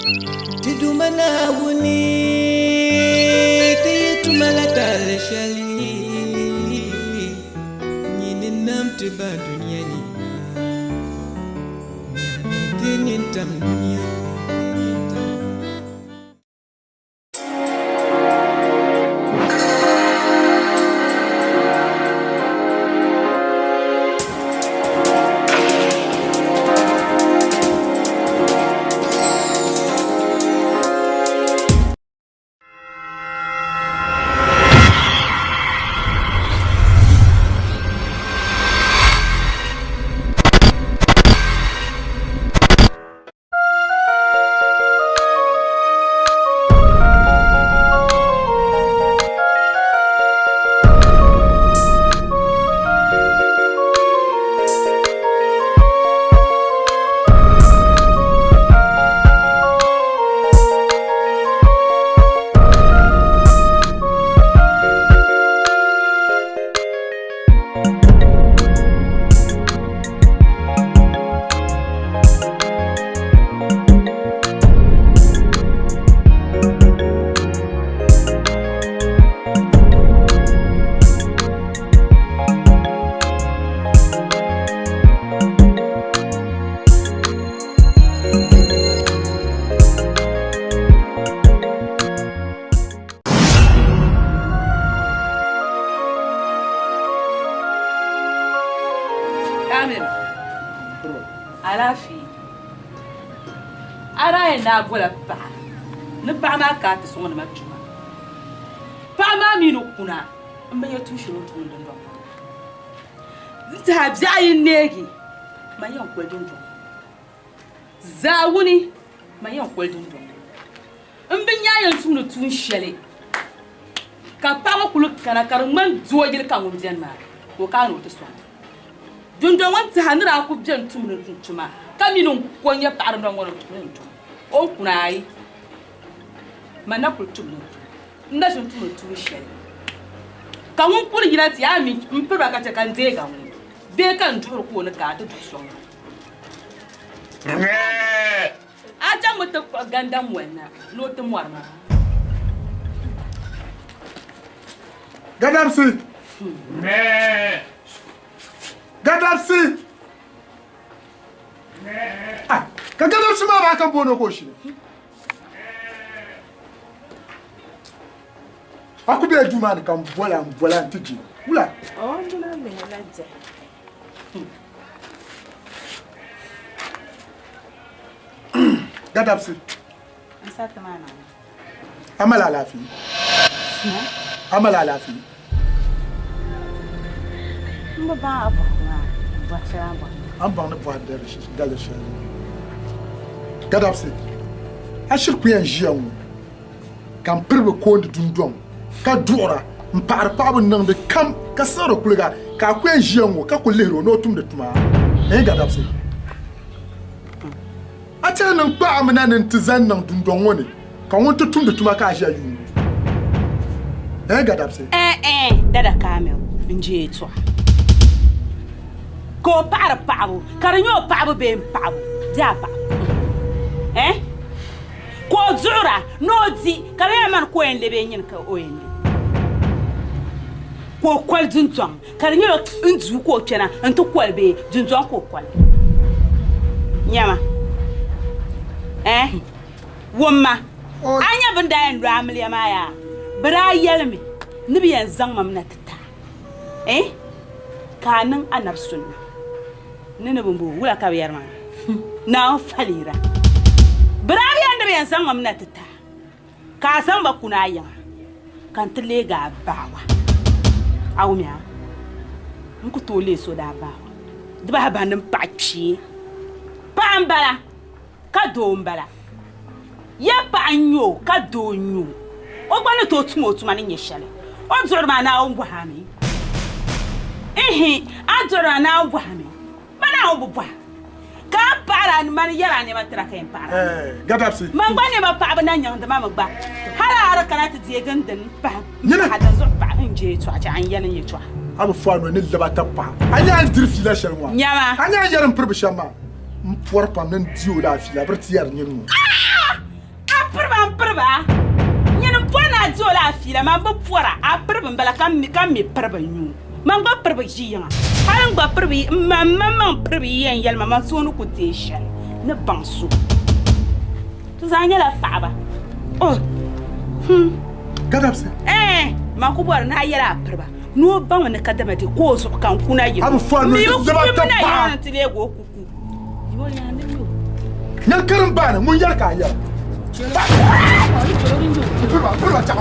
Ti Duuma Naawuni, ti yi tuma la taali shɛli, nyini n-nam ti ba dunia ni na, nyami ti nintam dunia. Kamil, alaafee. A daa yɛn daa bola paɣa ni paɣa maa ka a ti sɔŋdi ma tuma. Paɣa maa mi ni kuna m bi nya tuun shɛli o ni tum n dundɔŋ maa ni. N tɛha biɛɣu yi neegi man yɛn koli dundɔŋ. Zaawuni man yɛn koli dundɔŋ. M bi nya a yɛn tumdi tuun shɛli ka paɣa ŋɔ kuli kana ka di ŋmani doo yili ka ŋun beni maa ka o kana ni o ti sɔŋ. Dundɔŋ ŋɔ n-tɛha ni daa kuli beni tumdi n tuma ka mi ni n ko n-nyɛ paɣa dundɔŋ ŋɔ ni tumdi n tuma o ni kuna ayi man na kuli tumdi n tuma n na ʒini tumdi tuun shɛli ka ŋun kuli yina ti yaa mi m piri ba ka che ka n deegi a ŋɔ bee ka n duɣiri ka o ni kana ti duɣi sɔŋ ma. A chaŋmi ti kpuɣi gandam moli na ni o ti mɔri ma. Gadabsi! Gadabsi! Ah, ka gadabsi maa maa ka booni o ka o shini. A ku bela duu maa ni ka n bola n bola n ti je. Wula? O duna lihi la diɛhi. Gadabsi. A mali alaafee? A mali alaafee? M bi baŋ a bɔhigu maa bɔhi shɛli a ni bɔhi ma. A ni baŋ ni bɔhi daliri shɛli ni. Gadabsi, a shiri ku yɛn ʒiya ŋɔ ka m piri bi koondi dundɔŋ ka duɣira m-paɣiri paɣibu niŋdi kam ka siɣiri kuliga ka a ku yɛn ʒiya ŋ-ŋɔ ka ku lihiri o ni o tumdi tuma ɛɛn gadabsi. A tɛhi ni n kpaɣimi na ni n ti zaŋ niŋ dundɔŋ ŋɔ ni ka ŋun ti tumdi tuma ka a ʒiya yuuni o ɛɛn gadabsi. Ɛɛn ɛɛn dada Kamil n-je yɛtɔɣa ka o paɣiri paɣibu ka di nyɛ o paɣibu bee m paɣibu di a paɣibu ɛɛn. Ka o duɣira ni o di, ka di nyɛla mani ka o yɛn lebi nyini ka o yɛn le. Ka o koli dundɔŋ, ka di nyɛla n duu ka o kpɛna nti koli bee dundɔŋ ka o koli. Nyama, eh, wumma, a nya bɛ ni daa yɛn lo amiliya maa yaa? Bɛ daa yɛlimi ni bɛ yɛn zaŋ ma mi na ti ti a, eh, ka a niŋ anabi sunna. Ni ni bimbo, wula ka bɛ yɛri maa? Naawuni faliira. Bɛ daa bi yɛli ni bɛ yɛn zaŋ ma mi na ti ti a, ka a zaŋ ba kuni a yiŋa, ka n ti leegi a baawa. A wumya? N ku tooi leei so daa baawa. Di bahi bahi ni m paɣa kpee. Paɣa m-bala, ka doo m-bala. Ya paɣa n-nyɛ o, ka doo n-nyɛ o. O gba ni tooi tum o tuma ni nyɛ shɛli. O duɣiri maa Naawuni bɔhi a mi? Ihi, a duɣiri maa Naawuni bɔhi a mi? Ma Naawuni bi bɔhi a. Ka a paɣiri a ni mani yɛri a nɛma tira ka yɛn paɣiri a mi? Gadabsi. Man gba nɛma paɣibu na nyaŋdi ma mi gba. Hal a di kana ti deegi n dini m-pahi m-pahi dinzuɣu paɣi n je yɛtɔɣa chɛ a ni yɛli n yɛtɔɣa. A bi fo a noli ni lab a tab paɣa. A nya a ni diri fiila shɛli ŋɔ? Nyama. A nya a ni yɛri m-piri bi shɛm maa? M pɔri pam ni n di o la a fiila biri ti yɛri nyin ŋɔ. piriba, nyini m-pɔri ni a di o la afiila, man bi pɔra, a piriba m-bala ka m mi ka m mi piriba n-nyɛ o. Man gba piriba ʒi yiŋa. Hal n gba piriba yi, m man maŋmaŋ piriba yi yɛn yɛli ma, man suhu ni ku deei shɛli ni baŋ so. Ti zaa nyɛla paɣiba. Oh! Hmm. Gadabsi. Ɛɛn, man ku bɔri ni a yɛli a piriba ni o baŋmi ni kadama di ka o zuɣu ka n kuna yiŋa. A bi fɔri M mi ni bi zaba kuli ta mi na paɣa. yiŋa nti leegi o kuku. Nyan karim baani ŋun yɛri ka a yɛra. Mpiriba, mpiriba chaɣ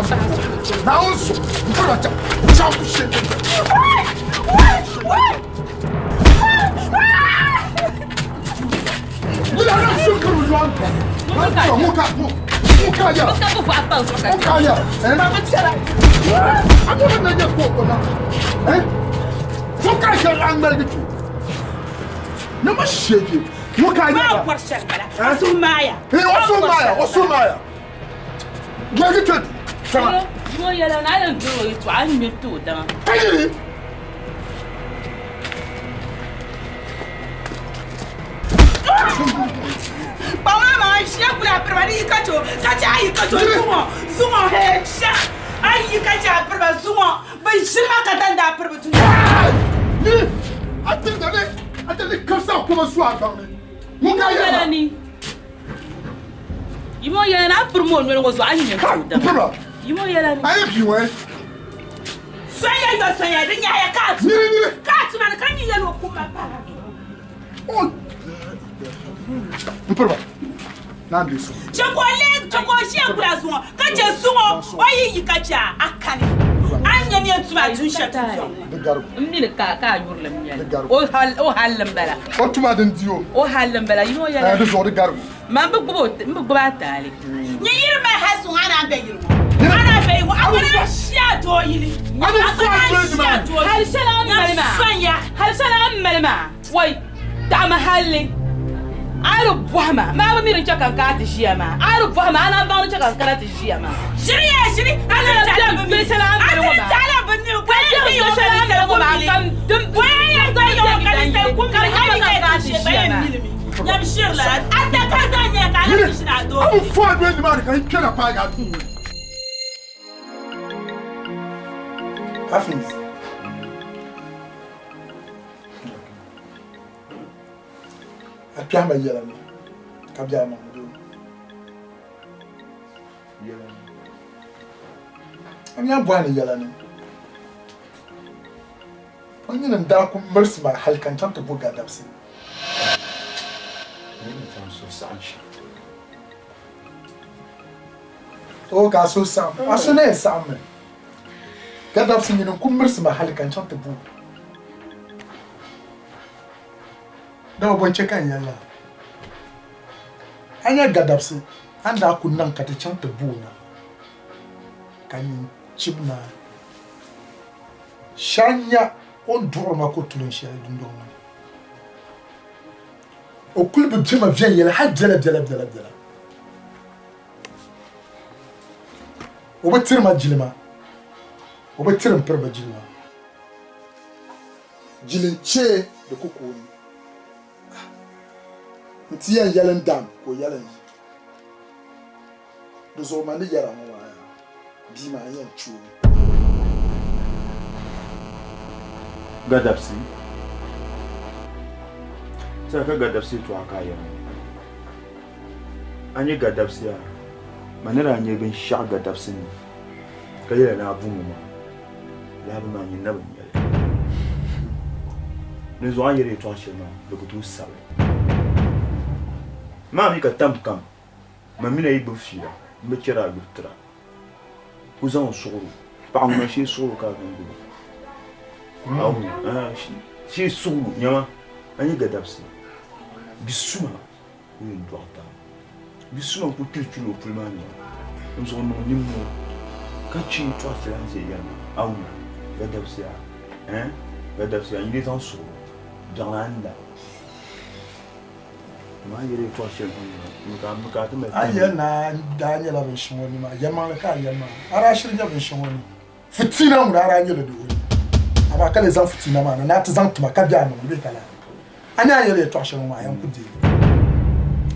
Naawuni so, mpiriba chaɣ chaɣ shee. Yila na so kari yuan. Ŋun ka ŋun ka yɛra. Ŋun ka yɛra. A mi na nyɛ ko o na. Ŋun ka yɛra a ŋmaligi kpe. Nama shege. Ŋun ka Maa yɛra. bɔri shɛli bala. A suhu maaya. Ee, o suhu maaya, o suhu maaya. Ŋmaligi kpe kpɛma. Yimo yɛla ni a yɛn doli o yɛltɔɣa a ni ŋmɛri ti o daŋa. Ka yiri. Kpaŋ maa maa ʒiya kuli a piriba ni yi ka cho ka chɛ a yi ka cho zuŋɔ zuŋɔ hee sha a yi ka chɛ a piriba zuŋɔ bɛ ʒiri ma ka dandi a piriba dunia. Ni a ti ni a ti ni kabisa koma su a gbaŋ ni. Ŋun ka yɛla ni. Yimo yɛla ni a piri ma o noli ŋɔ zuɣu a ni ŋmɛri ti o daŋa. Piriba. Yimo yɛla ni. A yi bia ŋɔ. Sonya yɔ sonya di nyahaya ka a tuma. Nyini nyini. Ka a tuma ni ka nyi yɛli o kumma pahi. N piriba. Naan di so. Chɛ ka o leei chɛ ka o ʒiya guli a zuŋɔ ka chɛ zuŋɔ o yi yi ka chɛ a a kani a ni nya ni yɛn tum a dun shɛli dundɔŋ ni. Di garigu. N mi ni ka ka a yurili m nyɛli. Di garigu. O hal o halli m bala. O tuma din di o. O halli m bala yino yɛla. Di zuɣu di garigu. Man bi gbubi o n bi gbubi a taali. Nyɛ yiri mali hali suŋ a naan be yili ŋɔ. A naan be yili ŋɔ. A gba naan ʒi a doo yili. A ni A gba naan ʒi a doo yili. Hali shɛli a ni mali maa. Sonya. Hali shɛli a ni mali maa. Wai, taɣimi halli. A yi di bɔhi ma, maa bi mi din chɛ ka n kana ti ʒiya maa. A yi di bɔhi ma, a naan baŋ din chɛ ka n kana ti ʒiya maa. Ʒiri ya ʒiri. A ti taɣila bi mi. A ti taɣila bi mi. Ka yɛn ti yɔŋ ka ninsal kum mi li. Ka yɛn ti yɔŋ ka ninsal kum mi li. A yi yɛn ti ʒiya, ba yɛn mi li mi. Nyam ʒiri la. A ta ka zaa nyɛla ka a lahi ʒini a doo A bi yili. fɔi bɛ nimaani ka n kpɛna paagi a duu ŋɔ ni. Hafiz. A kpɛhi ma yɛla ni ka bɛ a maŋ doo. A mi a bɔhi ni yɛla ni. O nyini n daa ku mirisi ma hali ka n chaŋ ti bo gadabisi. O ka a suhu saɣim, a suhu na yɛn saɣimmi. Gadabisi nyini n-ku mirisi ma hali ka n chaŋ ti bo o. Dama bɔ n-chɛ ka n yɛli lala? A nya gadabisi a ni daa ku niŋ ka ti chaŋ ti bo o na, ka nyin chib naai shɛli n-nya o ni duɣiri ma kotulin shɛli dundɔŋ ŋɔ ni. O kul bi be ma viɛnyɛla hal biɛlabiɛla biɛlabiɛla. O bi tiri ma jilima, o bi tiri m piriba jilima. Jilin chee di ku kooni. N ti yɛn yɛli n dam ka o yɛli n yi. Di zuɣu man ni yɛra ŋɔ maa yaa, bia maa n yɛn chɛ o mi. Gadabsi. Saha ka gadabsi yɛtɔɣa ka a yɛra ŋɔ. A nya gadabsi yaa, ma ni daa nya binshɛɣu gadabsi ni ka yɛli ni a bu ma maa, lahibu maa nyin na bi nya li. Dinzuɣu a ni yɛli yɛtɔɣ shɛli maa, di ku tooi sabi. Maa mi ka tam kam, ma mi na yi gbibi fiila, m bi chɛri a yubu tira. Ku zaŋ n suɣuro, paɣa ŋuna shee suɣuro ka a zaŋ gbibi o. A wum, shee suɣuro, nyama, a nya gadabsi, bi suma. O yɛn dɔɣi tab. Bi suma n-kuli kpilikpili o puli maa ni maa n zuɣu niŋ nimmoo ka che yɛtɔɣa shɛli a ni ʒe yɛli maa. A wum a gadabisiya eh gadabisiya n yi zaŋ suɣi o biɛɣuni a ni la. Amaa a ni yɛli yɛtɔɣa shɛli ŋɔ maa mi ka a ti mali A yɛli ni a daa nyɛla binshɛŋɔ ni maa, yɛlimaŋli ka a yɛli maa. A daa shiri nyɛ binshɛŋɔ ni. Fitiina ŋuna a daa nyɛla di o ni, amaa ka lee zaŋ fitiina maa na ni a ti zaŋ ti ma ka be a niŋ bee ka lahi. A ni a yɛli yɛtɔɣ shɛli ŋɔ maa, a yɛn ku deei li.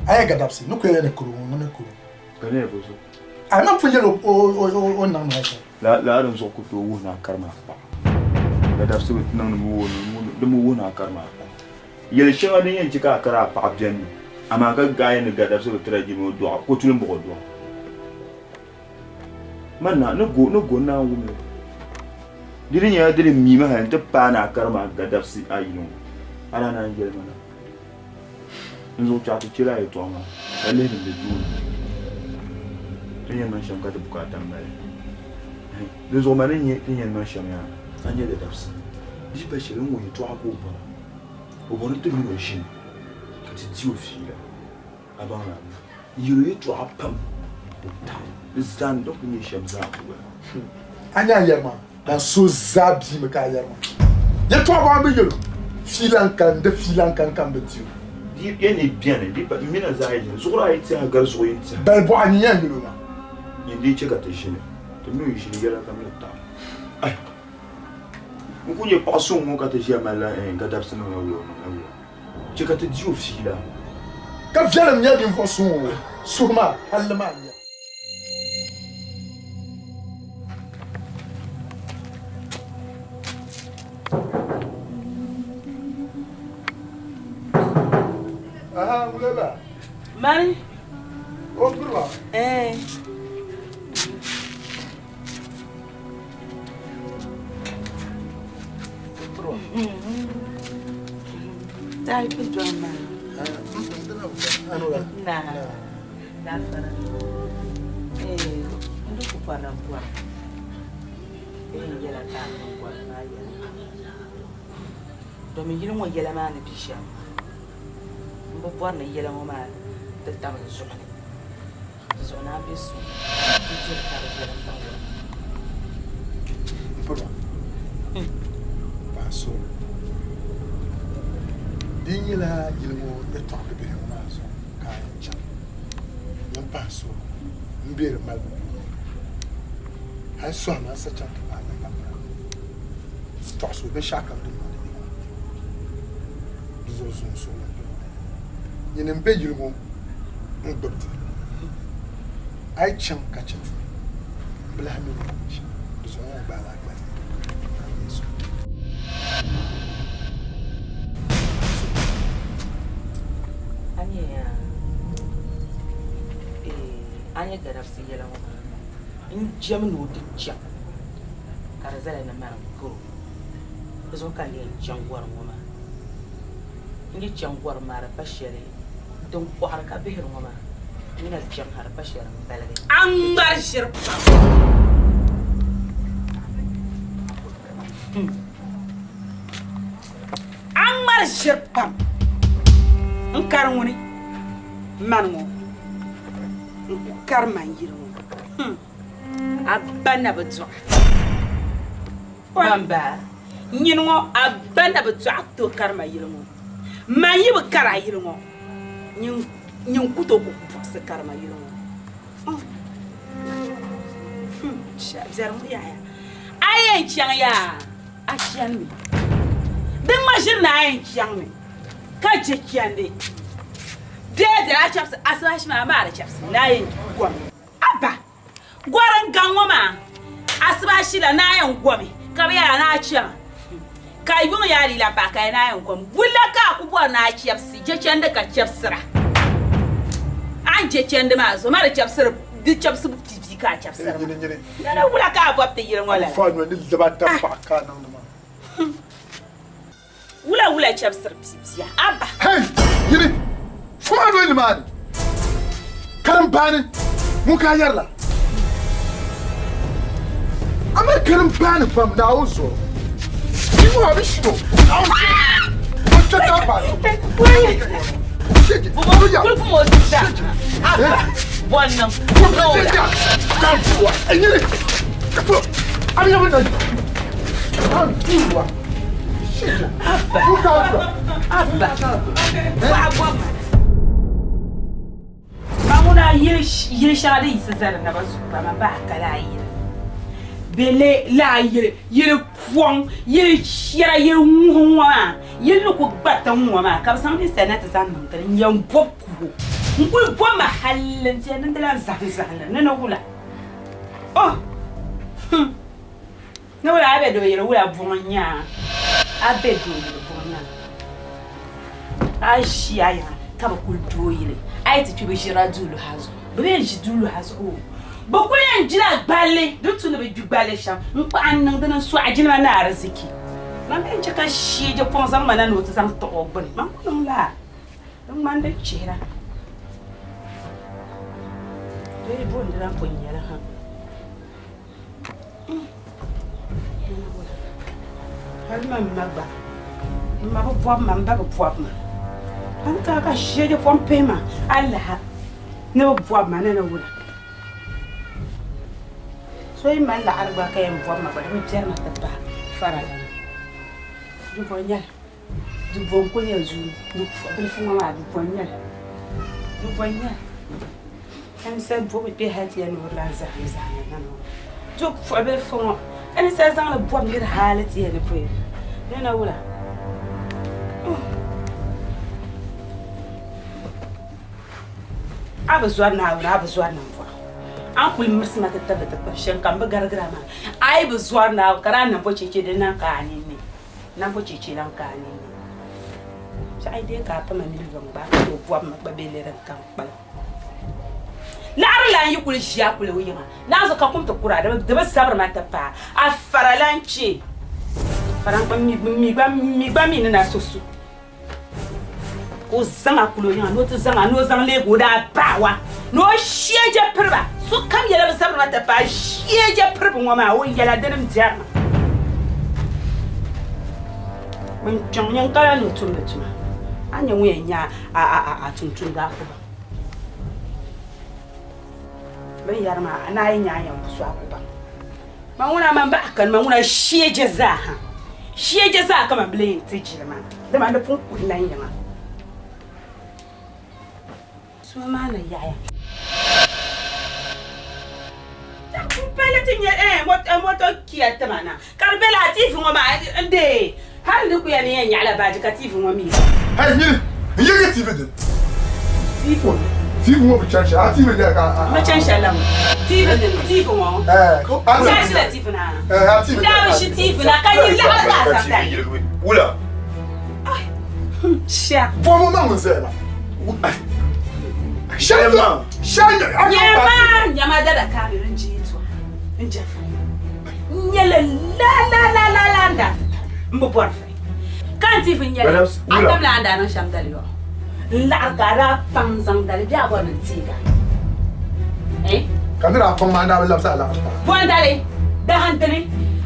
A yɛn gadabisi ni ku yɛli ni karo ŋɔ ni karo. A man pun yɛl o ni niŋ ma shɛm. Lala din zuɣu ku tooi wuhi ni a kari maa paɣa. Ka dabisi bi niŋ di mi wuhi ni a kari maa paɣa. Yɛl shɛŋa din yɛn chɛ ka a kari a paɣa beni mi, amaa ka gaaya ni gadabisi bi tira jilima o dɔɣi, ka o tulim buɣi o dɔɣi. Man naa, ni go, ni go n-naan wum li. Di di nyɛla di di miimi hali nti paai ni a kari maa gadabisi ayi ni ŋɔ, a daa naan yɛli ma na. N zuɣu kpɛɣu ti chɛ la a yɛtɔɣa maa, ka lihi din be tooni. Ti ni yɛn niŋ shɛm ka ti bukaata m-mali. Dinzuɣu ma ni nya ti ni yɛn niŋ shɛm yaa, a nya gadabisi. Di pa shɛli n-ŋɔ yɛtɔɣa ka o bɔra. O bɔri ni ti mini o ʒini ka ti di o fiila. A baŋ la n yɛl o yɛtɔɣa pam ka o taɣi di zaa ni di ku nyɛ shɛm zaa ku bala. A nya a yɛri maa, ban so zaa biimi ka a yɛri maa. Yɛtɔɣa bɔŋɔ a bi yɛl o, fiila n-kani, di fiila n-kani ka m bi di o. Di yɛn ni beni, di pa m mini a zaa yi ʒini, zuɣuri a yi tɛha gari zuɣu yini tɛha. Bali bɔɣa nyin yɛn yɛl o maa. Nyin dii chɛ ka ti ʒini, ti mi o yi ʒini yɛla kam ni taɣi. Ai! N ku nyɛ paɣ suŋ ŋɔ ka ti ʒiya malila gadabisi niŋla wula o niŋla wula. Chɛ ka ti di o fiila. Ka viɛlim nyɛ ninvuɣ suŋ o suhu maa palli maa n-nyɛ. Aha, wula la? Mani. O piriba? Eh. Domin yili ŋɔ yɛla maa ni be shɛm, m bi bɔri ni yɛla ŋɔ maa ti tam n zuɣu ni. Di zuɣu ni a be so ti diri ka di viɛlim pam wula. M piriba, paɣa so di nyɛla yili ŋɔ yɛtɔɣa bibihi ŋɔ maa zuɣu ka a yɛn chaŋ. Nyin pahi so m-be di malibu puuni. Hal sɔhimi a ni sa chaŋ ti paai namba pira tɔɣisi o binshɛɣukam din niŋdi yili ŋɔ. Di zuɣu zuŋ suɣili m-piriba. Nyini m-be yili ŋɔ n-gbibi ti. A yi chaŋ ka chɛ ti, m bi lahi mi ni niŋ shɛm. Di zuɣu ŋɔ gbaala a gbali ka a leei so. A nya yaa, eeh, a nya gadabisi yɛla ŋɔ maa, n jɛm ni o ti chaŋ ka di zala ni mani n-kar o. Di zuɣu ka n yɛn chaŋ gɔrim ŋɔ maa. N yi chaŋ gɔrim maa di pa shɛli Din kɔɣiri ka bihiri ŋɔ maa yi na chaŋ ha di pa shɛli m-baligi. A ŋmari ʒiri pam. A ŋmari ʒiri pam. N kari ŋuni mani ŋɔ n ku kari man yili ŋɔ. A ba na bi dɔɣi. Man ba nyini ŋɔ a ba na bi dɔɣi to kari ma yili ŋɔ. Man yi bi kari a yili ŋɔ, nyin ku tooi ku buɣisi kari ma yili ŋɔ. Biɛri ŋɔ yaaya, a yɛn chaŋ yaa, a chanimi. Din ŋma ʒiri ni a yɛn chaŋmi ka je chandi. Bee di daa chɛbisi asibaasi maa amaa di chɛbisimi ni a yɛn gomi. Abba! Gɔri n-gaŋ ŋɔ maa, asibaasi la naa yɛn gomi ka bɛ yɛli a ni a chama, ka yuŋ yaa di lan paai ka ya naa yɛn gomi. Wula ka a ku bɔri ni a chɛbisi je chandi ka chɛbisira? A ni je chandi maa zuɣu maa di chɛbisiri di chɛbisibu piipiyi ka a chɛbisiri maa. Lala wula ka a bɔbi ti yili ŋɔ lala? Wula wula chɛbisiri piipiya? Abba! Hey! Yini! Fuma noli nimaani! Karimbaani ŋun ka a yɛri la. A mali karimbaani pam Naawuni zuɣu. Yi ŋɔ a bi shiri o Naawuni zuɣu. O kpɛ karimbaani. Abba! Bɔ n-niŋ? Yini! A bi yɛli na. Abba, paɣa bɔbima. Ma ŋuna yili shɛŋa din yiɣisi zali naba zuɣu pam a bahi ka laa yili. Bɛ le laa yili, yili pɔŋ, yili chɛra, yili ŋuhi ŋɔ maa, yili ni ku gba tiŋ ŋɔ maa ka bɛ zaŋ ninsal na ti zaŋ niŋ di ni n-yɛn bɔbi kuhi o. N kuli bɔbimi halli n-ti ya ni n ti lahi zahim zahim li ni ni wula. Oh! Hmm. Ni wula a be doo yili wula buŋ n-nya a? A be doo yili buŋ n-nya a? A ʒi a yiŋa ka bɛ kuli doo yili. A yi ti kpi bɛ ʒirila duu luha zuɣu. Bɛ bi yɛn ʒi duu luha zuɣu o. Bɛ kuli yɛn jila gballi din tu ni bɛ gbi gballi shɛm n-kpahi n-niŋ di ni n-sɔɣi jilima ni ariziki. Man bɛ ni chɛ ka shee je pɔŋ zaŋ ma na ni o ti zaŋ tiɣi o gbuni. Man ku niŋ lala. Di ŋmani di chihira. Di yi booni di lahi pun nyɛli ha. Hali man ma gba, m ma bi bɔbi ma, m ba bi bɔbi ma. A ni kana ka shee kom pihi ma alaha ni bi bɔbi ma ni ni wula. So yi mali laɣiri gba ka yɛn bɔbi ma gba di bi biɛri ma ti pahi faralana. Di bɔ nyɛli. Di bo n-kuli nyɛ zuu bilifu ŋɔ maa di bo n-nyɛ li di bo n-nyɛ li ka ninsal bobi kpe hali ti yɛli ni o di lan zahim zahim na ŋɔ du puɣi bilifu ŋɔ ka ninsal zaŋ li bɔbi niri hali ti yɛli ni pɔi nina wula a bi zɔri Naawuni a bi zɔri ninvuɣu a ni kuli mirisi ma ti tabili dikpuni shɛm ka m bi garigira maa a yi bi zɔri Naawuni ka daa niŋ bo cheche din na ka a ninni. Nambo cheche lan ka a nini. Biɛɣu yi dee ka a pama mini yɔŋ gba, a ku tooi bɔbi mi gba bee lee din ka n-kpalim. Laɣiri lan yi kuli ʒi a kuli o yiŋa, naanzu ka kum ti kuri a, di bi zabiri ma ti paai a fara lan kpe. Fara m mi gba mi ni na so su ka o zaŋ a kuli o yiŋa ni o ti zaŋ a ni o zaŋ leegi o daa paawa ni o shee je piri ba. Sokam yɛla bi zabiri ma ti paai shee je piribu ŋɔ maa o yɛla dini m-biɛri ma. Ŋun kpiɔŋ nyin kala ni o tumdi tuma, a ni nyɛ ŋun yɛn nya a tumtumda a ku baŋ. Bɛ ni yɛri maa, a ni a yi nya a yɛn ku so a ku baŋ. Man ŋuna man bahi kani man ŋuna shee je zaa ha. Shee je zaa ka man bi lee yɛn ti jilima, dama di pun kuli na yiŋa. Suma maa na yaɣiya. Ti pali ti nyɛ eh moto kia tima na ka di be laa TV ŋɔ maa n dee hali di kuya ni yɛn nyaɣila baaji ka TV ŋɔ mi. Hey nyini n yigi TV din. TV ŋɔ. TV ŋɔ bi chani shɛli a TV din ka a. Ma chani shɛli la ŋɔ TV din TV ŋɔ. Eh. N daa ʒila TV na. Eh a TV. N daa bi ʒi TV na ka yi laɣiri ka a zaŋ Ka TV wula. Shia. Bɔbu ma ŋun zaya maa. Shia shia Nyɛma nyɛma dada kaami n je to n je fai. N nyɛli la la la la la n daa n bi bɔri fai. Ka n ti fi nyɛli a tamla a ni daa niŋ shɛm dali yɔɣu. N laɣiri ka a daa paŋ zaŋ dali bee a bɔri ni n teegi a. Eh? Ka n ni daa paŋ maa n daa bi labisi a laɣiri paai. Bɔndali, dahindini,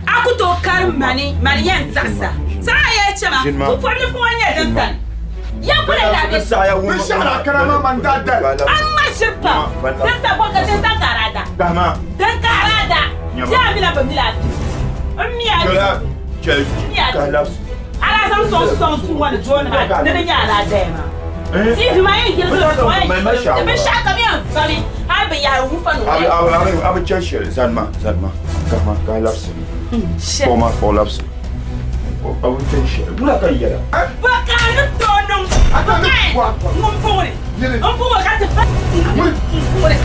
a ku tooi karim mani, mani yɛn zaɣisa. Saha ya chɛma, pupɔbilifu ŋɔ nyɛ din sani. Ya kuli daa be. Binshɛɣu daa kana maa man daa dali. A ŋma ʒiri pam. Din sa bɔ ka din sa ka a daa da. Din ka a daa da. Bɛ a mi la bɛ mi la a pili. N mi a pili. N mi a pili. A daa zaŋ sɔŋ sɔŋ duu ŋɔ ni dooni maa ni di nyɛ a daa daya maa. TV maa yɛn yirigi mi ŋɔ yɛn yirigi mi binshɛɣu kam yɛn vami hali binyahari wufa ni ŋɔ. A bi chɛ shɛli zani ma zani ma kahima ka labisi kpuɣi ma kpuɣi labisi a bi chɛ shɛli wula ka yɛla. Bɔ ka a ni tooi niŋ ŋun puɣiri n puɣiri ka ti pa n puɣiri.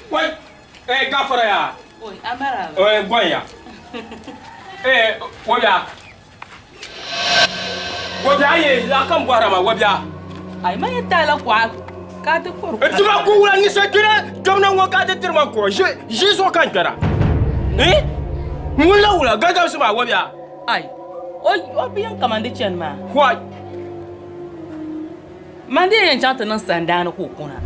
Wai, eh gafara ya. Oi, amara. Oi, gonya. Eh, wabia. Wabia ye la kan bɔhira ma wabia. Ai ma ye taala kwa ka ti kɔri. Tima ku wula ni sa kpɛra dɔmna ŋɔ ka ti tiri ma kɔ ʒi ʒi zuɣu ka n kpɛra. Eh? Ŋun la wula gadabsi maa wabia. Ai, o o bi yɛn kaman di chani maa. Wai. Man dii yɛn chaŋ ti niŋ sandaani ka o kuna.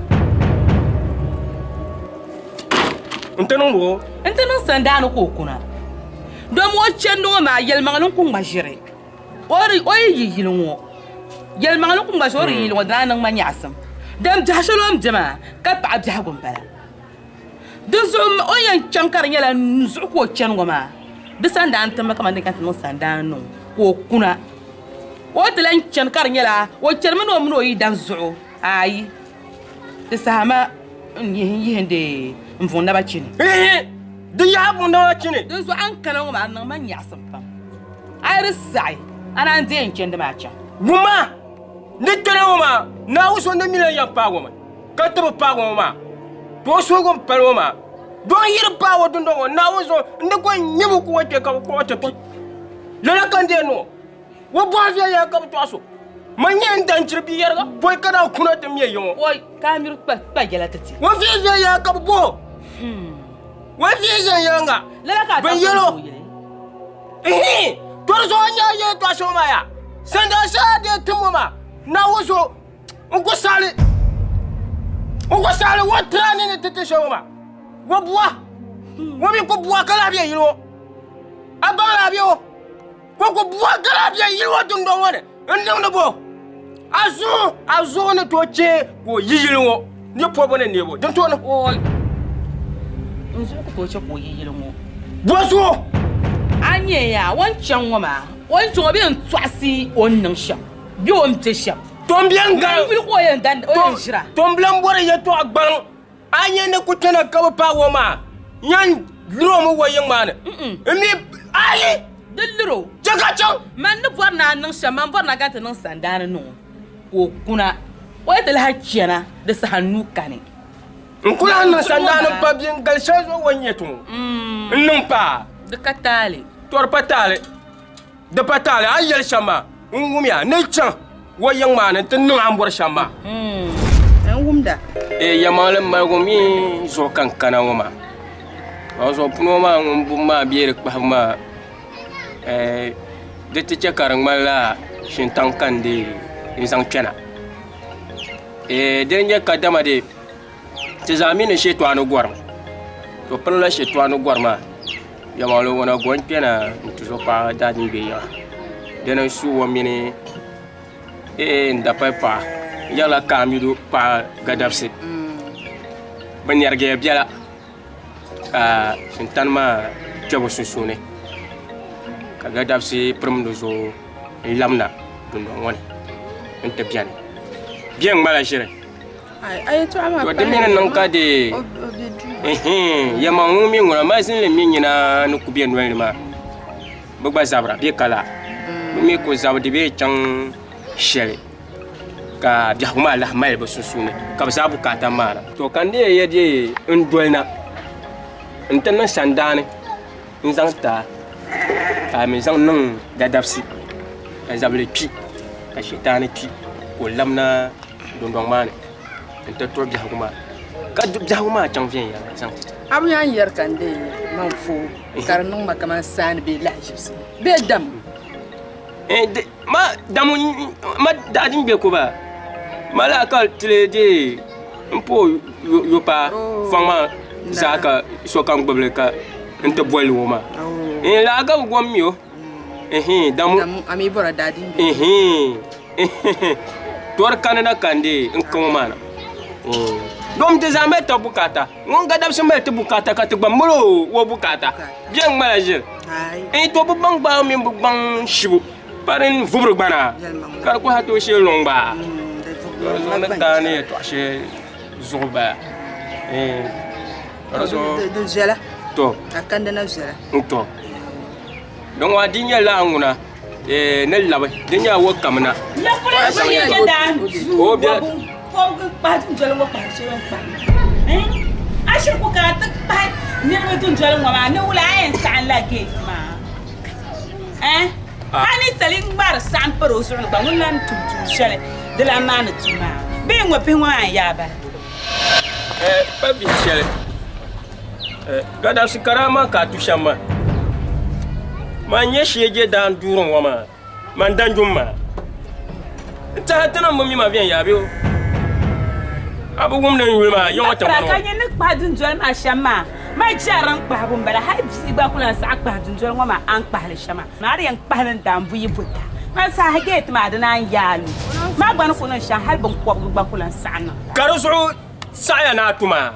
N ti niŋ o? N ti niŋ sandaani ka o kuna. Domi o chandi ŋɔ maa yɛlimaŋli n-ku ŋma ʒiri. O yi yi yili ŋɔ, yɛlimaŋli n-ku ŋma ʒiri o di yi yili ŋɔ di naan niŋ ma nyaɣisim. Dam biɛhi shɛli o ni be maa ka paɣa biɛhigu m-bala. Dinzuɣu o ni yɛn chaŋ ka di nyɛla n zuɣu ka o chani ŋɔ maa, di sandaani timmi kaman din kana ti niŋ sandaani niŋ o ka o kuna. O ti lan chani ka di nyɛla o chanimi ni o mini o yidana zuɣu. Aai, di saha maa n yihindi n vuŋ naba chini. Di yaha vuŋ naba chini. Dinzuɣu a ni kana ŋɔ maa, a niŋ ma nyaɣisim pam. A yi di saɣi. A naan deei n chandi maa chaŋ. Wumma, ni kpɛna ŋɔ maa, Naawuni so ni mi lan yɛn paagi o mi, ka ti bi paagi o maa, to o suhigu m-pali o maa. Dɔŋ yi di paag o dundɔŋ ŋɔ, Naawuni zuɣu n-di ko n-ŋme bɛ ku o kpe ka bɛ kpuɣ o ti kpi. Lala ka n deei niŋ o. O bɔhiri viɛnyɛla ka bi tɔɣis o. Man nyɛ n dan chiri bia yɛriga, pɔi ka daa kuna ti me yiŋ o. Oi, ka a miri kpa yɛla ti ti. O vihi viɛnyɛla ka bi bɔh o. O vihi viɛnyɛliŋga, Lala ka a bɛn ta yɛl o. kuli yili. Ihi! Tɔri zuɣu n-nyɛ a yɛltɔɣ shɛŋa maa yaa. Sandaa shɛli a deei tim ŋɔ maa, Naawuni zuɣu n ku saɣi li. N ku saɣi li o ni tiri a ni ni ti ti shɛli ŋɔ maa. O bua, o mi ku bua ka lahi be yili ŋɔ. A baŋ la a be o, ka o ku bua ka lahi be yili ŋɔ dundɔŋ ŋɔ ni n-niŋdi bo. A zuɣu, a zuɣu ni tooi chɛ ka o yi yili ŋɔ ni pɔbu ni neebu. Din tooni. Oi, n zuɣu ku tooi chɛ ka o yi yili ŋɔ. Bɔzuɣu? A nya yaa, o ni chaŋ ŋɔ maa, o ni chaŋ o bee n-tɔɣisi o ni niŋ shɛm bee o ni be shɛm. Tombiɛŋ gari. N yuli ka o yɛn dandi, o yɛn ʒira. Tombila m-bɔri yɛtɔɣa gbaŋ. A nya ni ku kpɛna ka bi paagi o maa, yan lir o mi o yiŋ maa ni. N mi, ayi! Di lir o. Chɛ ka chaŋ! Man ni bɔri ni a niŋ shɛm, man bɔri ni a gari ti niŋ sandaani niŋ o, ka o kuna. O yi ti lahi chana, di saha nuu kani. N ku lahi niŋ sandaani m-pa bia n-gali shɛli zuɣu o ni nyɛ ti ŋɔ. N niŋ paai. Di ka taali. Tɔ di pa taali. Di pa taali a ni yɛli shɛm maa, n wumya ni chaŋ o yiŋ maa ni nti niŋ a ni bɔri shɛm maa. N wumda. Ee, yɛlimaŋli maligu mi zuɣu ka n kana ŋɔ maa. Ɔ zuɣu puni ŋɔ maa ŋun bubi maa bee di kpahibu maa, di ti chɛ ka di ŋmanila shintaŋ ka n dee n-zaŋ kpɛna. Ee, dini n-nyɛ kadama dee Ti zaa mi ni shɛtɔɣu ni gɔrim, to pirila shɛtɔɣu ni gɔri maa. Yɛlimaŋli ŋuna go n-kpɛna n-ti zo paɣa daadin gbe yiŋa. Dini n-su o mini eeh n dapali paɣa n yɛrila kaamidu paɣa gadabisi. Bɛ nɛrigiya biɛla ka shintani maa kpe bɛ sunsuuni ka gadabisi pirim di zuɣu n-labina dundɔŋ ŋɔ ni nti beni. Bɛ ŋmala ʒiri. To di mi ni niŋ ka di yɛmaŋ ŋun mi ŋuna mali zinli mi nyina ni ku bɛ nolini maa bi gba zabira bɛ ka la bi mi ku zabi di bee chaŋ shɛli ka biɛhigu maa lahi mali bi sunsuuni ka bi zaa bukaata maana. To ka n dee yɛ dee n dolina n ti niŋ sandaani n zaŋ ti a ka a mi zaŋ niŋ dadabisi ka zabili kpi ka shitaani kpi ka o labina dundɔŋ maa ni n-ti tuhi biɛhigu maa ka biɛhigu maa chaŋ viɛnyɛliŋga zaŋ ti ti. A bi yan yɛri ka n deei man fo ka di niŋ ma kaman saani bee lahiʒibisi bee dam. Ma damu ma daa din be ko ba ma laa ka tili deei n po yo paa fɔŋ maa zaa ka sokam gbubili ka n ti boli o maa. Laa ka bi gom mi o. Damu. A mi bɔra daa din be. Tɔri kanina ka n deei n kaŋɔ maa na. Dom ti zaa mali tɔbu bukaata. Ŋun ka dabisi mali ti bukaata ka ti gba mali o bukaata. Bɛ ŋmala ʒiri. To bi baŋ gbaabu mini bi baŋ shibu pa din vubiri gbana ka di ku hal tooi shee luŋ gba. Di zuɣu ni taai ni yɛltɔɣa shɛli zuɣu bala. Di viɛla. To. A kandina viɛla. To. Din ŋɔ di nyɛla a ŋuna ni labi di nyɛla wo kamina. O bɛ kpahi dundoli ŋɔ kpahi shɛli n kpahi a shiri ku kana ti kpahi niriba dundoli ŋɔ maa ni wula a yɛn saɣim la gate maa a ni sali ŋmari saɣim pari o zuɣu ni gba ŋun lan tum tuun shɛli di lan maa ni tum maa bee ŋɔ pihi ŋɔ maa n yaa bala. Pa bihi shɛli Gaddafi karama ka a tu shɛm maa man nyɛ sheeje daan duuri ŋɔ maa man danjum maa n tɛha ti niŋ bi mi ma viɛnyɛla bee a bi wumdi n yuli maa yiŋɔ tiŋgbani ŋɔ. Ka nyɛ ni kpahi dundoli maa shɛm maa ma jɛri n kpahibu n bala hali bia gba ku lahi saɣi kpahi dundoli ŋɔ maa a ni kpahili shɛm maa maa di yɛn kpahili n daan buyi buta man saha geeti maa di naan yaai lu maa gba ni ku niŋ shɛm hali binkɔbigu gba ku lahi saɣi niŋ. Ka di zuɣu Saɣiya ni a tuma.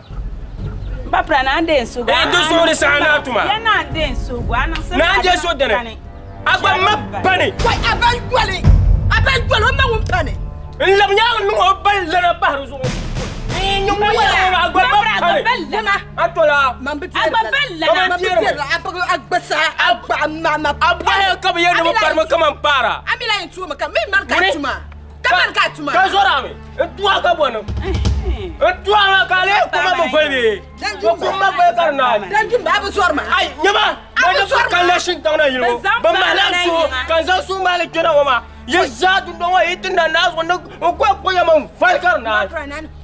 M ba pira, naa n-deei n suhigu. Ee, di zuɣu di saɣi ni a tuma. Ya naa n-deei n suhigu, a niŋsim Naa n-je so dini, a gba ma pani. Wai, a ba yoli, a ba yoli o ma ŋun pani. N lab nyaŋ niŋ o bali lana bahi di zuɣu. A bahi ka bi yɛn ni bi parimi kaman paara. Ka zɔra mi n tuwa ka bɔni n tuwa ma ka ale kuma mi voli bee o kuma ma voli ka di naai. Ai nyɛma ma ni ka la shintaŋ na yili ŋɔ bi mahila n suhu ka n zaŋ suhu maali kpɛna ŋɔ maa yi zaa dundɔŋ ŋɔ yi ti na naa zuɣu ni n kɔhi kpuɣi ya mi n voli ka di naai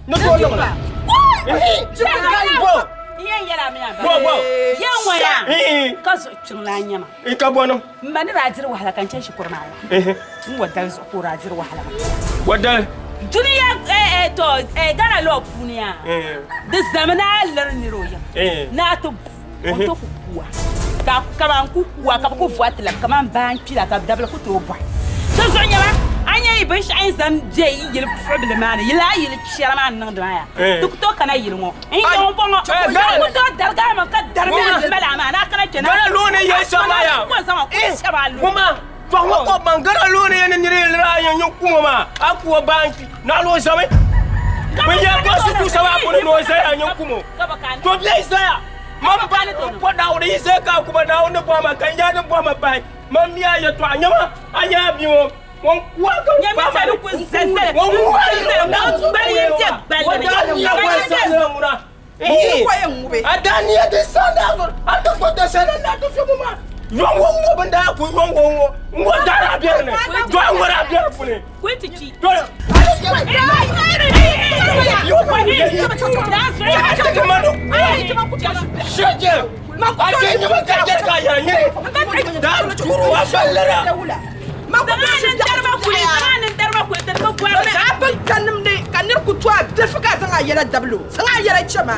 ni tooi niŋ la. Bo bo bo. Yɛn ŋɔ yaa ka zuɣu kpiŋ la nyɛma. I ka bɔni. M ba ni daa diri wahala ka n chani shikuru maa la, n wa dali zuɣu ka o daa diri wahala maa. Wa dali? Dunia to Ghana law puuni yaa, di zami ni a liri nira o yiŋ ni a ti bu o ni tooi ku kuwa ka kaman ku kuwa ka bɛ ku vohi ti labi kaman baa n-kpi la ka dabili ku tooi bɔhi. Di zuɣu nyɛma a nya yi binshɛɣu yi zaŋ be yi yili puɣibili maa ni, yi lala yili chɛra maa n-niŋdi maa yaa, di ku tooi kana yili ŋɔ. N yɛn bɔŋɔ, a ku tooi darigi a maŋ ka darimi a mali a maa ni a kana kpe na. Gana looni yɛli shɛm maa yaa. Ku zaŋ a ku shɛba a luɣili. Ŋuma, tɔhi ŋɔ ko ban gana looni yɛn ni niri yɛli a yɛn nyɛ kuŋɔ maa, a ku o baa n-kpi, naɣila o zami. Bɛ yɛn bɔsi tusa maa puuni ni o zaya nyɛ kuŋɔ. To bɛ yi zaya, man ba ni kɔ Naawuni yi zaya ka a ku ba Naawuni ni bɔhi ma ka n yaa ni bɔhi ma pahi, man mi a yɛtɔɣa nyɛma, a nyɛ a bia ŋɔ. Ka nir ku to a bilifu ka a zaŋ a yɛla dabili o, zaŋ a yɛla chɛ ma. A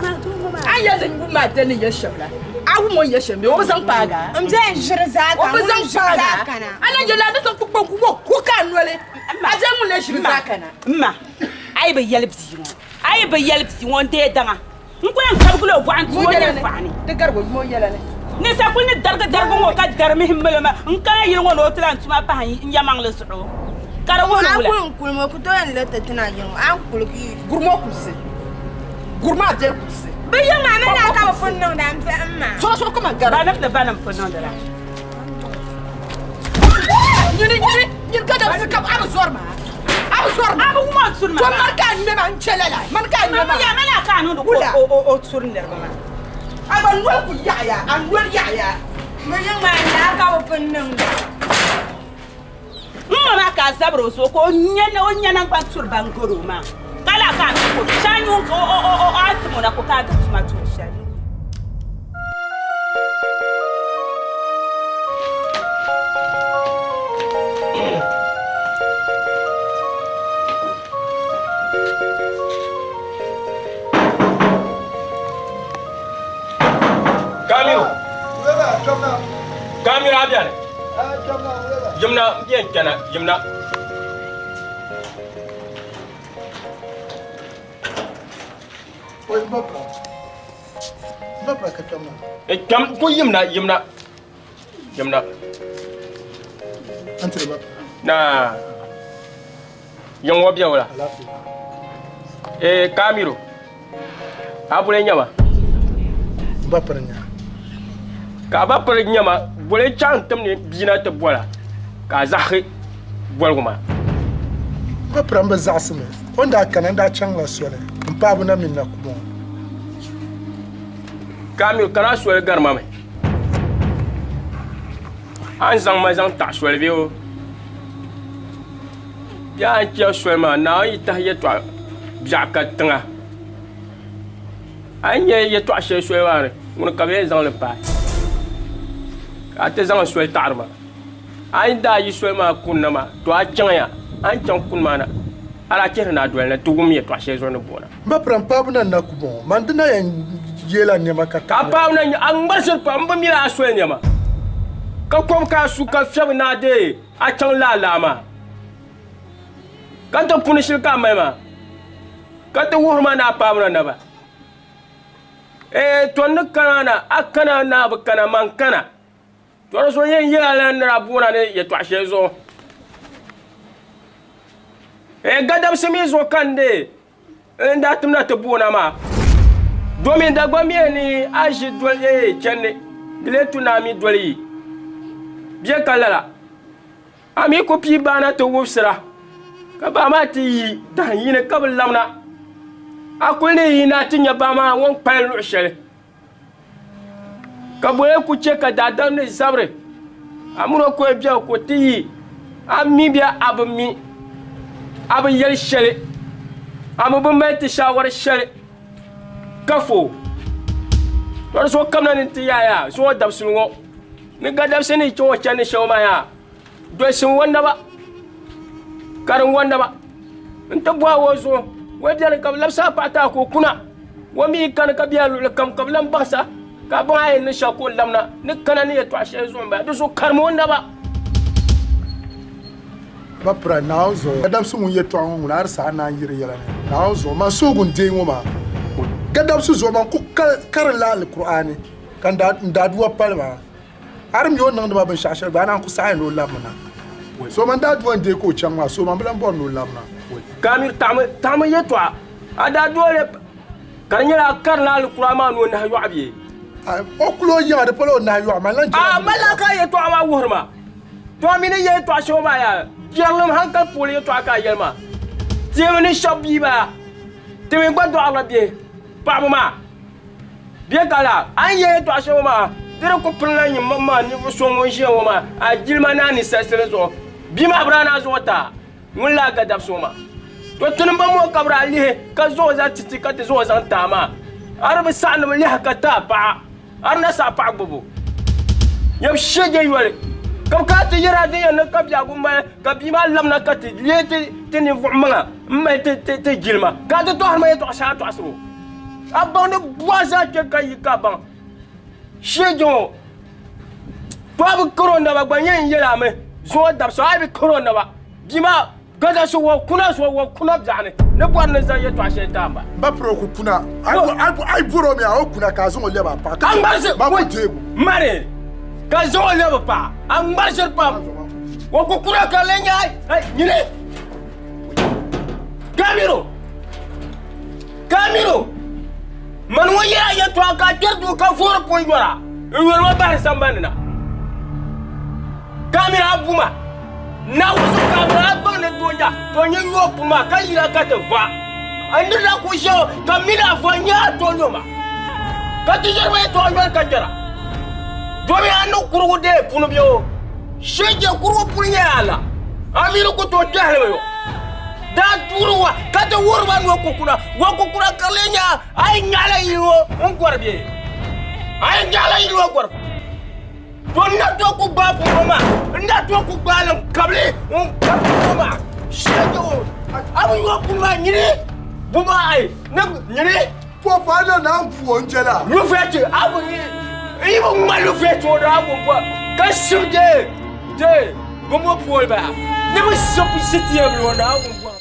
ni yɛli ni n wum a dali ni yɛli shɛm la, a wum o ni yɛli shɛm bee? O bi zaŋ paag a? M bɛn ʒiri zaa O ka bi ŋun zaŋ ʒiri paag zaa a? kana. A na yɛli a ni zaŋ kpukpal ku ku ka a noli, a bɛn ŋun lee ʒiri zaa kana. M ma, a yi bi yɛli bia ŋɔ, a yi bi yɛli bia ŋɔ n-deei daŋa. N ku yɛn kabigila o bɔɣu n-ti o ninvuɣu ni. Di garigi o yuma o yɛla ni. Ninsa kul ni darigi darigi ŋɔ ka dari mihi mili ma n-kana yili ŋɔ ni o ti lan tuma pahi n yɛmaŋli zuɣu ka di wuhi ni A wula. kuli n-kuli ma o ku tooi yɛn liriti ti na yili ŋɔ, a ni kuli ka yi. Guri ma o kulisi. Guri ma a biɛli kulisi. Bɛ yiŋ maa mi naa ka bɛ pun niŋda m biɛhi m maa. Sɔrɔ sɔrɔ kaman gari. Banim ni banim pun niŋdi la. Nyini nyini nyini ka dabisi ka a bi zɔri ma. A bi zɔri ma. A bi wum o turi ma To maa. mani ka a ŋme ma n che lala. Mani ka a ŋme ma. Ya mali a ka a niŋdi Wula. ka o turi niriba maa. A gba noli ku yaɣiya. A noli yaɣiya. Bɛ yiŋ maa naa ka bɛ pun niŋda. N ma maa ka a zabiri o zuɣu ka o nya o nya naŋgban turi ban gari o maa. Ka laa ka a niŋ ka o shee a nyu o o o a tim o na ka o ka a ti tuma turi shɛli. Kamiru. Kamiru a bɛni. Yimna n yɛn kpɛna yimna. Kpɛm ku yimna yimna yimna. Na yiŋ ŋɔ bɛ wula. Ee Kamiru a boli nyɛma. Ba piri nya. Ka a ba piri nyɛma boli chaŋ tim ni bia na ti bola ka a zaɣisi boligu maa. Ba piri n bi zaɣisi mi. O ni daa kana n daa chaŋla soli m paɣibu na mini na kubo. Kamiru kana soli gari ma mi. A ni zaŋ ma zaŋ taɣi soli bee o? Bee a ni chɛ soli maa Naawuni yi tahi yɛtɔɣ biɛɣu ka tiŋa. A ni nya yɛtɔɣ shɛli soli maa ni, ŋuni ka bɛ yɛn zaŋ li paai ka a ti zaŋ soli taɣiri ma. A ni daa yi soli maa kunna maa, to a chaŋya, a ni chaŋ kuni maa na, a daa chihiri ni a doli na ti wum yɛtɔɣ shɛli zuɣu ni boona. M ba pira m paabu na n-na ku bɔŋɔ, man di na yɛn yeela nɛma ka Ka a taɣi paabu na nya a ŋmarisiri pam, m bi mi la a soli nɛma, ka kom ka a su ka fiɛbi ni a deei a chaŋ laalaa maa, ka ti puni shili ka a mali maa, ka ti wuhiri ma ni a paabu na naba. Ee, to n ni kana na, a kana ni a bi kana, man kana. To di zuɣu yɛn yɛla la ni daa boona ni yɛtɔɣ shɛli zuɣu. Ee, gadabisi mi zuɣu ka n deei. N daa timna ti boona maa, domin Dagbaŋ mi ni a ʒi doli ee chani di lee tu ni a mi doli yi bɛ ka lala. A mi ku pii baa na ti wubisira, ka baa maa ti yi dahin yini ka bi labina. A kuli ni yi na ti nya baa maa ŋun kpalim luɣ shɛli. Ka boli ku chɛ ka daadam ni zabiri a min o kɔya biɛhigu ka o ti yi a mi bee a bi mi, a bi yɛli shɛli, a mi bi mali ti shaawari shɛli ka fo. Tɔ di zuɣu kamina ni nti yaai a zuŋɔ dabisili ŋɔ ni gadabisi ni chaŋ o chandi shɛŋa maa yaa dolisim o naba, karim o naba nti bɔhi o zuɣu o beni ka bɛ labisi a paɣa ti a ka o kuna. O mi yi kani ka be a luɣili kam ka bɛ lan baŋs a, ka a baŋ a yɛn niŋ shɛli ka o labina ni kana ni yɛtɔɣ shɛli zuɣu m-bala. Di zuɣu karim o naba. Ba pira, Naawuni zuɣu, gadabsi ŋun yɛtɔɣa ŋɔ ŋuna a di saha naan yi di yɛla ni. Naawuni zuɣu, man suhigu n-deei ŋɔ maa. Gadabsi zuɣu, man ku karinla Alkur'aani ka n daaduwa pali maa. A di mi o ni niŋdi ma binshɛɣu shɛli gba, a naan ku saɣi ni o labimi na. So man daaduwa n-deei ka o chaŋ maa, so man bi lan bɔri ni o labina. Kamir taɣimi yɛtɔɣa a daaduwa ka di nyɛla a karila Alkur'aani maa ni o nahi yɔɣu bee? O kul o yiŋa, di pala o nahi yɔɣu, man lan jɛra A mali a ka a yɛtɔɣa maa wuhiri ma. To a mi ni yɛli yɛtɔɣa shɛŋa maa yaa, jɛrilim hankali puuni yɛtɔɣa ka a yɛli maa. Teemi ni shɛba bia bala, ti mi gba dɔɣirila bihi paɣiba maa. Bɛ ka la, a ni yɛli yɛtɔɣa shɛŋa maa, di di ku pirila nyin maŋmaŋ ninvuɣ so ŋun ʒiya ŋɔ maa a jilima ni a ninsalisili zuɣu. Bia maa bi daa naan zaŋ o ti a. Ŋun lahi ga dabisi ŋɔ maa, to ti ni ba mo ka bɛ daa lihi ka zaŋ o zaŋ ti ti ka ti zaŋ o zaŋ ti a maa, a di bi saɣi ni bɛ lihi ka ti a paɣa, a di na saɣi paɣa gbibbu. Nyɛbu shee je yoli, ka bɛ kana ti yɛri a din yɛn niŋ ka biɛhigu mali ka bia maa labina ka ti leei ti ninvuɣ maŋa m-mali ti jilima, ka a ti tɔhiri ma yɛtɔɣ shɛŋa tɔɣisir o. A baŋ ni bɔhi zaa kpe ka yi ka a baŋ shee je ŋɔ. To a bi kari o naba gba nyɛ n yɛl a mi zuŋɔ dabisa a yi bi kari o naba bia maa gada so wa kuna so wa kuna biɛɣuni ni bɔri ni zaŋ yɛtɔɣa shɛli ti a ba. Ba piri o ku kuna a yi bɔri o mi a o kuna ka a zaŋ o lɛbi a paɣa ka ŋmarisi ma ku deegu. Mani ka zaŋ o lɛbi paɣa a ŋmarisiri pam o ku kuna ka lee nyɛ ai nyini Kamiro Kamiro mani ŋɔ yɛla yɛtɔɣa ka a kpɛri duu ka voori pun yɔra n yɔri ma bahiri sambani na Kamiro a bu ma Naawuni zuɣu Kamiro a baŋ ni doo nya to nyɛ yɔɔ pun maa ka yina ka ti va a niri na ku ʒe o ka mini a va nyɛ a to yo ma ka ti yɛri ma yɛtɔɣa yɔli ka jɛra domi a ni kurigu dee puni bɛ o shee je kurigu puni nyɛ a la a mini ku tooi kpɛhili mi yo daa duuri wa ka ti wuhiri ba ni o kukuna wa kukuna ka lee nyɛ a yi nyaɣila yili ŋɔ n gɔri bee a yi nyaɣila yili ŋɔ gɔri to n na tooi ku gbaai puuni maa n na tooi ku gbaai li n kabili n kabi puuni maa shee o a bi yɔ puuni maa nyini bu maa ayi ni nyini Pɔpu a na naan pu o n-jɛla. Lufɛti a bi yi bi ŋma lufɛti o daa bi bɔ ka shib dee dee bi mo pooli bala ni bi shib sitiɛbili o daa bi bɔ.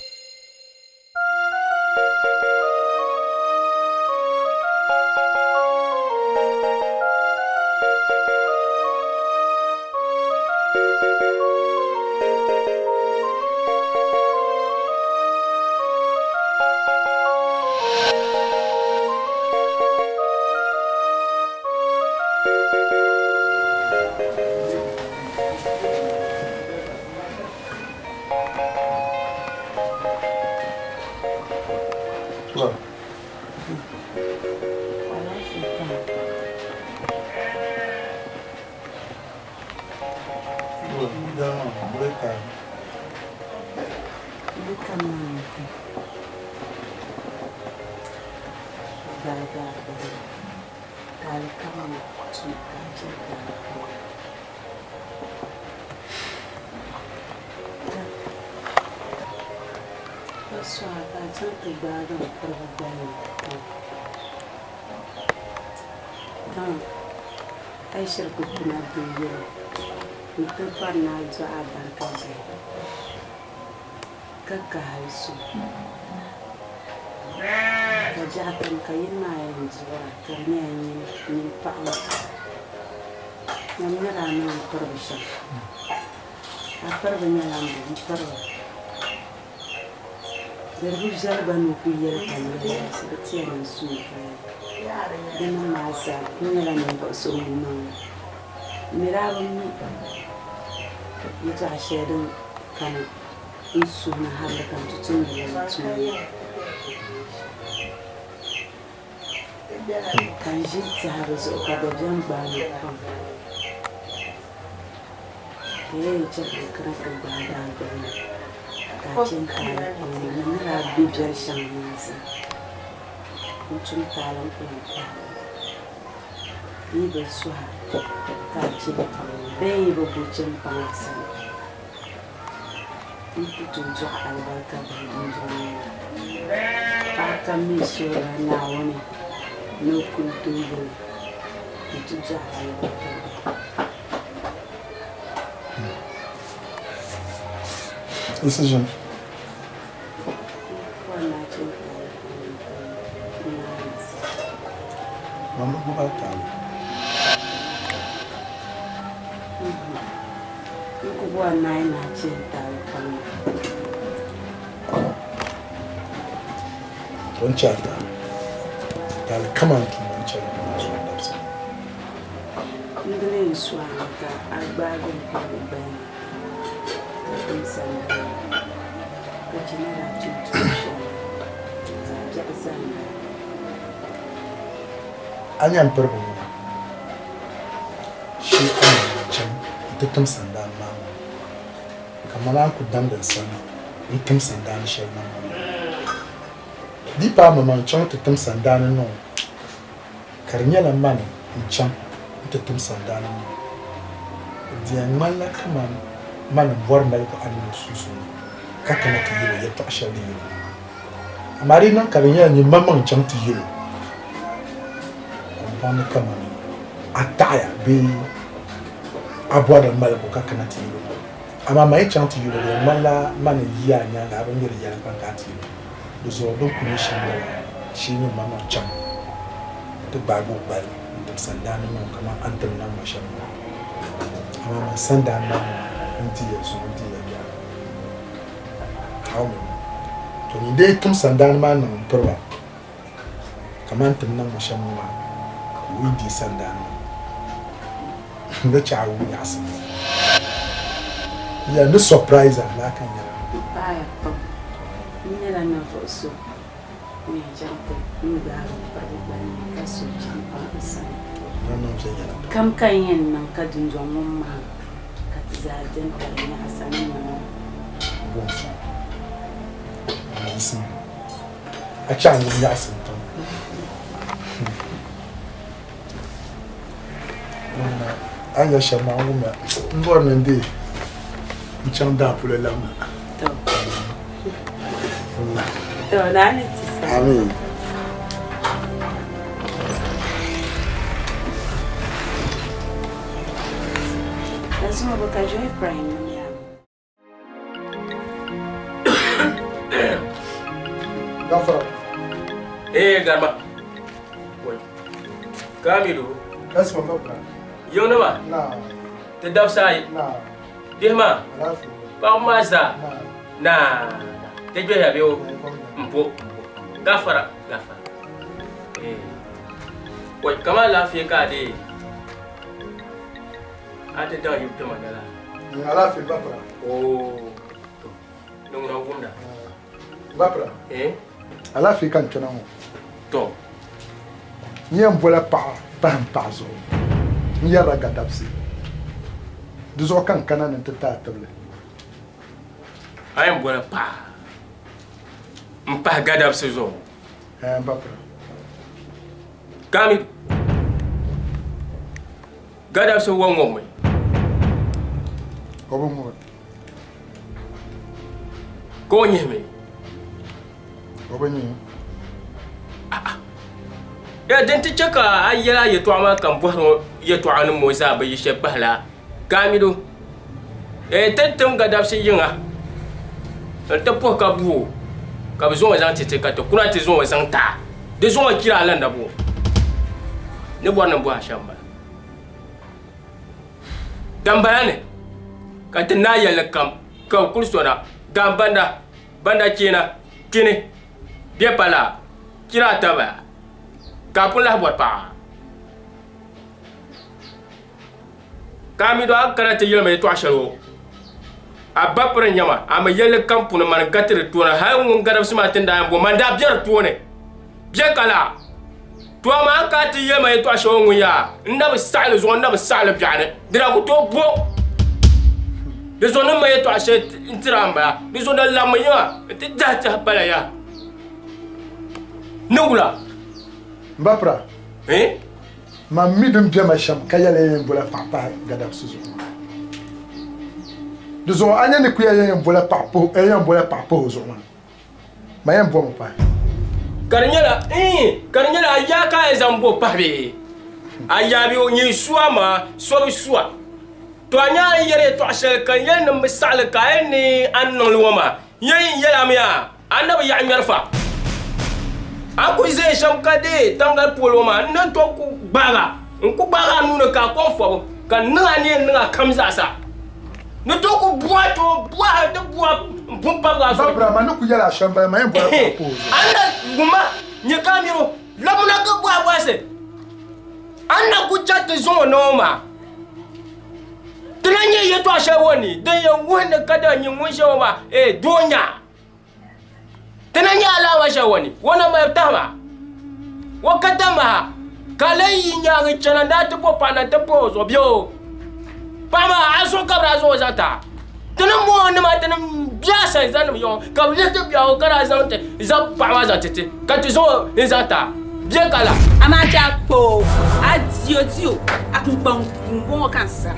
A yi shiri ku kuna bɛ yuli n-ti bɔri ni a dɔɣi a barika bihi ka ka hali so ka biɛɣu kam ka yini maa yɛn duɣira ka di nyɛla nyini paɣa ŋɔ ŋun mi daa niŋ m piriba shɛm a piriba nyɛla m bo m piriba. Di di bi viɛli gba ni o kuli yɛli ka n yɛli yiɣisi di ti yɛn niŋ suui paya. Di niŋ maa zaa n nyɛla ninvuɣ so ŋun niŋ li. M mi daa bi mi yɛtɔɣ shɛli din kani n suhu ni hali ka n ti tumdi lala tuma ŋɔ. Ka n ʒi tɛha di zuɣu ka dabiɛm gbaai ma pam. Ka ya yɛn chɛ ka n kana ti gbaai daa gbali na, ka a chɛ n-taali pam ma ni ni daa be biɛri shɛŋa maa zaa. N tum taali n-ku lan pahi ba. N yi bi suh a ka a chɛ m-paŋ ma bee n yi bi bo chɛ m-paŋ a sani, n ku tooi dɔɣi alibarika bihi dundɔŋ ŋɔ ni. Paɣa kam mi suhirila Naawuni ni o kuli doo yili nti dɔɣi alibarika bihi. Decision. Mama ko ba taali. N ku bɔri ni a yi naai chɛ n taali pam maa. O ni chɛ a taali. Taali kam a ni tum o ni chɛ a maa zuɣu dabisa. N di lee n suhi a mi ka a gbaagi m piribi gbali ni ka tim sambani ni ka chɛ ni daa tum tuun shɛli zaɣ biɛɣu zaa m-bala. A nya m piribi ŋɔ shee a ni daa chaŋ nti tim sandaani maa ŋɔ, ka ma naan ku damdi n sani n-tim sandaani shɛli niŋ ma maa. Di yi paai ma ma n-chaŋ ti tim sandaani niŋ o, ka di nyɛla mani n-chaŋ nti tim sandaani niŋ o. Di yɛn ŋmanila kaman mani m-bɔri maligu a mini o sunsuuni ka kana ti yɛl o yɛtɔɣ shɛli din yɛl o maa. Amaa di yi niŋ ka di nyɛla nyin maŋmaŋ n-chaŋ ti yɛl o, ka m baŋ ni kamani a taɣiya bee a bɔrila maligu ka kana ti yɛl o maa. Amaa man yi chaŋ ti yɛl o, di yɛn ŋmanila mani n-yi a nyaaŋa a bi mi di yɛlinkpani ka a ti yɛl o. Di zuɣu din kuli nyɛ shɛm lala shee nyin maŋmaŋ chaŋ ti gbaagi o gbali n-tim sandaani niŋ o kaman a ni tim niŋ ma shɛm maa. Amaa man sandaani maa ŋɔ n-di ya zuŋɔ n-di ya biɛɣu. Naawuni ŋɔ, to nyin dee tim sandaani maa niŋ m-piri ba kaman a ni tim niŋ ma shɛm ŋɔ maa, ka o yi deei sandaani maa, n ni chɛ a wum nyaɣisim. N yɛli ni surprise a laa ka n yɛra. M paaya pam. N nyɛla ninvuɣ so ŋun yɛn chaŋ ti n gbaagi m piribi gbali ni ka so chaŋ paŋ n sani. N niŋ viɛnyɛla pam. Kam ka n yɛn niŋ ka dundɔŋ ŋɔ mahim ka ti zaa beni ka di nyaɣisa ni mama. Bɔnfa, yiɣisim a chɛ a ŋun nyaɣisim pam. A ni yɛli shɛm maa n wumya. M bɔri ni n deei n-chaŋ daa polo labina. Ameen. Gafara. Eh garba. Wai. Kamilu. Kasima babba. Yau na ma? Na. Ti dabisa ayi. Na. Bihi maa? Alaafee. Paɣaba maa zaa? Na. Na. Ti gbɛhiya bee o? M-po. Gafara. Gafara. Eh. Wai, kama alaafee ka a deei. A ti daŋ yibu kpɛma na la. N alaafee bapira. Oo. To, ni ŋuna wumda. Bapira. Eh? Alaafee ka n kpɛna ŋɔ. To. N yɛn bola paɣa pahi n paɣa zuɣu. N yɛrila gadabsi. Di zuɣu ka n kana ni n ti ti a tibili. A yɛn bola paɣa m pahi gadabsi zuɣu? Eh, n bapira. Kamidu. Gadabsi wa ŋɔmi. O bi ŋɔmi. Ka o nyihimi. O bi nyihi. Ya din ti chɛ ka a yɛli a yɛtɔɣa maa ka m bɔhiri ŋɔ yɛtɔɣa ni ŋɔ zaa bi yi shɛli pahila Kamidu. Ee, ti ni tim gadabsi yiŋa n-ti puhi ka bu o, ka bɛ zaŋ o zaŋ ti ti, ka ti kuna ti zaŋ o zaŋ ti a. Di zaŋ o chira a la nabo. Ni bɔri ni m bɔhi a shɛm m-bala. Dambala ni ka ti naai yɛlli kam ka bɛ kuli sona, Gaambanda, banda cheena. Kpini, bɛ pala chira ata bala, ka a pun lahi bɔri paɣa. Ka a mi do a kana ti yɛli ma yɛtɔɣ shɛli o, a ba piri n-nyɛ ma, a mi yɛlli kam puuni mani gati di tooni, hal ŋun gadabisi maa ti ni daa yɛn bo ma n-daa be di tooni. Bɛ ka la, to amaa a ka ti yɛli ma yɛtɔɣ shɛli o ŋun yaa, n na bi saɣi li zuɣu, n na bi saɣi li biɛɣuni, di daa ku tooi bo. Di zuɣu ni m ma yɛtɔɣ shɛli n-tiri a m-bala, di zuɣu di labimi yiŋa nti dahi tɛhi pala yaha. Ni wula? M ba pira, Eh? Man mi din be ma shɛm ka yɛli ya yɛn bola paɣa pahi gadabisi zuɣu maa. Di zuɣu a nya ni kuya ya yɛn bola paɣa pahi, ya yɛn bola paɣa pahi o zuɣu maa. Ma yɛn bomi pahi. Ka di nyɛla, iin, ka di nyɛla a yaa ka a yɛn zaŋ bo pahi bee? A yaa bee o nyin su a maa, so bi su a. To a nya a ni yɛri yɛtɔɣ shɛli ka n yɛli ni m bi saɣi li ka a yɛli ni a ni niŋ li ŋɔ maa, n yɛn yɛl a mi a, a na bi yaɣi ŋmɛri fa. A ku ʒe shɛm ka deei taŋgali polo ŋɔ maa, n ni tom ku gbaag a, n ku gbaag a nuu ni ka a kɔŋ fɔbu, ka n niŋ a ni yɛn niŋ a kam zaasa. Ni tooi ku bu a tooi bu a ti bu a m-pun pabigi a zuɣu. Babura, man ni ku yɛl a shɛm bala, man yɛn bɔla paɣa pa o zuɣu. A ni na wumma nyɛ ka a miri o, labimina ka bɔhi bɔhisi. A ni na ku chaŋ ti zaŋ o na ŋɔ maa, ti na nyɛ yɛtɔɣ shɛli ŋɔ ni din yɛn wuhi ni kadama nyin ŋun ʒiya ŋɔ maa, ee, doo n-nyɛ a. Ti na nyɛ alaama shɛli ŋɔ ni, o na mali tahima, o ka tamaha, ka lan yi nyaaŋa chana ni a ti bo paɣa na nti pahi o zuɣu bee o paɣa maa a zuɣu ka bɛ daa zaŋ o zaŋ ti a. Ti ni mɔŋ o nima ti ni bɛ a sani zaŋ nim yaŋɔ ka bɛ lihi ti biɛhigu ka daa zaŋ ti zaŋ paɣa maa zaŋ ti ti ka ti zaŋ o n-zaŋ ti a bee ka la. Amaa chɛ a kpa o, a di o di o, a kpiŋkpaŋ m-bɔŋɔ ka n sara.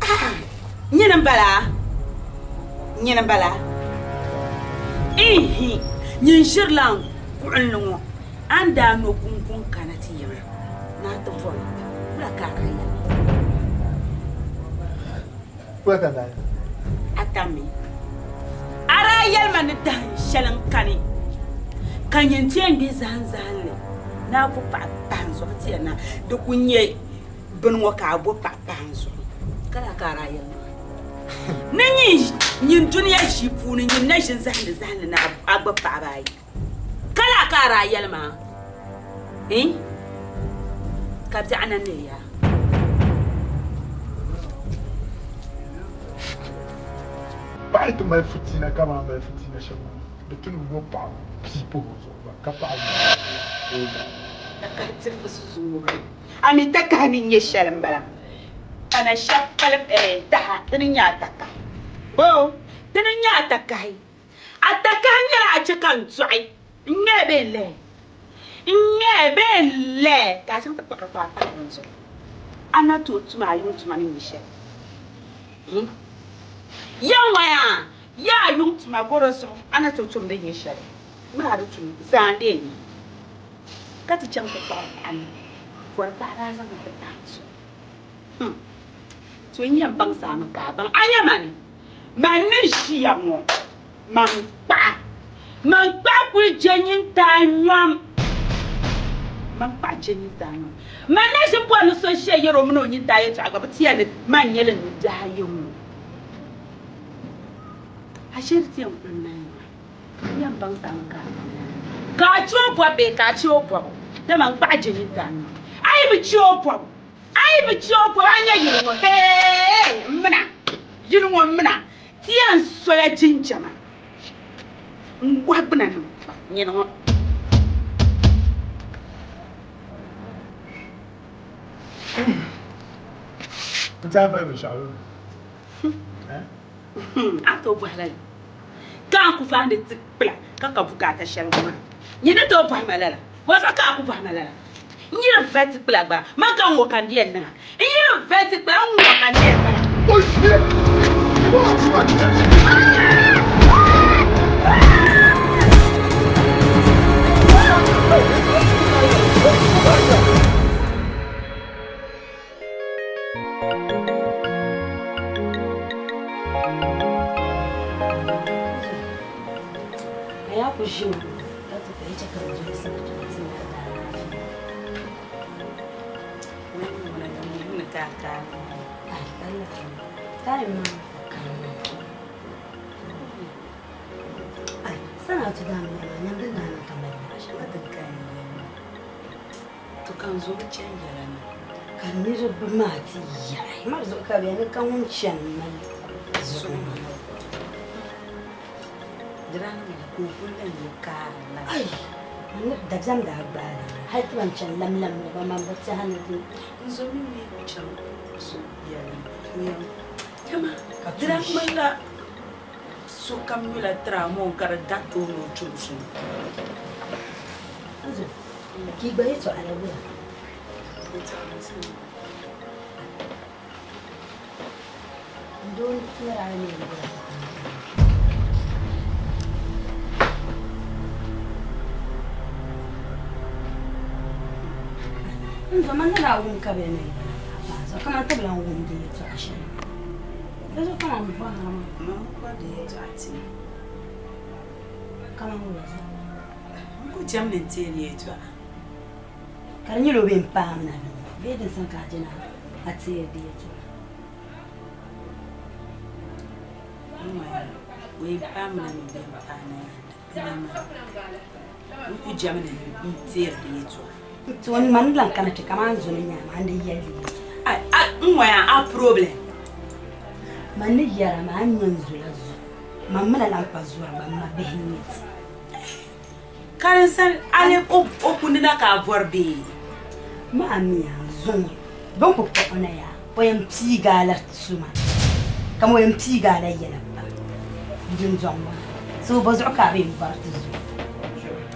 Ah! Nyini m-bala? Nyini m-bala? Ihi! Nyin ʒirila n kuɣinli ŋɔ, a ni daa no guŋguŋ kana ti yiŋa ni a ti bɔri wula ka a daa yɛli ma? Wula ka n daa yɛli? A tammi. A daa yɛli ma ni dahin shɛli n-kani ka nyin ti yɛn gbihi zahim zahinli ni a bo paɣa pahi n zuɣu ti yɛn na di ku nyɛ bini ŋɔ ka a bo paɣa pahi n zuɣu ka daa ka a daa yɛli ma ni nyin dunia ʒii puuni nyin na ʒini zahindi zahindi ni a gbubi paɣaba ayi ka laa ka a daa yɛli ma eh? Ka biɛɣu na neei ya. Paɣa yi ti mali fitiina kaman a mali fitiina shɛm maa, di tu ni bo paɣa pii pahi o zuɣu gba ka paɣa o gba. Takahi tiribu suzuuni. A mi takahi ni nyɛ shɛli m-bala. Ka na shɛb kpalim taha, dini n-nyɛ a takahi. Boo! Dini n-nyɛ a takahi. A takahi nyɛla a chɛ ka n dɔɣi n-ŋmɛya bee n-lɛɛ? N-ŋmɛya bee n-lɛɛ ka a chaŋ ti kpuɣiri paai pahi bini zuɣu? A na tooi tum a yuŋ tuma ni nyɛ shɛli? Hmm. Ya ŋɔ yaa, ya a yuŋ tuma gɔro zuɣu a na tooi tum din nyɛ shɛli? Maa di tum zaa n-dee ni ka ti chaŋ ti kpuɣiri paɣa ni bɔri paɣaba a zaŋ ti pahi zuɣu. Hmm. To n yɛn baŋ zaa mi ka a baŋ. A nya mani? Man ni ʒiya ŋɔ, man kpaɣa, man kpaɣa kuli je nyintaa nyom. Man kpaɣa je nyintaa nyom. Man na ʒi bɔri ni so ʒiya yɛri o mini o nyintaa yɛtɔɣa gba bi ti ya ni man nyɛli n nubiɛhi ayi ŋɔ. Ashe di ti yɛn kuli naai maa, n yɛn baŋ zaa mi ka a baŋ. Ka a che o bɔbu bee ka a che o bɔbu, dama n kpaɣa je nyintaa nyom. A yi bi che o bɔbu, A yi bi chɛ o polo, a nya yili ŋɔ, hee, m mina, yili ŋɔ m mina, ti yɛn soya jinjama n-gɔhi gbuna niŋ nyini ŋɔ. N tɛha mali binshɛɣu A tooi bɔhi lala ka a ku faandi ti kpila ka ka bukaata shɛli ŋɔ maa. Nyini tooi bɔhi ma lala. Bɔzuɣu ka a ku bɔhi ma lala? N yi di vali ti kpila gba, man ka n ŋɔ ka n di yɛn niŋ a? N yi di vali ti kpila, n ŋɔ ka n di yɛn niŋ a? A yaa ku ʒimi ka ti ka yi chɛ ka bɛ dolisi ba ka ti nya alaafee. Time maa kanna. ti daa mi maa nyam din daa niŋ ka mali yaɣa shɛŋa din ka n yɛli to ka n zo bi chani yɛla ni. Ka niriba maa ti yaɣi ma di zuɣu ka bɛ ni ka ŋun chani mali zuɣu maa. Di daa niŋ ka o kuli lan yi kaari la. Ai! Man ni dabiɛm daa gbaai la hali ti ban chani lamlam ni gba man bi tɛha ni di. N zo mi mi ku chaŋ so yɛli ni o yɛn chama di daa ŋmanila sokam nyula tiramoon ka di dariti o ni o tumtum. N zo, ka yi gba yɛtɔɣa la wula? N doo ni daa nyɛ n wula? N zo, man ni daa wum ka bɛ ni yɛra maa zuɣu kaman ti bi lan wum di yɛtɔɣa shɛli. Di zuɣu kaman bɔhiri maa. Man bi bɔri di yɛtɔɣa ti. Kaman wula zuɣu? N ku cham ni n teei di yɛtɔɣa. Ka di nyɛla o bee m-paami na bee din sani ka a je ni a teei di yɛtɔɣa? O yɛn paami na mini bɛ yɛn paai na yaa di bela maa. N ku jɛmi ni n teeri di yɛtɔɣa. To n ma ni lan kana kpe kaman zo ni nyaama a ni di yɛli di yɛtɔɣa. N ŋɔya a problem. Man ni yɛra maa a ni nya n zo la zo. Man mi na lan kpa zɔri gba m ma bihi n-nyɛ ti. Ka din sani a lee o kundi na ka a bɔri bee? Maa mi a zuŋɔ bɛ ni ku kpuɣi o na yaa, o yɛn piigi a la tuma, kaman o yɛn piigi a la yɛla pam dundɔŋ ŋɔ ni. So bɔzuɣu ka a bi yɛn bɔri ti zo?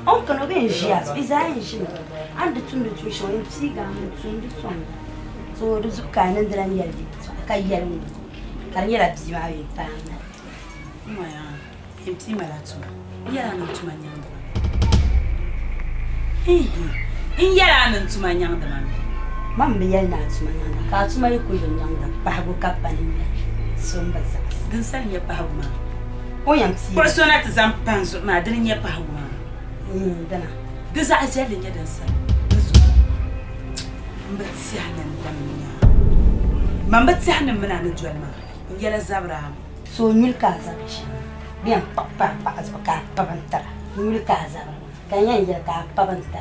O ni kani o bi yɛn ʒi a zuɣu, yi zaa yɛn ʒimi. A ni di tumdi tuun shɛŋa, o yɛn piigi a mi n-tum di sɔŋda. So di zuɣu ka a niŋdi lan yɛli yɛltɔɣa ka yɛli ŋ-ŋɔ ka di nyɛla bia maa yɛn paai m-mali. N ŋɔya. Yɛn pii ma la tuma. N yɛla a ni tuma nyaŋdi ma. Ihi, n yɛla a ni tuma nyaŋdi ma mi. Man bi yɛli ni a tuma nyaŋda, ka a tuma yi kuli bi nyaŋda, pahigu ka pa ni nyɛli, so m-bi zaɣisi. Din sani nyɛ pahigu maa. O yɛn pii Kpuɣi so na ti zaŋ pa n zuɣu maa, dini n-nyɛ pahigu maa. Dina. Di zaɣ viɛlli n-nyɛ din sani. Di zuɣu m bi tɛhi ni n dam nyaa. Man bi tɛhi ni m mini a ni doli maa, n yɛla zabiri a mi. So nyuli ka a zabiri shɛm, bɛ yɛn kpuɣi pa a paɣa zuɣu ka a pa bintira. Nyuli ka a zabiri maa, ka n yɛn yɛli ka a pa bintira.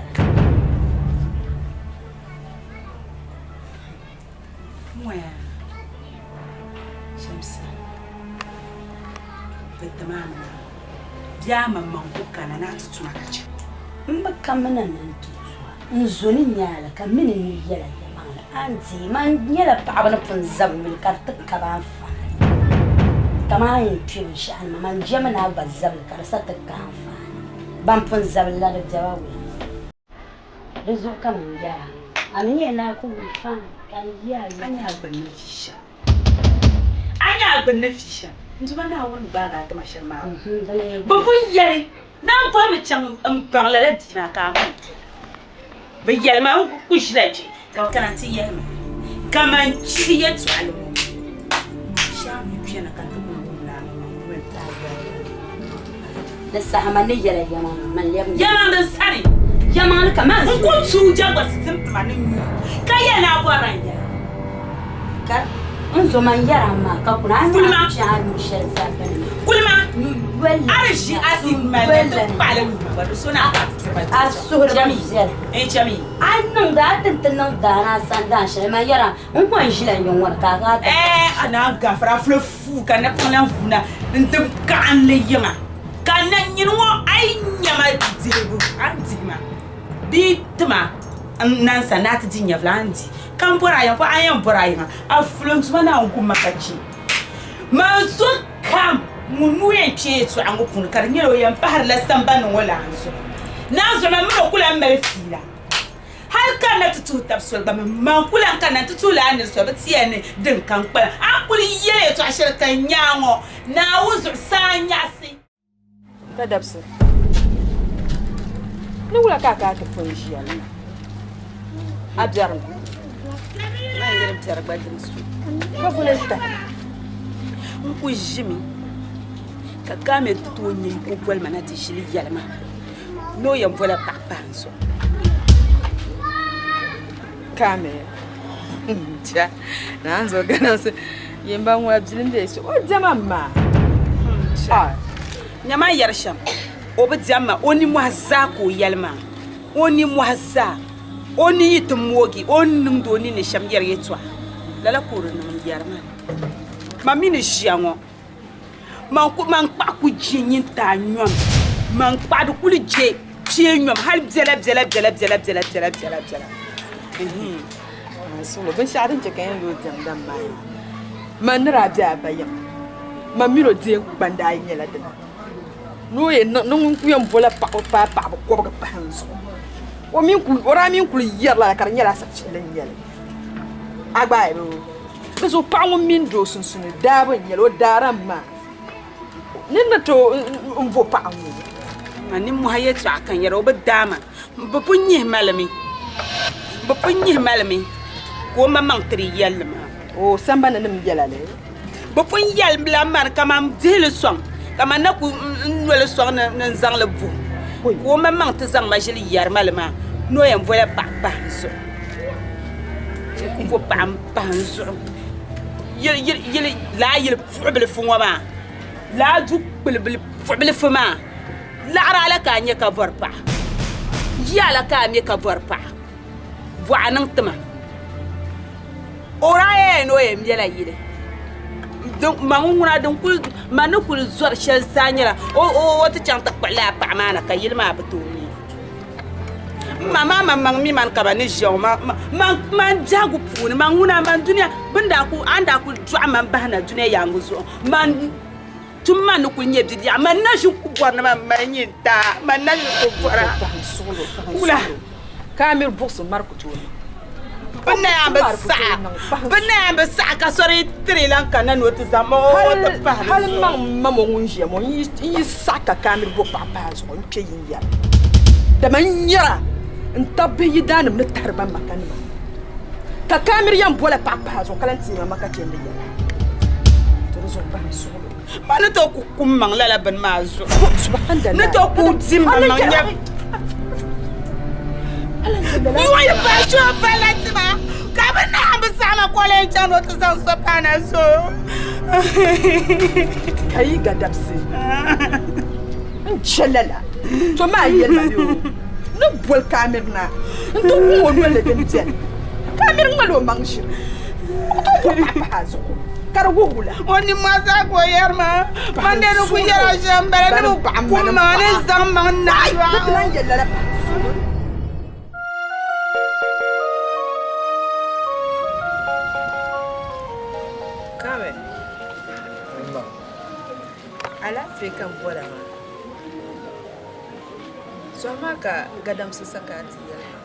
N-ŋɔya Shamsi, bɛ tim a mi na, bɛ a maŋmaŋ ku kana ni a ti tuma ka chɛ. M bi kamina ni n ti tuma, n zo ni nya a la ka m mi ni n ni yɛl a yɛlimaŋli, a ni deei ma. N nyɛla paɣiba ni pun zabi nyuli ka di ti ka ba anfaani. Kaman a yɛn kpe binshɛɣu ni maa, man jɛmi ni a gba zabi li ka di sa ti ka anfaani. Ban pun zabi li la di bɛba wula? Di zuɣu ka man yɛra, A mi nyɛla naa ku wum faani ka n yi a A nya a gbunni vi shɛm. A nya a gbunni vi shɛm. N Duuma Naawuni gbaag a tima shɛm maa. Bɛ pun yɛli ni a bɔrimi chaŋ m-baŋ lala bia maa ka a ku doli. Bɛ yɛli ma n ku ʒila kpe ka bɛ kana nti yɛli ma kaman chihi yɛtɔɣili ŋɔ shee a mi kpɛna ka ti kul wum la a maŋ noli. Di saha man ni yɛla yɛmaŋli man lɛbi niriba. Yɛmaŋli n sani. Yɛmaŋli ka man N ku tuui jɛŋgbasi ti m-pima ni nyuu ka yɛli ni a bɔrila n yɛla. Ka n zo man yɛra m maa ka kuna a ni a kpɛhi a luɣ shɛli zaa bini maa. Kulima Yoli a di ʒi a ti mali ni ti kpaɣili nuu gba di so ni a ka ti ba A suhuri bi viɛla. N chami. A niŋdi a ti ti niŋ daani a sani daan shɛli man yɛra n ko n ʒila n yiŋ ŋɔ ni ka a ka a ti. Ɛɛ a naan gafara fuli fuu ka napaŋ lan vuuna n-ti kaɣinli yiŋa ka na nyini ŋɔ a yi nya ma dihibu a ni dihi ma bee ti ma n na n sani ni a ti di nyɛvili a ni di ka m bɔri a yiŋa ko a yɛn bɔri a yiŋa a fuli n tuma Naawuni kum ma ka chɛ man sokam ŋun nuu yɛn kpe yɛtɔɣa ŋɔ puuni ka di nyɛla o yɛn pahirila sambani ŋɔ lan zuɣu Naawuni zuɣu man mini o ku lan mali fiila. Hal ka n na ti tuhi tab soli gba, man ku lan kanna nti tuhi lala nir so bi ti yɛli ni din ka n-kpalim. A ni kul yɛli yɛtɔɣ shɛli ka n nya a ŋɔ, Naawuni zuɣusaa nyaɣisi. Ka dabisi ni wula ka a kana ti pun ʒiya ni na? A biɛrimi? Man yɛli biɛri gba din so. Ka vuli n-tahi. N ku ʒimi ka Kaamɛl ti tooi nya yiko boli ma na ti ʒili yɛli ma ni o yɛn bola paɣa pahi n zuɣu. Kaamɛl cha naan zuɣu ganamsi yɛn ba ŋuna bilim bee so o diɛma m-maa. Nyama n yɛri shɛm. O bi diɛm ma, o nimmohi zaa ka o yɛli maa. O nimmohi zaa, o ni yi ti moogi, o ni niŋdi o ninni shɛm yɛri yɛtɔɣa, lala ka o di niŋ n-yɛri ma. Man mi ni ʒiya ŋɔ, man ku, man kpaɣi ku je nyintaa nyom, man kpaɣi di kuli je kpee nyom hali biɛla biɛla biɛla biɛla biɛla biɛla biɛla biɛla. Suɣulo, binshɛɣu din chɛ ka n yɛn lo diɛmda m-maa yaa. Man ni daa be a ba yiŋa, man min o deei gbanda ayi nyɛla dina. Ni o yɛn niŋ ni ŋun ku yɛn bola paɣaba paai paɣaba kɔbiga pahi n zuɣu. O mi ku, o daa mi kuli yɛri lala ka di nyɛla asapiɛlli n-nyɛ li. A gba a bi Di zuɣu paɣa ŋun mini doo sunsuuni daabu n-nyɛ li, o daara m-maa. Nir ni tooi n vo paɣa ŋɔ. Ma nimmohi yɛtɔɣa ka n yɛra o bi daa ma, bɛ pun nyihi ma li mi, bɛ pun nyihi ma li mi ka o maŋmaŋ tiri yɛlli maa. O sambani nim yɛla li. Bɛ pun yɛli la mani ka man dihi li sɔŋ, ka man na ku n noli sɔŋ ni n zaŋ li buhi, ka o maŋmaŋ ti zaŋ ma ʒili yɛri ma li maa ni o yɛn vola paɣa pahi n zuɣu. N vo paɣa m-pahi n zuɣu. Yili laa yili puɣibilifu ŋɔ maa, laa du kpulibili puɣibilifu maa, laɣiri a la ka a nya ka bɔri paɣa, yia la ka a mi ka bɔri paɣa. Bɔɣa niŋ ti ma. O daa yɛya ni o yɛn mɛla yili. Ma ŋun ŋuna din kuli ma ni kuli zɔri shɛli zaa nyɛla o ti chaŋ ti kpuɣi lala paɣa maa na ka yili maa bi tooi me. M ma maa maŋmaŋ mi mani ka ba ni ʒiya ŋɔ man biɛhigu puuni man ŋuna man dunia bɛ ni daa kuli a ni daa kuli dɔɣi man bahi na dunia yaaŋa zuɣu man Tum ma ni kuli nyɛ bibiɛɣu, man na ʒi ku bɔri ni man mali nyintaa, man na ʒi ku bɔra. Wula? Ka a miri buɣisi mari ku tooi niŋ. Bɛ na yɛn bi saɣi, bɛ na yɛn bi saɣi ka sori tiri lan kanna ni o ti zaŋ ma o ti pahi di Hali zuɣu. maŋ ma ŋɔ ŋun ʒiya ŋɔ, n yi saɣi ka Kamiri bo paɣa pahi a zuɣu, n kpe yin yɛra. Dama n nyara n tab bihi yidaannim ni tahiri ba makanima, ka Kamiri yɛn bola paɣa pahi a zuɣu ka lan teei ma maka chandi yɛla. To di zuɣu bahi n suɣulo. Ma ni tooi ku kum maŋ lala bini maa zuɣu. Ni tooi ku di maŋ nyɛ. Yuɣi paai choo pala tima ka bɛ naɣim bi saɣima ka o lee chaŋ ni o ti zaŋ so paana so. Ka yi ga dabisi n chɛ lala to maa yɛli ma bɛ o ni boli Kamiri na n-ti wum o noli din beni. Kamiri ŋmali o maŋ ʒiri o ku tooi bɔri paɣa pahi a zuɣu ka di wuhi wula. O nimmohi zaa ka o yɛri maa, man dee ni ku yɛra shɛm m-bala ni bi kum maa ni zaŋ maŋ naɣi yɔɣu. Di ti lan yɛli lala pahi suhu. Kamil, alaafee ka m bɔra maa. Sɔhi maa ka gadamsi sa ka a ti yɛli ma.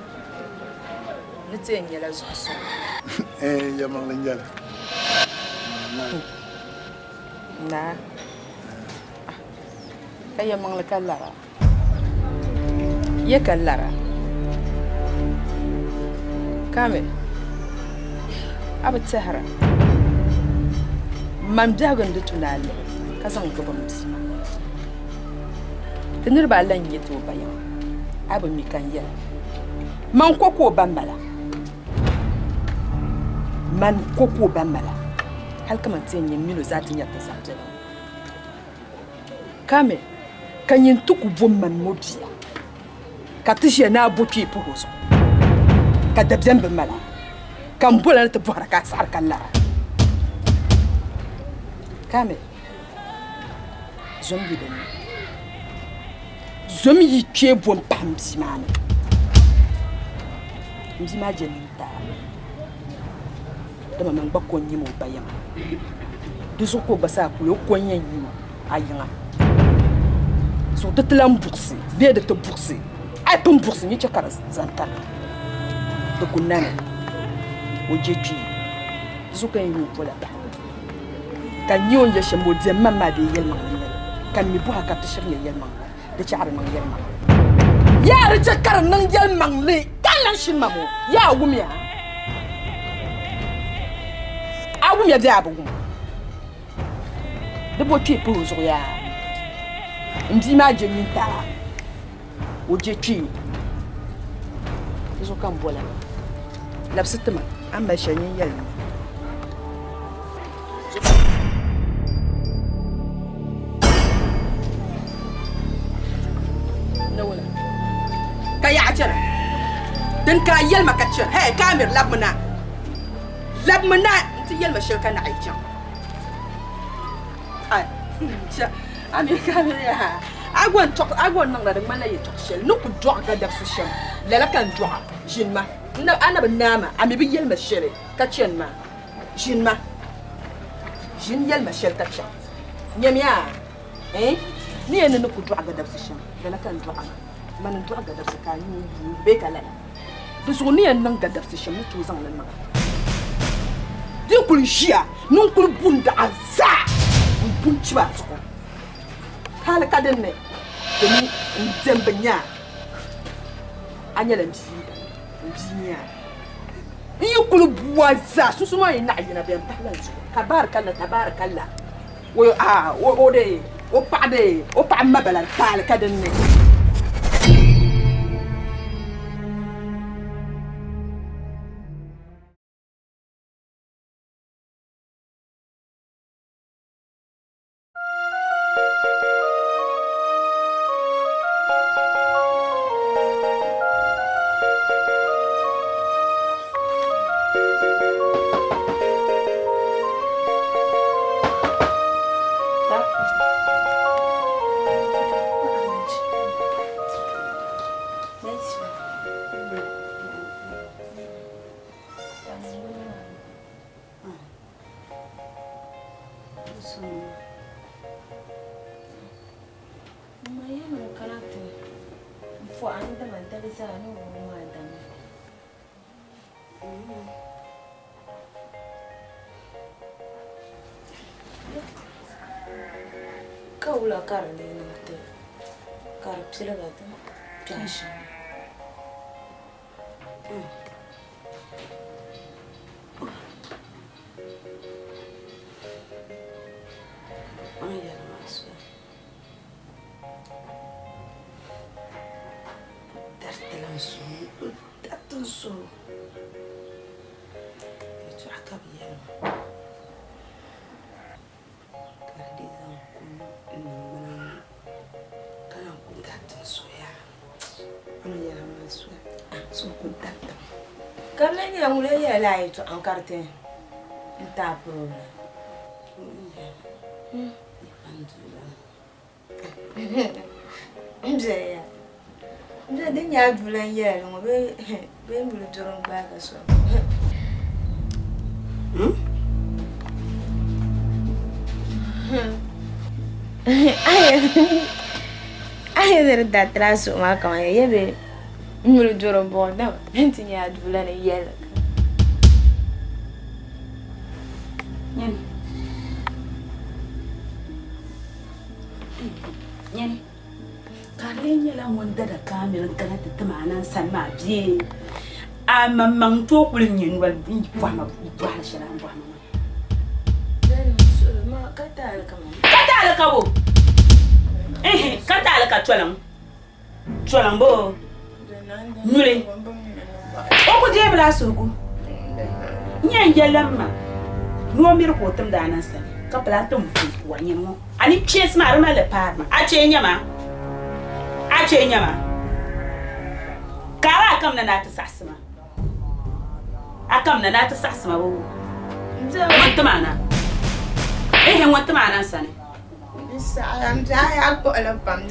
Ni ti yɛn nyɛla zuɣusuŋ. Ɛɛn, yɛlimaŋli n-nyɛ li. Naa, ka yɛlimaŋli ka lara? Ya ka lara? Kamil, a bi tɛhira? Man biɛhigu n-di tu ni a lihi ka zaŋ gbubi m bia maa. Ti niriba ala n-nyɛ ti o ba yiŋa, a bi mi ka n yɛla. Man ko ka o ba mala. Man ko ka o ba mala. Hali kaman ti yɛn nyɛ m mini o zaa ti nyari ti zaɣ biɛla ŋɔ. Kamil, ka nyin ti ku bo man ŋɔ bia, ka ti ʒiya ni a bo kpee pahi o zuɣu, ka dabiɛm bi mal a, ka m bola ni ti bɔhira ka a saɣiri ka lara. Kamil, zom yi din ni. Zom yi kpee bo m-pahi m bia maa ni. M bia maa je nintaa, dama man gba ko n-nyɛ ma o ba yiŋa. Di zuɣu ka o gba saa kuli o ko n-yɛn nyɛ ma a yiŋa. So di ti lan buɣisi bee di ti buɣisi, a yi pun buɣisi n-yi chɛ ka di zani tariga, di ku nani o je kpee. Di zuɣu ka n yɛn yi o bola bahi. Ka n nya o ni yɛli shɛm, o diɛm ma maa bee yɛlimaŋli n-nyɛ li? Ka m mi bɔha ka ti shiri nyɛ yɛlimaŋli, di chɛ a di niŋ yɛlimaŋli. Yaa di chɛ ka di niŋ yɛlimaŋli ka n lan shini ma ŋɔ, yaa wumya? A wumya bee a bi wum? Di bo kpee pahi o zuɣu yaa? M bia maa je nyintaa, o je kpee. Di zuɣu ka m bol a. Labisi ti ma, a ni mali shɛli nyin yɛli ma. Din ka a yɛli ma ka chani, hɛi, ka a miri labimi na. Labimi na nti yɛli ma shɛli ka naɣi yi chaŋ. Ai, cha, a mi ka a miri yaha. A gba n-tɔɣ, a gba n-niŋda di ŋmanila yɛtɔɣ shɛli ni ku dɔɣi gadabisi shɛm, lala ka n dɔɣ a. Ʒini ma. A na bi naai ma, a mi bi yɛli ma shɛli ka chani maa. Ʒini ma. Ʒini yɛli ma shɛli ka chaŋ. Nyamiya, eh, ni yɛn ni ni ku dɔɣi gadabisi shɛm, lala ka n dɔɣ a maa. Mani n-dɔɣi gadabisi ka a nyɛ o bua bee ka lala. Di zuɣu ni yɛn niŋ gadabisi shɛm ni tooi zaŋ li niŋ a. Di yi kuli ʒiya ni n kuli bu n-daɣa zaa m-bu n-chibi a zuɣu. Hali ka din ni domin n diɛm bi nya a, a nyɛla m bia n bia n-nyɛ a. N yi kuli bu a zaa sunsuuni maa yi naɣi yina bɛn pahi la n zuɣu. Tabaarikalla tabaarikalla o a o de o paɣa de o paɣa ma bala taali ka din ni. Ka wula ka di lee niŋ ti ka di piligi ti kpɛhi shɛm? Yɛltɔɣa ka bɛ yɛli ma ka di dii zaŋ kum n-niŋ bini ŋɔ ka lahi ku dariti n suhu yaha a ni yɛli ma soya suhu ku dariti mi. Ka di lahi nyɛla ŋun lee yɛla lala yɛltɔɣa n-kariti n-ti a problem. M biɛla m biɛla din nyɛ a duu lan yɛla li ŋɔ bee m bili doro n-gbaagi a sɔŋ. A yɛn ni di daritila a suhu maa kaman ya bee m bili doro m-bɔŋɔ dama nti nyɛ a duu lan yɛli. Nyini, ka a lee nyɛla ŋun dada kaamil n-kana ti ti ma a na n sani maa bee a maŋmaŋ n-tooi kuli nya noli m-bɔhi ma bɔhili shɛli a ni bɔhi ma maa? Ka taali ka bo? Ihi, ka taali ka toliŋ? Toliŋ bo? Nyuli. O ku deemila a suhigu. N yɛn yɛlila m ma ni o miri ka o timdi a ninsali ka pili a tim wa nyini ŋɔ. A ni kpeesi maa di mali li paari ma. A kpee nya ma? A kpee nya ma? Ka a daa kamina ni a ti saɣisi ma? A kamina ni a ti saɣisi ma boo? Ŋun tim a na? Ehe ŋun tim a na n sani?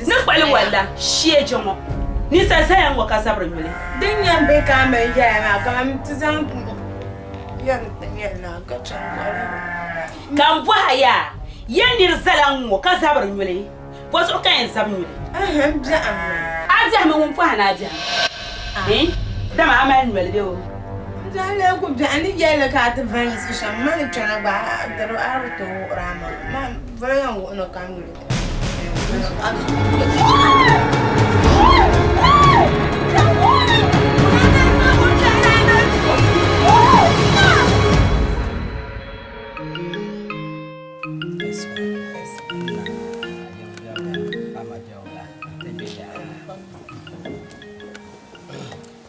Ni kpuɣili walla shee je ŋɔ. Ninsal zaya ŋ-ŋɔ ka zabiri nyuli. Din yɛn be ka a mali yɛla maa kaman ti zaŋ yɛri ti yɛli la ka chaŋ bɔhili. Ka m bɔhi a yaa, ya nir zala ŋ-ŋɔ ka zabiri nyuli, bɔzuɣu ka yɛn zabi nyuli? Ɛhɛ, m biɛhim mi. A biɛhimi ŋun pɔhi a ni a biɛhim? Ɛɛn, dama a mali noli bee o? N daa lee ku biɛhi ni yɛli ka a ti va yiɣisi shɛm, m ma ni kpɛna gba a di a bi tooi wuhiri a maŋa. Ma voli yɛn wuhi ni ka yuli.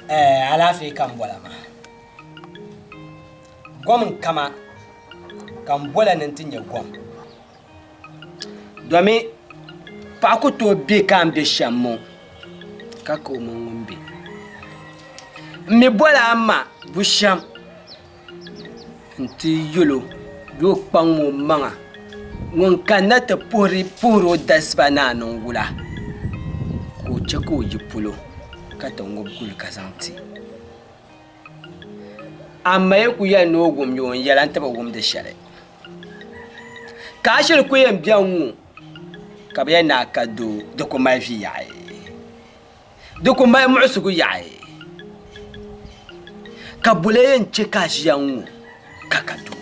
Eh, alaafee ka n bɔla maa. Gom n kama ka n bɔla ni n ti nyɛ gom. Domi paɣa ku tooi be ka n be shɛm ŋɔ ka ka o mini ŋun be. M mi boli a ma bushɛm nti yɛl o bee o kpaŋm o maŋa ŋun kanna ti puhiri o dasiba ni a niŋ wula, ka o chɛ ka o yi polo ka ti ŋub guli ka zaŋ ti. A ma yi kul yɛli ni o wum ya o ni yɛla nti bi wumdi shɛli. Ka a shiri ku yɛn beni ŋ-ŋɔ ka bɛ yɛli ni a ka doo, di ku mali vi yaɣi. Di ku mali muɣisigu yaɣi. Ka bula yɛn chɛ ka a ʒiya ŋ-ŋɔ ka ka doo.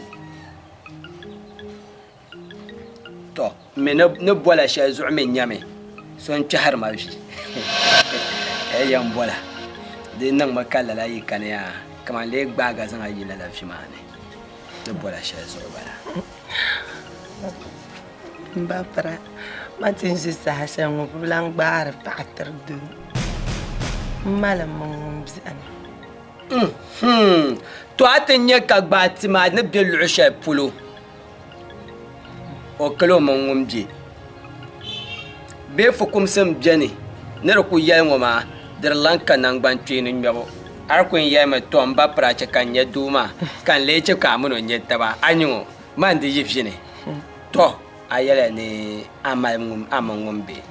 Tɔ! M mi ni bola shɛli zuɣu mi nyami so n-kpɛhiri ma vi ka yi yɛn bola. Di niŋmi ka lala yi kani yaa kaman lee gbaagi a zaŋ a yi lala vi maa ni ni bola shɛli zuɣu bala. M ba pira, ma ti ni ʒi saha shɛli ŋɔ bi lan gbaari paɣa tiri doo. M mali m mini ŋun biɛni. Nhmm! To a ti nya ka gbaai ti maa ni be luɣ shɛli polo, o kali o mini ŋun be. Bee fukumsi m-beni ni di ku yɛli ŋɔ maa, di di lan ka naŋgbankpeeni ŋmɛbu. A di ku yɛn yɛlimi, Tɔ m ba pira chɛ ka n nya doo maa, ka n lee chɛ ka a min o nya taba. A nya ŋɔ, man di yi vi ni. Tɔ! A yɛliya ni a mali a mini ŋun be.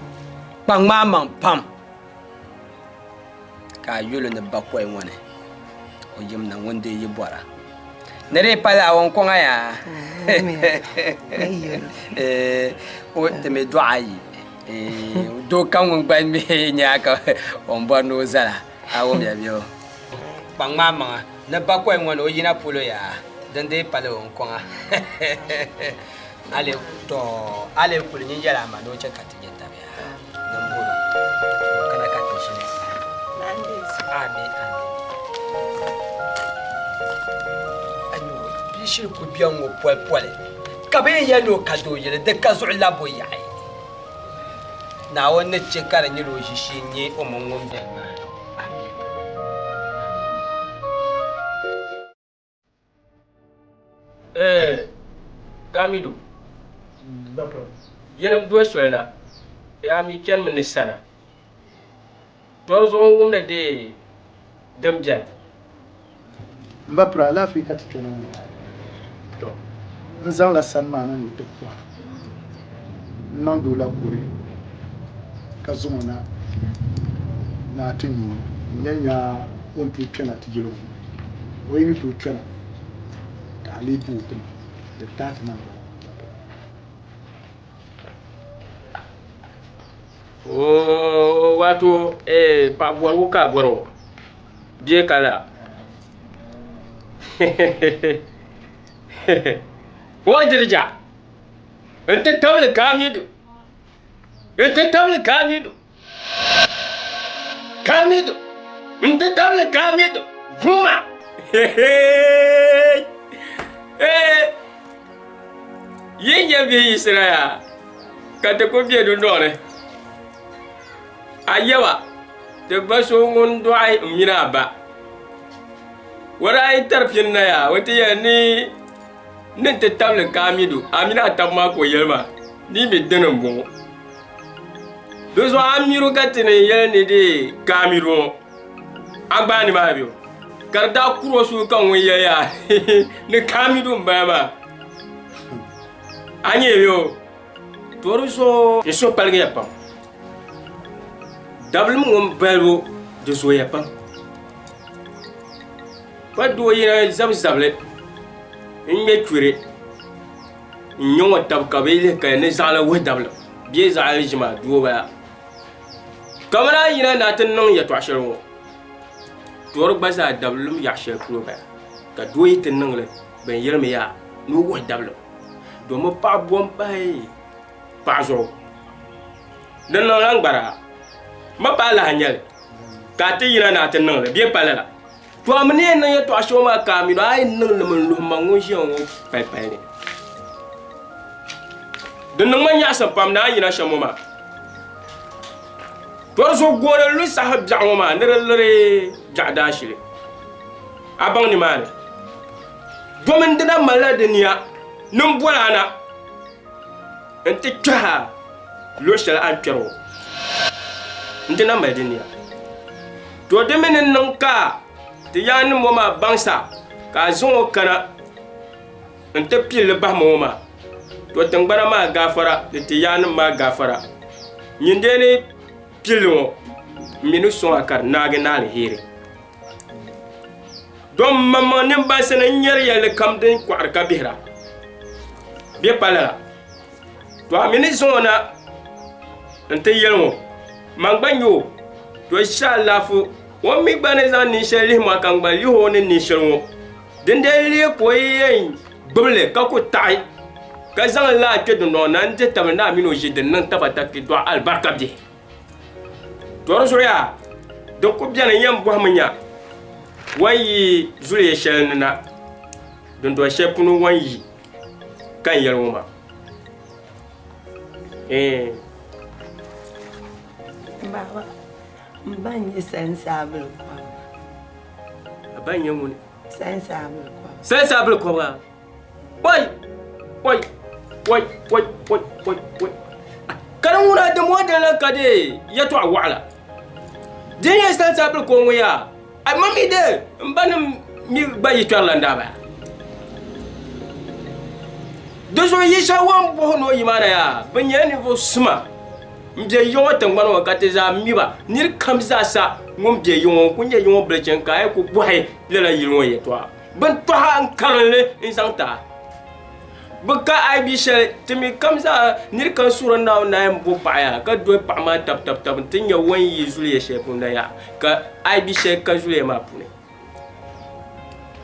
Kpaŋmi a maŋ pam ka a yuli ni bakɔi ŋɔ ni o yim na ŋun dii yi bɔra. Ni di yi pa lala o ni kɔŋ a yaa. O ti mi dɔɣi ayi. Doo kam ŋun gba mi nya ka o ni bɔri ni o zala a wumya bɛ o. Kpaŋmi a maŋa ni bakɔi ŋɔ ni o yina polo yaa din dii pa lala o ni kɔŋ a. Tɔ a lee kuli nyin yɛli a ma ni o chɛ ka ti nya taba yaa. Din bɔŋɔ kana ka ti ʒini. Ami ami. Anyo bia shiri ku bɛni ŋɔ poli poli ka bɛ yɛn yɛli ni o ka doo yili di ka zuɣu labbu yaɣi. Naawuni ni chɛ ka di nyɛla o ʒishee n-nyɛ o mini ŋun bɛni maa. Ami. Eh, Kamidu, yɛlim doli soli na, yaa mi chanimi ni sana. Tɔri zuɣu n-wumdi di din beni. M ba pira, alaafee ka ti kpɛna ŋɔ. Tɔ! N zaŋla sani maa na ni ti kɔhi n-niŋdi o la kuri ka zaŋ o na ni a ti nyu o n-nya nya o ni tooi kpɛna ti yɛli o ŋɔ. O yi ni tooi kpɛna ka a lee bo o ti ma, di tahi ti na m-bala. Oo, wato eh, paɣa bɔrigu ka a bɔri o bee ka la? O dirija n ti tabili kaamidu n ti tabili kaamidu kaamidu n ti tabili kaamidu vuma yi nyɛ bihi yiɣisira yaa ka ti ku be dundɔŋ ni a yaba ti ba so ŋun dɔɣi m mini a ba o daa yi tari pini na yaa o ti yɛli ni ni n ti tabili kaamidu a mini a taba maa ka o yɛli ma ni mi dini m-bɔŋɔ Di zuɣu a miri ka ti ni yɛli ni di kaamiri ŋɔ a gbaai nimaani bɛ ka di daa kuri o suhu ka ŋun yɛli yaa ni kaamidu m-bala maa a nyɛ bɛ o to di zuɣu n suhu paligiya pam dabilim ŋun balibu di zooya pam pa doo yina zabizabili n-ŋme churi N-nyɛ ŋɔ tab ka bɛ lihi kaya ni zaɣila wuhi dabili bee zaɣila ʒima doo bala. Kamani a yina ni a ti niŋ yɛtɔɣ shɛli ŋɔ, to di gba zaa dabilim yaɣ shɛli polo bala ka doo yi ti niŋ li bɛn yɛlimi yaa ni o wuhi dabilim domi paɣa bom pahi paɣa zuɣu. Di niŋla n-gbara ma paai lahi nya li ka a ti yina ni a ti niŋ li bee pa lala. To a mi ni yɛn niŋ yɛtɔɣa shɛŋa maa ka a mi a yi niŋ li mi n-luhi ma ŋun ʒiya ŋɔ palipali ni. Di niŋ ma nyaɣisim pam ni a yina shɛm ŋɔ maa. To di zuɣu gooni lu saha biɛɣu ŋɔ maa ni di liri biɛɣu daashili. A baŋ nimaani domin di na malila di nia ni m boli a na nti kpɛhi a luɣ shɛli a ni kpɛri ŋɔ. N di na mali di nia. To di mi ni niŋ ka Ti yaannim ŋɔ maa baŋsa ka a zaŋ o kana nti pili li bahi ma ŋɔ maa. To tiŋgbana maa gaafara ni ti yaannim maa gaafara. Nyin dee ni pili li ŋɔ, m mi ni sɔŋ a ka di naagi ni aliheri. Dom mmaŋmaŋ nimbansi ni n-nyari yɛlli kam din kɔɣiri ka bihira. Bɛ pa lala. To a mi ni zaŋ o na nti yɛli ŋɔ, Man gba nya o, to shɛ alaafu o mi gba ni zaŋ nin shɛli lihi ma ka n gba lihi o ni nin shɛli ŋɔ. Dindali lee ka o yi yɛn gbibi li ka ku taɣi, ka zaŋ laa kpe dundɔŋ na n-dihi tabili ni a mini o ʒi din niŋ tabata ti dɔɣi alibarika bihi. To di zuɣu yaa, di ku beni n yɛn bɔhimi nya o ni yi zuliya shɛli ni na, dundɔn shɛli puuni o ni yi ka n yɛli ŋɔ maa. Eeh. Baba, m ba n-nyɛ Salinsaabili kɔbiga. A ba n-nyɛ ŋuni? Salinsaabili kɔbiga. Salinsaabili kɔbiga? Oi! Oi! Oi! Oi! Oi! Oi! Oi! Ka di ŋuna dim o dini la ka di yɛtɔɣa waɣila. Di ni nyɛ Salinsaabili kɔbiga ŋɔ yaa, a ma mi de m ba nim mi gba yi kpɛrila n-daa bala. Di zuɣu yi shɛli o ni bɔhi ni o yi maa na yaa, bɛ nyɛla ninvuɣ suma m-be yiŋ ŋɔ tiŋgbani ŋɔ ka ti zaa mi ba. Nir kam zaa sa ŋun be yiŋ ŋɔ n-kul nyɛ yiŋ ŋɔ bilichini ka a yi kul bɔhi lala yili ŋɔ yɛtɔɣa, bɛ ni tɔhi a n-karim li n-zaŋ ti a. Bɛ ka aibi shɛli ti mi kam zaa nir kam suhiri Naawuni ni a yɛn bo paɣa yaa ka doli paɣa maa tabitabitab nti nya o ni yi zuliya shɛli puuni la yaa ka aibi shɛli ka zuliya maa puuni.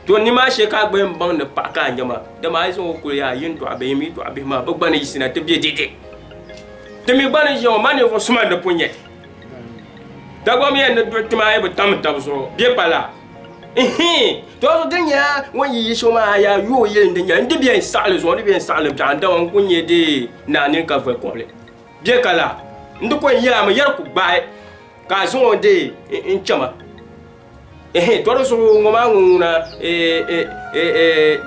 To nimaa shee ka a gba yɛn baŋ ni paɣa ka a nya maa, dama a yi zaŋ o kuli yaa yi ni dɔɣi bihi, yi mi dɔɣi bihi maa bɛ gba ni yiɣisina ti be dɛdɛ. Ti mi gba ni ʒiya ŋɔ maa ninvuɣ suma n-ni pun nyɛ ti. Dagbamb yɛn ni duɣi ti maa yi bi tam tab zuɣu bɛ pa laa. Ihin! To zuɣu di nyɛla ŋun yi yi shɛŋa maa yaa yooi yili n-di nyɛla n di bɛ n-saɣili zuɣu, n di bɛ n-saɣili biɛɣu dama n kuli nyɛ dee naa nini ka voli kɔbili. Bɛ ka laa. N di ko n yɛli a mi yɛri ku gbaai ka a zaŋ o dee n-chama. Ehe, to di zuɣu ŋɔ maa ŋun ŋuna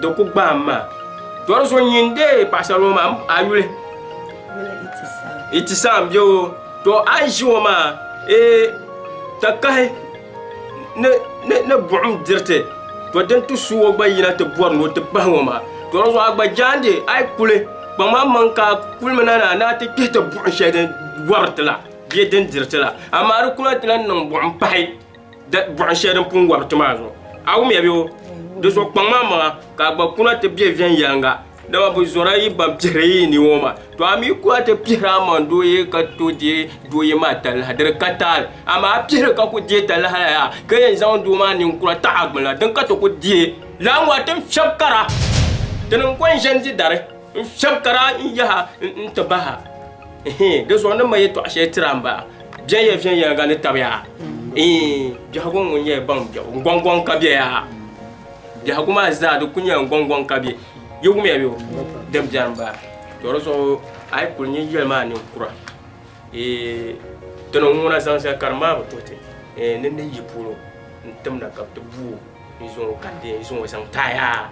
di ku gbaam maa. To di zuɣu nyin deei paɣasarili ŋɔ maa a yuli Itisaam bɛ o. To a ni ʒi ŋɔ maa takahi ni buɣim diriti to din ti su o gba yina ti bɔri ni o ti pahi ŋɔ maa. To di zuɣu a gba jaande a yi kuli kpaŋ a maŋ ka a kulimi na ni a ti kpihi ti buɣim shɛli din wɔbiri ti la bee din diri ti la amaa di kuna ti lahi niŋ buɣim pahi. Buɣim shɛli din pun wɔbi ti maa zuɣu a wumya bɛ o di zuɣu kpaŋ maa maŋa ka a gba kuna ti be viɛnyɛliŋga dama bɛ zɔra yi ban pihiri yi ni ŋɔ maa to a mi kuna ti pihiri a maŋ dooye ka tooi deei dooye maa talahi di di ka taali amaa a pihiri ka ku deei talahi la yaa ka yɛn zaŋ doo maa ninkura taɣi a gbuni la din ka ti ku deei lala ŋɔ a ti n-fiɛbi kara ti ni n-ko n-ʒe n-di dari n-fiɛbi kara n-yaha n-ti bahi a. Di zuɣu ni ma yɛtɔɣ shɛli tiri a m-ba, bɛnya viɛnyɛliŋga ni tabi a. Biɛhigu ŋun nyɛ baŋ biɛhigu n-gɔŋgɔŋ ka be yaa. Biɛhigu maa zaa di kul nyɛla n-gɔŋgɔŋ ka be. Yi wumya bɛ o? Din beni m-bala. To di zuɣu a yi kul nya yɛli maa ninkura, ti ni ŋuna zaŋ shɛli ka di maa bi tuhi ti ni ni yi polo n-tim na ka bɛ ti bu o. N zaŋ o ka di n zaŋ o zaŋ taai yaa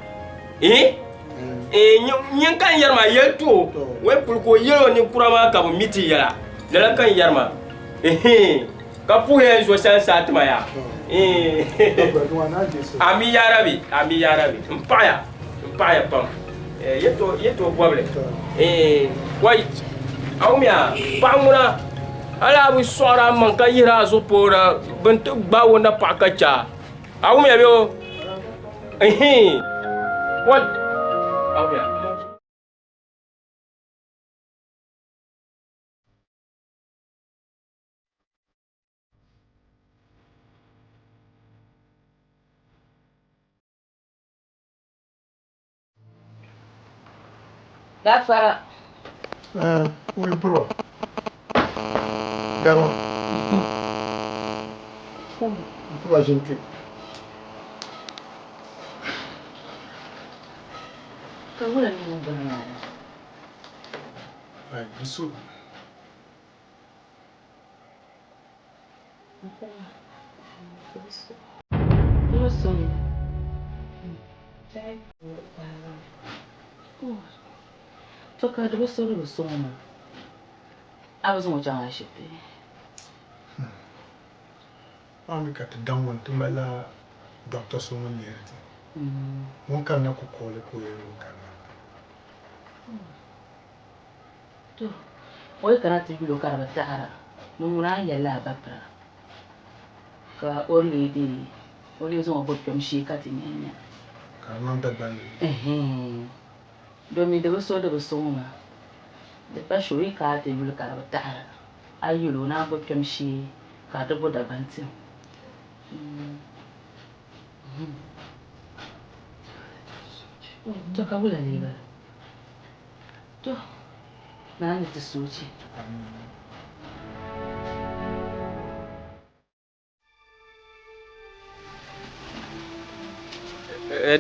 nyin ka n yɛri maa yɛli to o kuli ka o yɛli o ninkura maa ka bi mi ti yɛla lala ka n yɛri maa ka puhiya n zo sani saa tima yaa ami yaa rabi ami yaa rabi n paɣaya n paɣaya pam yɛtɔɣ bɔbili wai a wumiya paɣa ŋuna hali a bi sɔɣiri a maŋ ka yihiri a zuɣu poora bini ti gbaai o napaɣa ka chɛ a A wumya bɛ o? Ihin! What? A wumya? Gafara. Eh, wuli puro. Garo. Puro ʒin kpe. Ka wula niŋ gbuni maa ni? Ai, n su. To ka di bi so di bi sɔŋ maa, a bi zaŋ o chaŋ ashibiti? Maa mi ka ti daŋ ŋɔ ni ti malila Doctor so ŋun lihiri ti. Ŋun kanna kukoli ka o yɛli ni o kanna. To, o yi kana ti yuli o ka di bi taɣira, ni ŋuna a ni yɛlila a ba pira, ka o leei dee, o leei zaŋ o bo kpɛm shee ka ti nya n-nya. Ka di niŋ Dagbanli. Ɛhɛn. Domi di bi so di bi so ŋɔ maa, di pa shee o yi kana ti yuli ka di bi taɣira, a yi yuli o ni a bo kpɛm shee ka di bo Dagbaŋ tim. To ka wula lee bala? To, naa ni ti soochi.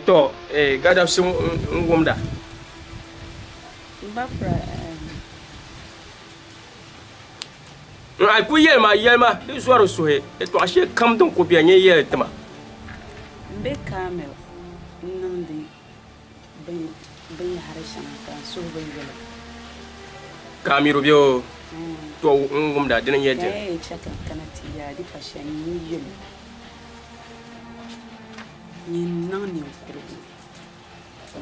To, gadabsi n wumda. A ku yɛli ma yɛlima di zɔri suhi yɛtɔɣa shɛli kam din ku beni nyɛ yɛli ti ma. M be Kamil n-niŋdi binyahari shɛŋa ka n suhu bi yuli. Ka a miri o bɛ o to n wumda dini n-nyɛ dini? Ka yɛn chɛ ka n kana ti yaa di pa shɛli n yi yɛl o, Nyin niŋ ninkurigu.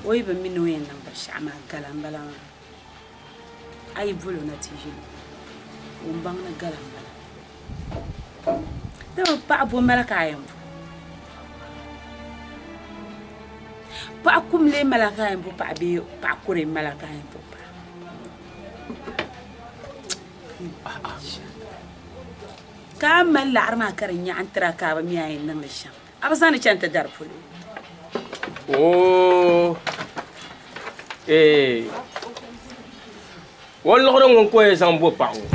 O yi bi mi ni o yɛn niŋ binshɛɣu maa, gala m-bala maa. A yi bol o na ti yɛl o, o ni baŋ ni gala m-bala. Dama paɣa bo mali ka a yɛn bo? Paɣa kum lee mali ka a yɛn bo paɣa bee paɣa kuri m-mali ka a yɛn bo paɣa? Ka a mali laɣiri maa ka di nyaɣi n-tiri a ka a bi mi a yɛn niŋ li shɛm, a bi zaŋdi chani ti dari polo. Oo, ee, o liɣiri ŋun ka o yɛn zaŋ bo paɣa ŋɔ.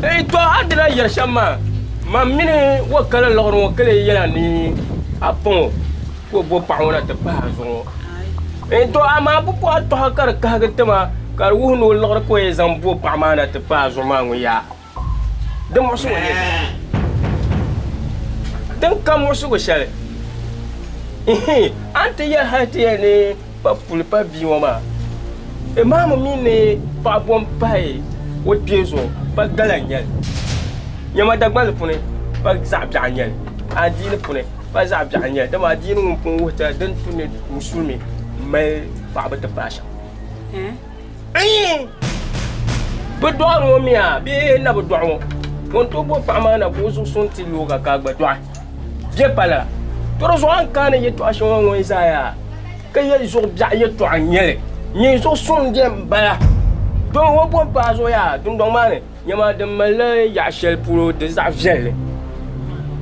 Ee, to a di daa yɛri shɛm maa, man mini o kala liɣiri ŋɔ ka lee yɛla ni a paŋ o ka o bo paɣa ŋɔ na ti pahi a zuɣu ŋɔ. Ee, to amaa bɛ ku a tɔha ka di kahigi ti ma ka di wuhi ni o liɣiri ka o yɛn zaŋ bo paɣa maa na ti pahi a zuɣu maa ŋun yaa. Di muɣisigu n-nyɛ li. Din ka muɣisigu shɛli, ihi, a ni ti yɛli hal ti yɛli ni pa puli pa bia ŋɔ maa, Imaamu mi ni paɣa bo m-pahi o kpee zuɣu pa gala n-nyɛ li. Nyama Dagbani puuni pa zaɣ biɛɣu n-nyɛ li, adiini puuni pa zaɣ biɛɣu n-nyɛ li, dama adiini ŋun pun wuhi ti din tu ni musulimi mali paɣaba ti paai shɛm. Bɛ dɔɣiri ŋɔ mi a bee na bi dɔɣi ŋɔ, ŋun tooi bo paɣa maa na ka o zuɣu suŋ ti looga ka a gba dɔɣi bɛ pa lala. To di zuɣu a ni kaani yɛtɔɣa shɛŋa ŋɔ zaa yaa ka yɛli zuɣu biɛɣu yɛtɔɣa n-nyɛ li, nyɛ zuɣu suŋ n-di m-bala. Domi o bo m-paai zuɣu yaa dundɔŋ maa ni, nyama din malila yaɣ shɛli polo di zaɣ viɛlli,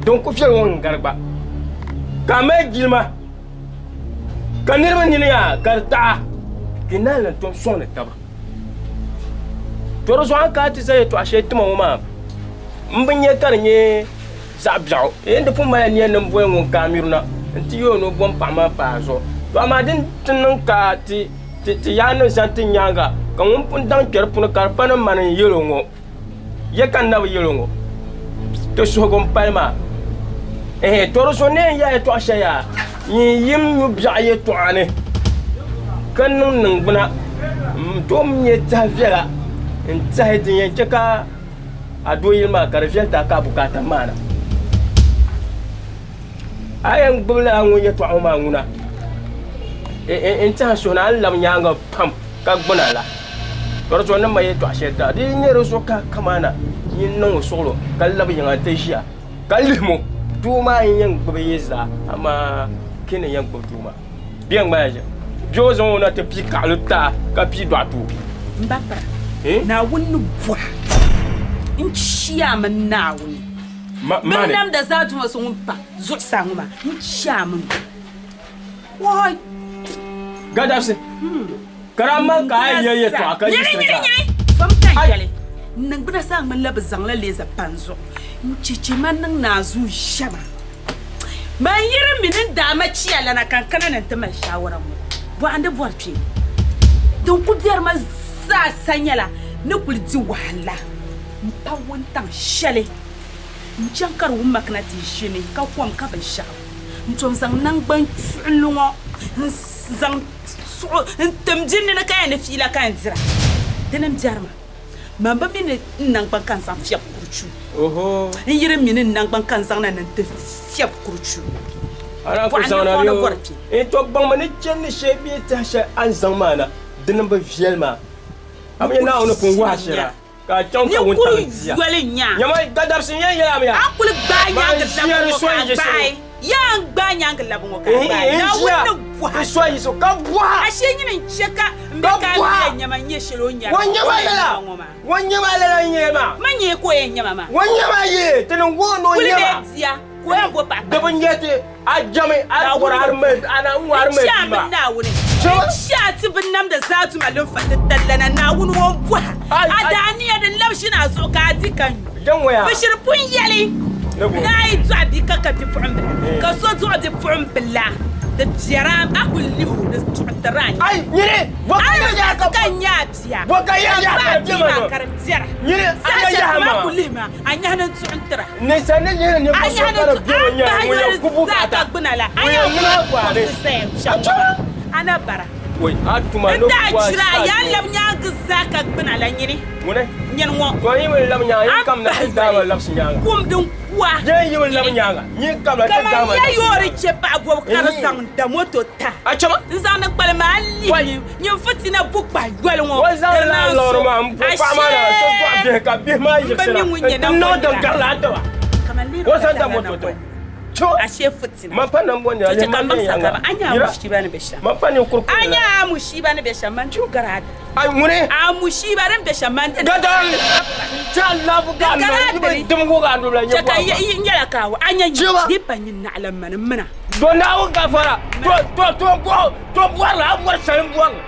din ku viɛli ŋɔ n-gari gba, ka a mali jilima. Ka niriba nini yaa ka di taɣa, ka yi naan lan tom sɔŋdi taba. To di zuɣu a ni kana ti zali yɛtɔɣ shɛli ti ma ŋɔ maa, m bi nya ka di nyɛ zaɣ biɛɣu. N di pun mali nia ni m boli ŋun ka a miri na nti yɛl o ni o bom paɣ maa paai a zuɣu. To amaa din ti niŋ ka ti yaannim zani ti nyaaŋa, ka ŋun pun daŋ kpe di puuni ka di pa ni mani n-yɛl o ŋɔ. Ya ka n na bi yɛl o ŋɔ? Ti suhigu m-pali maa. Ɛhɛn, to di zuɣu ni yɛn ya yɛtɔɣ shɛli yaa, nyin yim nyu biɛɣu yɛtɔɣa ni, ka niŋ niŋgbuna n-tooi nya tɛha viɛla n-tɛhi din yɛn chɛ ka a dooyili maa ka di viɛli ti a ka a bukaata maana. A yɛn gbibi lala ŋun yɛtɔɣa ŋɔ maa ŋuna n-tɛhi n suhu ni a ni labi nyaaŋa pam ka gbuna la. To di zuɣu ni ma yɛtɔɣ shɛli ti a, di yi nyɛ di zuɣu ka a kamaana nyin niŋ o suɣilo ka labi yiŋa nti ʒiya ka lihim o, doo maa n-yɛn gbibi yi zaa, amaa kini n-yɛn gbibi doo maa. Bɛ ŋmaya ʒiya. Bɛ o zaŋ o na ti pii kaɣili ti a ka pii dɔɣi ti o. M ba pira, Naawuni ni bɔha n chia mini Naawuni. Binnamda zaa Duuma so ŋun pa zuɣusaa ŋɔ maa, n chia mini o. Woi! Gadabsi, ka daa mali ka a yɛli yɛtɔɣa ka Nyini, yiɣisiri nyini, zaa. nyini! Fam ka n yɛli, n niŋgbuna zaa ŋmanila bɛ zaŋla leeza pa n zuɣu n-cheche ma niŋ naanzuu ʒiɛma. Man yiri mi ni n daa ma chia lana ka n kana ni n ti mali shaawara ŋɔ, bɔhindi bɔri kpee. Din ku biɛri ma zaa sa nyɛla ni kuli di wahala m-pa wuntaŋ shɛli n-chaŋ ka di wum ma kana ti ʒini ka kom ka binshɛɣu n-tom zaŋ naŋgban kpuɣinli ŋɔ n-zaŋ suɣi n-tim di nini ka yɛn ni fiila ka n dira. Dini m-biɛri ma. Man bi mi ni n naŋgban ka n zaŋ fiɛbi kurichu. kuruchu. Oho. N yi di mi ni n naŋgban ka n zaŋ na ni n ti fiɛbi kuruchu. A daa ku Bɔɣu zaŋ na ninkɔɣu ni bee o? bɔri kpi. N to baŋmi ni chani ni shee bee tɛha shɛli a ni zaŋ maa na, di ni bi viɛli maa. A bi nya Naawuni ni pun wuhi a shɛli a, ka a chaŋ ka wuntaŋ Ninkuri diya. yoli n-nyɛ a. Nyama gadabisi n-yɛn yɛli a mi a. A kuli gbaai Maa nyaaŋa n ʒiya labi ni ŋɔ so ka a yiɣisibu. gbaai. Yaa n gbaai nyaaŋa labi ŋɔ ka a N gbaai. ʒiya Naawuni ni bɔhi a ni so yiɣisibu ka bɔha. Ashee nyini n-chɛ ka m be Ka ka a bɔha. mi ya nyama n-nyɛ shɛli o ni nyari Ŋɔ nyama o ni lala. nyama ŋɔ maa. Ŋɔ nyama lala n-nyɛ maa. Ma nyɛ ka o yɛn nyama maa. Ŋɔ nyama yee, ti ni wuhi ni o Kuli nyama. bee bia ka o yɛn bo paɣa Di bi nyɛ ti a jɛmi a bɔri a di mali a na ŋɔ a di mali N chɛ a bia maa. mini Naawuni. N chɛ a ti binnamda zaa tuma linfa titalilana Naawuni ŋɔ m-bɔha. A daa niya din lab ʒini a zuɣu ka a di ka nyu. Bɛ shiri pun yɛli ni a yi dɔɣi bia ka ka bipuɣimbila, ka so dɔɣi bipuɣimbila, di biɛri a, a ku lihi o ni duɣitiri a nya. A yi zaɣisi ka n nya a bia, ka gbaai bia maa ka di biɛra, saha shɛli kam a ku lihi ma, a nyahi ni n duɣi n-tira. A nyahi ni n duɣi, a bahi yoli zaa ka gbuna la, a nya kuɣusi zaya shɛm ŋɔ maa, a na bara. N daa jira a yaa lab nyaaŋa zaa ka gbuna la nyini. Nyini ŋɔ, a bahi yoli kum din ku a nyini. Kaman ya yoori chɛ paɣa bɔbu ka di zaŋ da moto ta n-zaŋdi kpalim a lihi nyin fitina bu kpahi yoli ŋɔ di naan so. Ashee m bi mi ŋun nyɛ nambɔnyila. Kaman leeri o gba zaa nambɔnyila. Ashee fitina. To chɛ ka m baŋ sakaba a nya a mushiiba ni be shɛm. A nya a mushiiba ni be shɛm man tuui gari a diri. Ai ŋuni. A mushiiba din be shɛm man. Gadari ti a labu ka Di gari a diri. dimgu ka a dubila nyɛ Chɛ ka bɔhima. n yɛla ka a nya Chiba. di pa nyin naɣilim mani m mina. Do Naawuni gafara. To to to bɔhi to bɔrili a bɔri shɛli m bɔrili.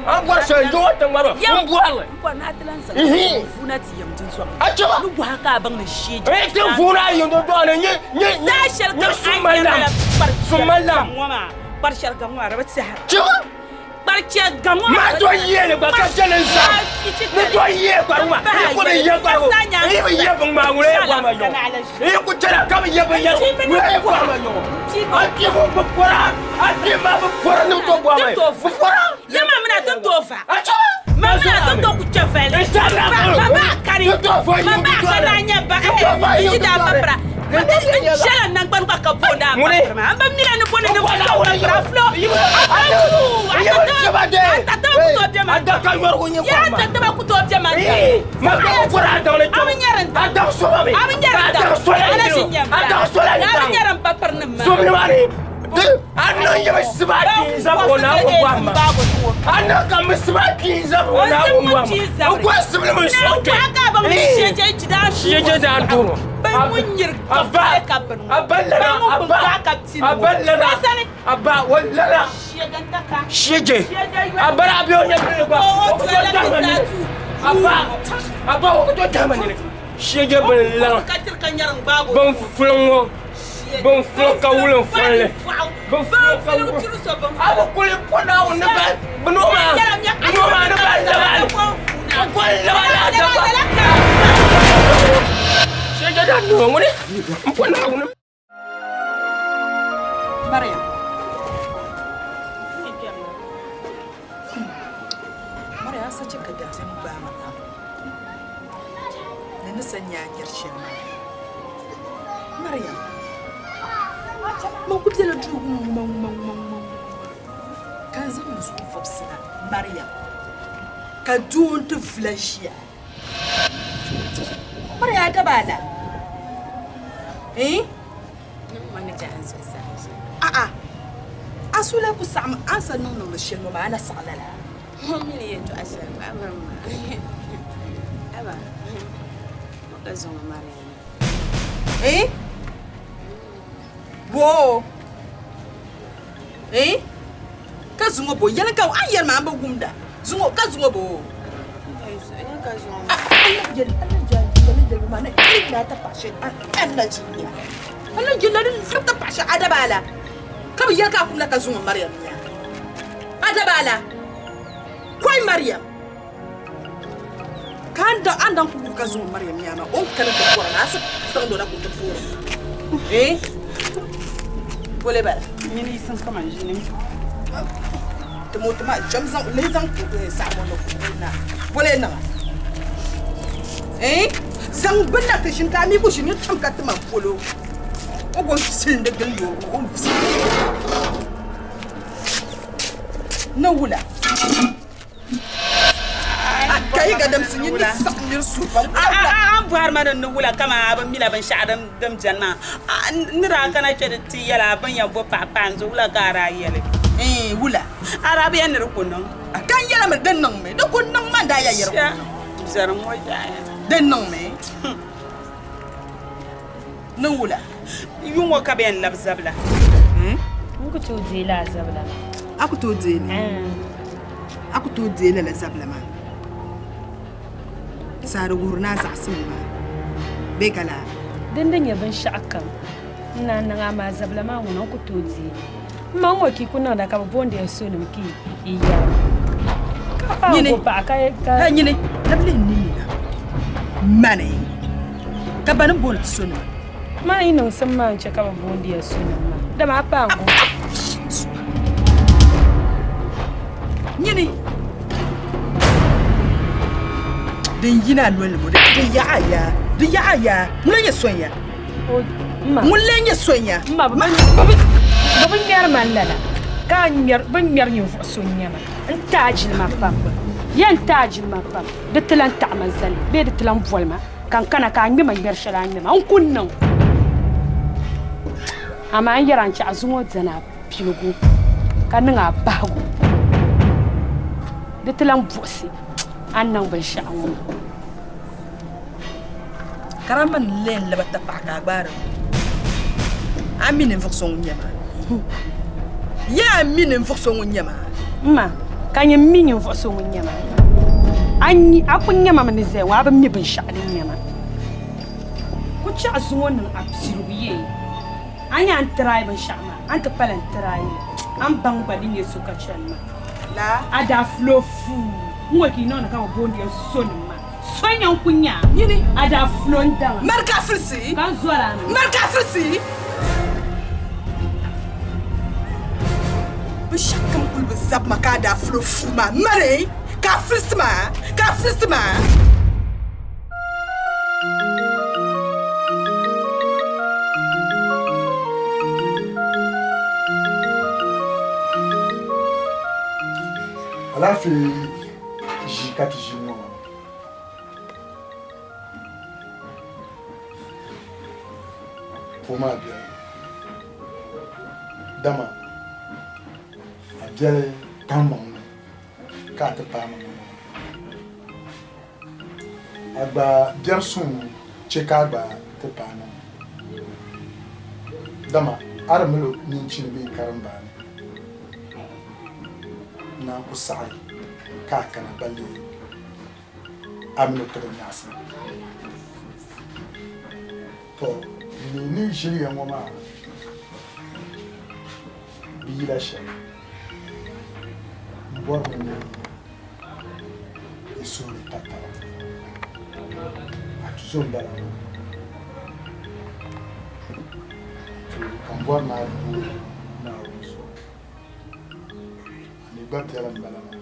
A bɔri shɛli n o tiŋgbani maa m bɔrili. M bɔri ni a ti lan zaŋ Ihi. vuuna ti yɛm dunzɔŋ. A chiba. Ni bɔhi ka a baŋ ni shee N ti vuuna a yiŋ dundɔŋ ni nyɛ nyɛ Saha shɛli nyɛ kam a summalam. nyɛla kpari Summalam. ŋɔ maa kpari shɛli gaŋ ŋɔ maa di bi tɛhira. Chiba. Ma to yee gba ka chɛ ni n saɣim. Ni to yee gbarigu maa, yi ku bi ye gbarigu, yi bi ye biŋmaa ŋuna yi bɔhi ma yɔŋɔ. Yi ku chɛla ka bi ye binyɛrigu ŋuna yi bɔhi ma yɔŋɔ. A kpi ŋun bi pɔra, a kpi maa bi pɔra ni to bɔhi ma bi pɔra. A chɛ ma n saɣimla Ti to fa yi bi dɔri. Ti to fa yi bi dɔri. Ŋuni? A da ka yɔrigu nyɛ bɔhima. Ma gba bi bɔri a daŋ ni kpɛm. A daŋ so ma mi. A daŋ so la yi A daŋ so la yi daŋ. Zom ni maa ni a niŋ yɛmi siba kpii zabiri o Naawuni bɔhima. A niŋ ka mi siba kpii zabiri o Naawuni bɔhima. N kɔhi sibili mi sɔŋ kpɛ. Shiɛjɛ daan duhiri. Abba, Abba lana, Abba, Abba lana, Abba o lana. Shiɛjɛ, Abba la bɛ o nyɛ bini gba. O ku tooi dahima nini. Abba, Abba o ku tooi dahima nini. Shiɛjɛ bini lana. Bin fuliŋ ŋɔ, bin fuliŋ ka wuliŋ fulinli. Bin fuliŋ ka wuliŋ. A bi kuli po Naawuni ni bahi bini o maa, bini o maa ni bahi labali. Bi kuli labali a dabba. Shiɛjɛ daa niŋ ŋuni m-po Naawuni. Mariam. Mariam, a sa chɛ ka dabiɛm gbaai ma pam ni ni sa nya a nyari shɛli maa. Mariam, man ku bela duu ŋuma ŋuma ŋuma ŋuma ŋuma ka n zaŋ n zuɣu vɔbisina Mariam, ka doo nti vula ʒiya. Mariam, a daba a la? Eh? A'a, a suhu ku saɣim a ni sa niŋ niŋdi shɛli ŋɔ maa, a na saɣi lala. Eh? Boo! Eh? Ka zuŋɔ bo? Yɛli ka a ni yɛli maa m bi wumda. Zuŋɔ, ka zuŋɔ bo? Ka bɛ yɛli ka a kumla ka zuŋɔ Mariam nya. A dabaala, kɔi Mariam. Ka a ni daŋ ku wuhi ka zuŋɔ Mariam nya maa, o ni kana ti bɔri ma, a si zaŋdi o na ka o ti puhiri ma. Eh? Pole bala. Nyini yiɣisim kaman ʒini. Timo tima cham zaŋ lihi zaŋ saɣim o ni na. Pole niŋa. Eh? Zaŋ bini na ti ʒini ka a mi ku ʒini ni tim ka ti ma polo. O go silindi gilindi o ni wula. Ka yi gadamsi nyin ni saɣim nir suhu pam. A ni bɔhiri ma ni n ni wula kaman a bi mila binshɛɣu din beni maa. N ni daa kana kpe di ti yɛl a bɛ ni yɛn bo paɣa paai n zuɣu, wula ka a daa yɛli? Iin, wula? A daa bi yɛli ni di ku niŋ. Ka n yɛlimi di niŋmi, di ku niŋ ma n daa ya yɛri ku niŋ. Biɛrim ŋɔ yaɣiya. Di niŋmi. Ni wula? Yuŋ ŋɔ ka bɛ yɛn labi zabila. N ku tooi deei lala zabila maa. A ku tooi deei li? A ku tooi deei lala zabila maa? Saa di wuhiri ni a zaɣisimi maa bee ka laa? Din di nyɛ binshɛɣukam n naan niŋ amaa zabila maa ŋuna n ku tooi deei li. M ma ŋ-ŋɔ ka yi ku niŋda ka bɛ booni ya sonima ka yi yɛra ka paai Nyini, go paɣa ka ka. Hey nyini, labi lihi n ninni na. Mani, ka bani m-booni ti sonima? Maa yi niŋsim maa n-chɛ ka bɛ booni ya sonima maa, dama a paai n-go. Nyini, din yina a noli ni ŋɔ, di yaɣi a yaa, di yaɣi a yaa, ŋuna n-nyɛ sonya. Ŋun lee nyɛ sonya? M ma, bɛ bi ŋmɛri ma lala, ka bɛ ni ŋmɛri ninvuɣ so n-nyɛ ma. N ti a jilima pam, ya n ti a jilima pam, di ti lan taɣi ma zali bee di ti lan boli ma ka n kana ka a ŋme ma ŋmɛri shɛli a ŋme ma, n ku niŋ. Amaa n yɛr a n-chɛ a zuŋɔ dani a piligu ka niŋ a bahigu, di ti lan buɣisi a ni niŋ binshɛɣu ŋɔ maa. Karama ni lee n-lab ti paɣa ka a gbaari o. A mi ninvuɣ so ŋun nyɛ maa? Ya a mi ninvuɣ so ŋun nyɛ maa? M ma, ka nyin mi ninvuɣ so ŋun nyɛ maa? A kul nya ma mi ni zaya ŋɔ, a bi mi binshɛɣu din nyɛ ma. Ku chɛ a zuŋɔ niŋ a piligu yee. A nya a ni tiraai binshɛɣu maa, a ni ti pala n-tiraai li. A ni baŋ gba di nyɛ so ka chani maa. A daa fulo fuu n-ŋɔ ka yi niŋdi ka bɛ booni ya sonim maa. So nya n-ku nya a. Nyini. A daa fulo n daŋa. Mari ka a filisi. Ka n zɔri a mi. Mari ka a filisi. Binshɛɣu kam kuli bi zabi ma ka a daa fulo fuu maa. Mari ka a filisi ma, ka a filisi ma. Alaafee ʒii ka ti ʒi ŋɔ maa. Puu maa biɛli dama a biɛli kpaŋmaŋ ni ka a ti paai ma ŋɔ maa. A gba biɛri suŋ chɛ ka a gba ti paai ma ŋɔ dama a di mali o ninchini bee karimbaani naan ku saɣi ka a kana balli a mini o tibi nyaɣisim. Tɔ! N mi ni ʒiliya ŋɔ maa bi yila shɛli, m bɔrimi ni yi suhuri pa taba. A tuzo m-bala maa. To ka m bɔri ni a bo Naawuni zuɣu. A mi gba biɛla m-bala maa.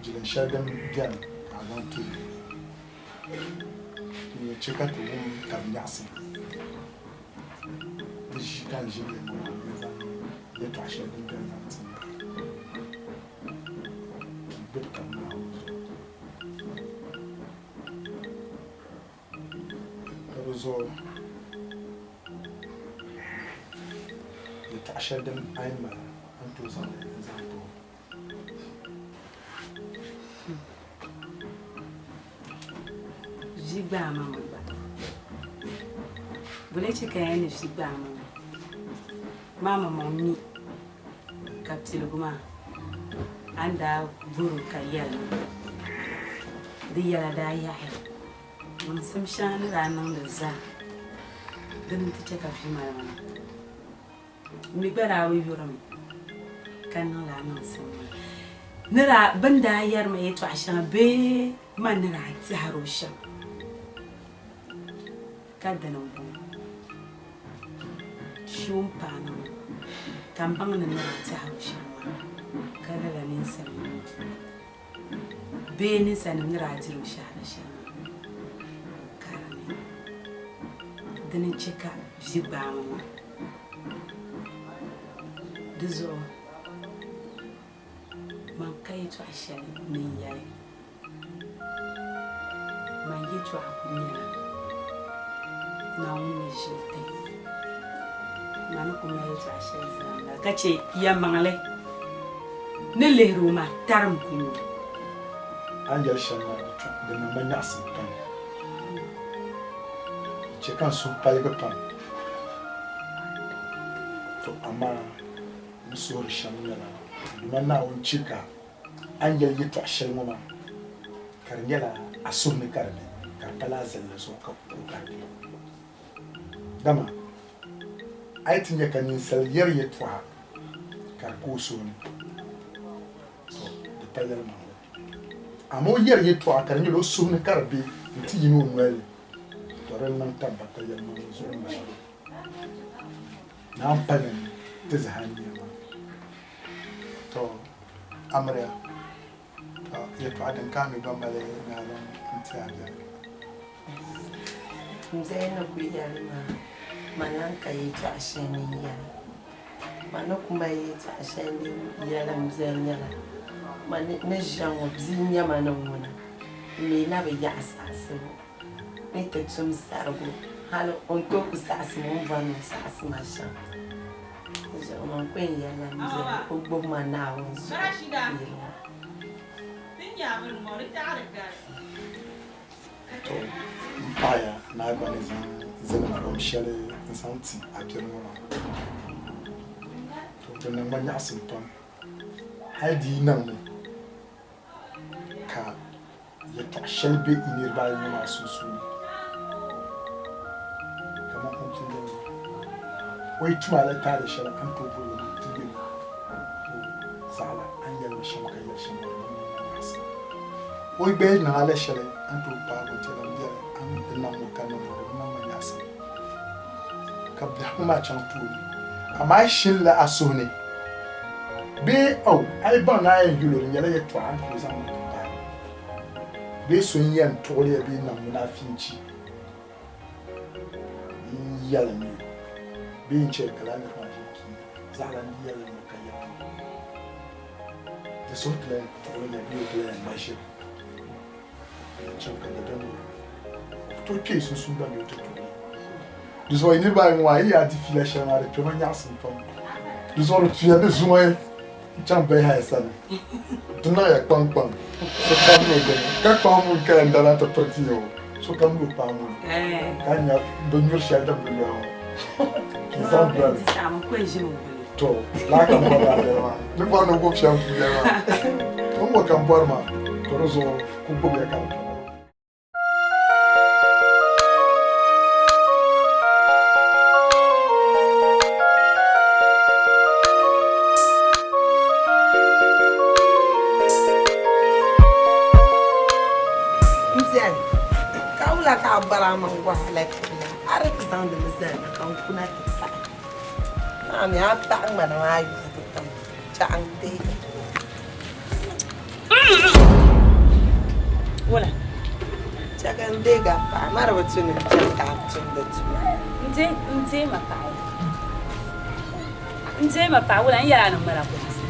Jilin shɛli din beni ka a zaŋ ti din yɛn chɛ ka ti wum tab nyaɣisim. Di ʒi ka n ʒili ya ŋɔ maa ni zaŋ yɛtɔɣ shɛli din beni zaŋ ti ya. Gbibi tab Naawuni zuɣu. Ka di zuɣu yɛtɔɣ shɛli din a yi mali a ni tooi zaŋ li n-zaŋ ti o. Vi gbaai ma ŋɔ gba. Bula chɛ ka ya ni vi gbaai ma ŋɔ? Maa maŋmaŋ mi ka piligu maa a ni daa bɔr o ka yɛli ma di yɛla daa yaɣiya. Niŋsim shɛŋa ni daa niŋdi zaa dini nti chɛ ka vi mali ma na. M mi gba daa bi yurimi ka niŋ lala niŋsim maa. Ni daa bɛ ni daa yɛri ma yɛtɔɣ shɛŋa bee man ni daa tɛhir o shɛm ka dini m-bɔŋɔ. Shuu m-paai na ŋɔ ka m baŋ ni n ni daa tɛhir o shɛm maa ka lala ninsal ŋɔ bee ninsalinim ni daa diri o shɛhira shɛm maa. Dini n-chɛ ka vi gbaai ma maa. Di zuɣu man ka yɛtɔɣ shɛli ni n yɛli. Man yɛtɔɣa kul nyɛla Naawuni ni ʒili ti. Man ni kul mali yɛtɔɣ shɛli zaa m-bala, ka chɛ yɛlimaŋli ni lihiri o maa tarim ku o. A ni yɛli shɛm maa di niŋ ma nyaɣisim pam. Di chɛ ka n suhu paligi pam. To amaa n ni suhiri shɛm nyɛla, n Duuma Naawuni chɛ ka a ni yɛli yɛtɔɣ shɛli ŋɔ maa ka di nyɛla a suhu ni ka di be, ka di pala a zilli zuɣu ka ka di be. Dama a yi ti nya ka ninsal yɛri yɛtɔɣa ka di ka o suhu ni, to di pa yɛlimaŋli. Amaa o yɛri yɛtɔɣa ka di nyɛla o suhu ni ka di be nti yini o noli ni, to di niŋ tabata yɛlimaŋli zuɣu m-bala. Naa m-pa ni ti zahi a nia maa. To amiliya, to yɛtɔɣa din ka a mi gba mali naaliŋ n-ti a biɛli. M biɛhi ni kul yɛli maa, man lan ka yɛtɔɣ shɛli ni n yɛli. Man ni ku mali yɛtɔɣ shɛli ni n yɛli m biɛli nyɛla, man ni ʒiya ŋɔ bia n-nyɛ ma ni ŋuna, m mi na bi yaɣi saɣisigu ni ti tum sarigu hal o ni tooi ku saɣisi ma o ni bɔri ni o saɣisi ma shɛm. Di zuɣu man ku yɛn yɛlila m biɛli o gbubi ma Naawuni zuɣu yili ŋɔ. To m paɣiya ni a gba ni zaŋ zilim kom shɛli n-zaŋ ti a biɛri ŋɔ maa. To di niŋ ma nyaɣisim pam. Hal di yi niŋmi ka yɛtɔɣ shɛli be yi niriba ayi ŋɔ maa sunsuuni, kaman o ni pun yɛli maa, o yi tum a la taali shɛli, a ni tooi bol o ni o ti yɛl o, to zaɣila a ni yɛli ma shɛm ka yɛli shɛm maa, di niŋ ma nyaɣisim. O yi gba yi niŋ a la shɛli, a ni tooi paag o ti yɛli, M biɛli, a ni di niŋ ŋɔ ka niŋ ŋɔ, di bi niŋ ma nyaɣisim. Ka biɛhigu maa chaŋ tooni, amaa a yi shini la a suhu ni bee o, a yi baŋ ni a yɛn yul o, di nyɛla yɛtɔɣa a ni tooi zaŋ niŋ ti paai o bee so n-yɛn tuɣili ya bee niŋ munaafinchi n-yɛlim ya bee n-chɛ ka lala niriba maa ʒi n-kiiya zaɣila n di yɛli ŋɔ ka yɛli ŋɔ di suhu ti lahi tuɣili ya bee o ti lahi yɛn ŋma ʒiri n chaŋ ka dabiɛm o ku tooi kpe yi sunsuuni gba ni o ti tuɣili di zuɣu yi niriba ayi ŋɔ maa yi yaa di fiila shɛli maa di kpɛma nyaɣisim pam di zuɣu di tuya ni zuŋɔ n chaŋ bayi haya sani n ti niŋ ya kpaŋkpaŋ sokam ni o dini ka kpaŋ muni ka yɛn dana ti piri ti ya o sokam ni o paɣa muni ka nya bi nyuri shɛli din bi loya ŋɔ ka yi zaŋ doli to laa ka n bɔri maa dali maa ni bɔri ni gbubi shɛm puuni maa n ŋɔ ka n bɔri maa to di zuɣu ku gbubiya ka di kpɛma. M biɛli, ka wula ka a bɔri a maŋ wahala tibila? A di ti zaŋdi mi zalina ka n kuna ti paɣi. Maa mi a paɣi ŋmana maa yuubu pam, chaɣ n deegi. Wula? Chɛ ka n deegi a paɣa, ma di bi tu ni n chɛ ka a tumdi tuma. N deei ma paɣa wula? N deei ma paɣa wula? N yɛli a ni ŋmana kuɣusi.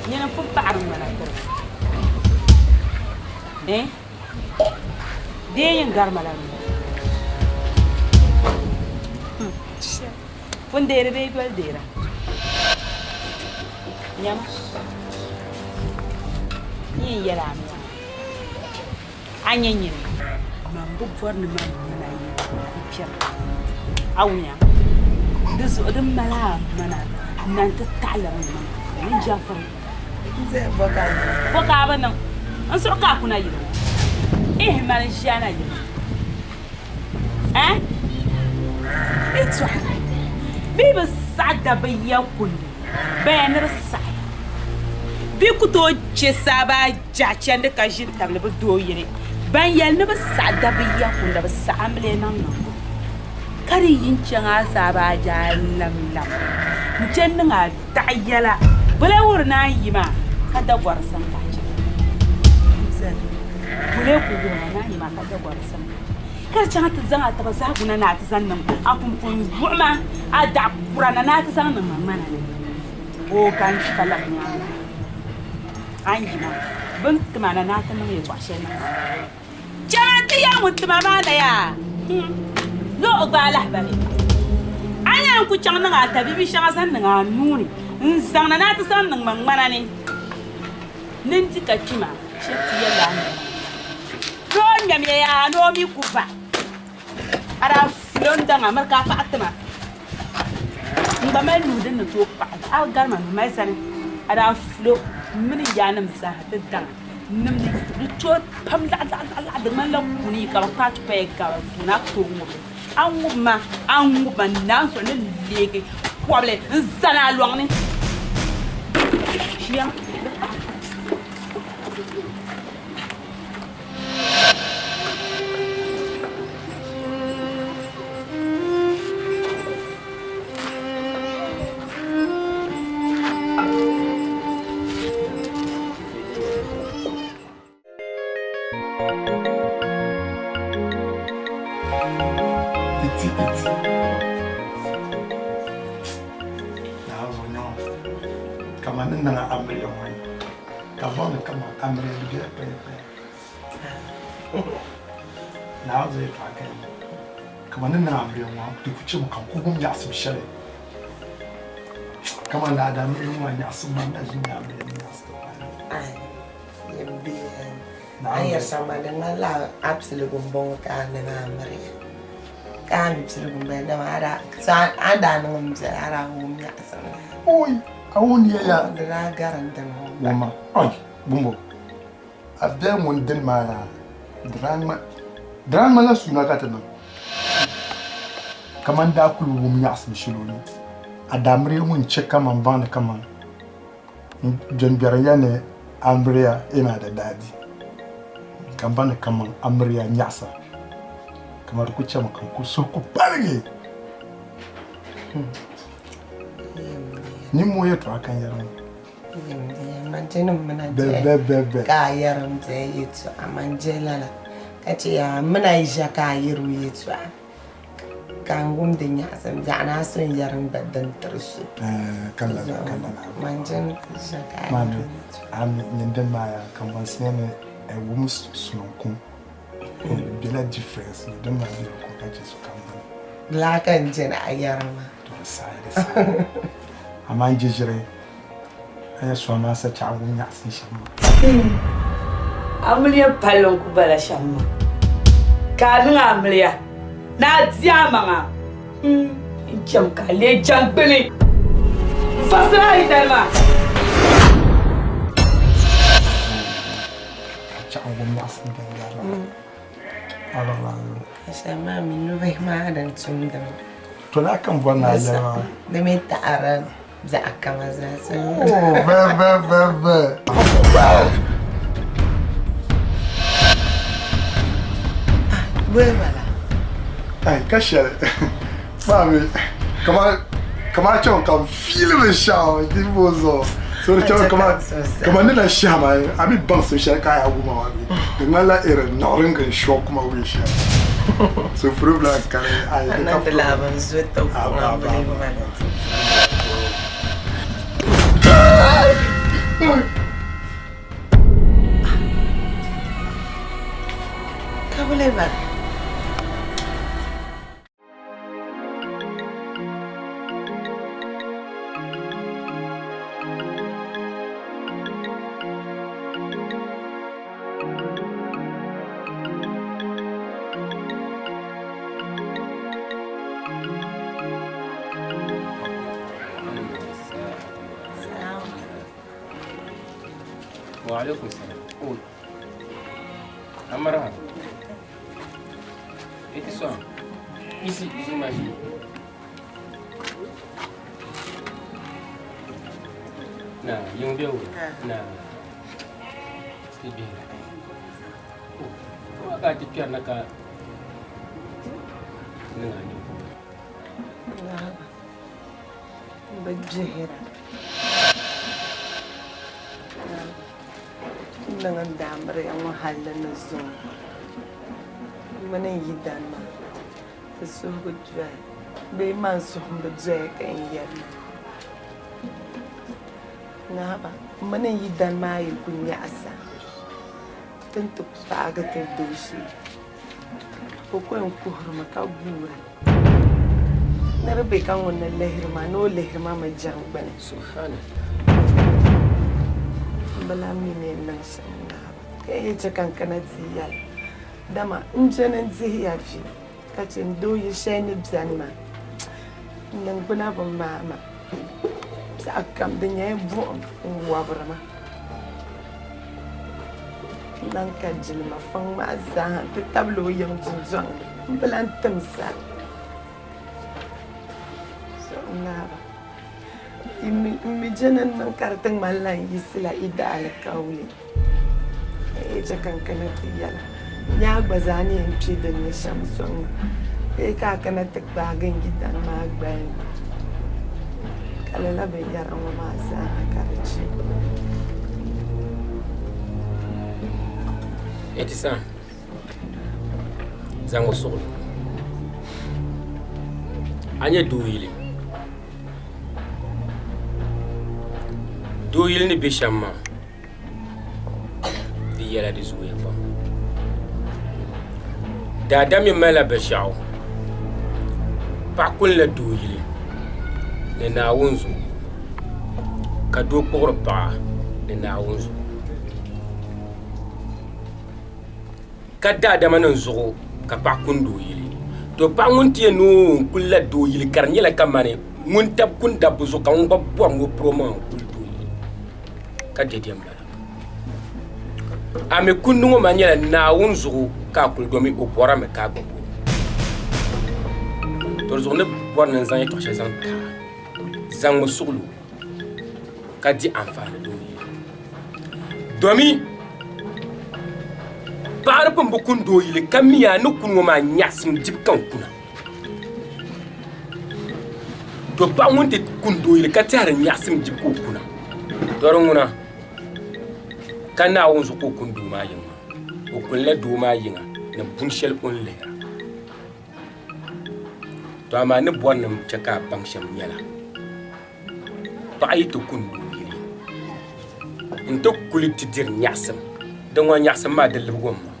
Nyini m-pun paɣiri ŋmana tiri. Eh? Dee yin gari ma la nuu. Pun deeri bee doli deera? Nyama, n yɛn yɛli a mi maa, a nya nyini, man bi bɔri ni man nina yi n-kpɛra a wunya, di zuɣu di mali a mana na nti taɣi lari ni man puuni n jɛfiri. Bɔ ka a bi niŋ? N suhu ka a kuna yili ŋɔ? Ihi mani ʒiya na yili ŋɔ. Eh? Yɛtɔɣa bɛ bi saɣi dabba ya kundi baya ni di saɣi bɛ ku tooi chɛ saaba jahi chandi ka ʒini tabili bɛ doo yili ban yɛli ni bɛ saɣi dabba ya kundi bɛ saɣi amiliya niŋ niŋbu ka di yi n-chaŋ a saaba jahi lamlam n-chani niŋ a taɣi yɛla bɛ lahi wuhiri ni a yi maa ka dagɔri sani ka a chana. Bulee ku wuhi ma ni a nya ma ka dagɔri sani. Ka di chaŋ ti zaŋ a taba zahiguna ni a ti zaŋ niŋ a pumpɔŋ yuɣi ma a daɣ kura na ni a ti zaŋ niŋ ma ŋmana ni. Oo ka n di ka labi nyaaŋa. A ni yi maa, bɛ ni ti ma na ni a ti niŋ yɛtɔɣ shɛli niŋ ma. Chama nti yɛli ŋun ti ma maa na yaa, hum, ni o bi gbaai lahibali. A ni yɛn ku chaŋ niŋ a tabibi shɛŋa zaŋ niŋ a nuu ni n-zaŋ na ni a ti zaŋ niŋ ma ŋmana ni ni n di ka kpi maa, shɛb ti yɛlila a ni ŋmana ni o ŋmɛmiya yaa ni o mi ku va. A daa fuli o ni daŋ a miri ka a paɣi ti ma. N gba mali nuhi din ni tooi paɣi a gari ma nuhi mali sani. A daa fuli o m mini n yaannim zaaha ti daŋ nimdi di tooi pam laɣilaɣilaɣi di ŋmanila kuni ka bɛ kpaai paya gari puuni a ku tooi ŋubi li. A ŋubi ma, a ŋubi ma n naan zuɣu ni leegi kɔbili n-zani a lɔŋ ni. Ʒiɛm. Iti iti. Naawuni zuɣu nyɛ kaman ni niŋ amiliya ŋɔ ka bɔŋ ni kaman amiliya di bela paya paya. Naawuni zuɣu yɛltɔɣa ka yi kaman ni niŋ amiliya ŋɔ di ku chɛmi ka n ku wum nyaɣisim shɛli kaman lala daa amiliya ŋɔ maa nyaɣisim maa n na ʒi n-nya amiliya ni nyaɣisi ti paai. A ni yɛri shɛm maa di ŋmanila a piligu m-bɔŋɔ ka a niŋ amiliya ka a mi piligu m-bala dama a ni daa niŋ m biɛla a daa wum nyaɣisim la. Oi, a wum ya ya. Di daa gari n dini ŋɔ. Wumma, oi, bumbo. A bɛ ŋun dini maa yaa, di daa ŋmanila suuna ka ti niŋ. Kaman daa kuli wum nyaɣisim shɛli o ni, a daa miri ŋun chɛ kaman baŋ ni kaman gbɛngbɛri ya ni amiliya ina di daa di, ka m baŋ ni kaman amiliya nyaɣisa, kaman di kuli chɛmi ka n kuli suhu ku paligi. Nimmoo yɛtɔɣa ka n yɛri ŋɔ. Ka a yɛri n biɛhi yɛltɔɣa man je lala ka chɛ yaa m mini a yi ʒiya ka a yɛri o yɛltɔɣa ka n wumdi nyaɣisim biɛɣu ni a so n yɛri n gba din tiri so man je ni ti ʒiya ka a yɛri o yɛltɔɣa. Ami nyin din maa yaa ka bɔnsiya ni wum sulinkum bela difference ni din maa be di ko ka chɛ sokam gbuni. Lala ka n je ni a yɛri maa. To di saha di saha amaa n je ʒiri a ya sɔŋ maa sa chaɣ wum nyaɣisim shɛm maa. Amiliya palli n-ku bala shɛm maa, ka a niŋ amiliya ni a di amaŋa n-cham ka a leei jaŋgbuni n-fasiri a yidana maa. Ka chaɣ wum nyaɣisim din gari maa. A baŋ a Shɛm maa mi nubihi maa din tumdimi. To laa ka m bɔri ni a yɛli maa. Di mi taɣiri Zaɣa kama zaa sa. Oh, ve ve ve ve. Bɔi bala. Ai ka shɛli maa mi kama kama chaŋ ka n fiili binshɛɣu di bo zuɣu so di chaŋ kama kama ni na shɛhi maa a mi baŋsim shɛli ka a yaa wuma maa mi di ŋmanila iri niɣiringi n shock ma wee shɛli so problem kani ai di ka problem. Kabule bala. Wa alaikum salam. Oh. Amara. Eti so. Isi isi maji. Na, yung be wo. Na. Ti be. Oh. Wa ka ti kpɛrina ka niŋ a ni. Bi gbihira. niŋ n daa miriya ŋɔ halli ni zuŋɔ, m mini n yidana maa ti suhu bi doya bee man suhu m-bi doya ka n yɛli maa. Naaba, m mini n yidana maa yi ku nyaɣisa, ti ni ti paagi ti dooshee. O ko yɛn kuhirimi ka guura ni di be ka ŋun ni lihiri ma ni o lihiri ma mi jɛŋgbini. M bi lan mi ni n niŋ shɛm naaba ka yi chɛ ka n kana ti yɛli, dama m beni n-dihi ya vi ka chɛ n doo yi shɛli ni beni maa, n niŋgbuna bi maai ma. Biɛɣukam di nyɛla buɣim n-wɔbiri ma. N lan ka jilima fɔŋ maa zaa nti tabili o yiŋ dundɔŋ ni. M bi lan timsa. Zuɣunaaba, m mi je ni n niŋ ka di ti ŋmanila n yiɣisila yi daalikauli ka yi chɛ ka n kana ti yɛli a. Nyaa gba zaa ni yɛn kpe din ni shɛm sɔŋ ma bee ka a kana ti gbaagi n yidana maa gbali ni. Ka lala binyɛra ŋɔ maa zaa ka di chɛ. Itisam, zaŋ o suɣili. A nyɛ doo yili. Doo yili ni be shɛm maa. Di yɛla di zooya pam. Daadam mi malila binshaɣu paɣa kunila doo yili ni Naawuni zuɣu ka doo kpuɣiri paɣa ni Naawuni zuɣu ka daadama nim zuɣu ka paɣa kuni doo yili to paɣa ŋun ti yɛn ni o kulila doo yili ka di nyɛla kamani ŋun tabi kuni dabba zuɣu ka ŋun gba bɔri ni o piri o maŋa kuli doo yili ka dɛdɛ m-bala. A mi kundi ŋɔ maa nyɛla Naawuni zuɣu ka a kuli domi o bɔra mi ka a gba bɔro. To di zuɣu ni bɔri ni n zaŋ yɛtɔɣ shɛli zaŋ ti a, zaŋmi suɣilo ka di anfaani doo yi. Domi paɣa di pun bi kuni doo yili ka mi a ni kuni ŋɔ maa nyaɣisim dibu ka n kuna. To paɣa ŋun ti kuni doo yili ka tɛhiri nyaɣisim dibu ka o kuna, to di ŋuna ka Naawuni zuɣu ka o kuni doo maa yiŋa maa. O kunila doo maa yiŋa ni buni shɛli o ni lihira. To amaa ni bɔri ni n chɛ ka a baŋ shɛm nyɛla, paɣa yi ti kuni doo yili n-ti kuli ti diri nyaɣisim, di ŋɔ nyaɣisim maa di libigi o mi maa.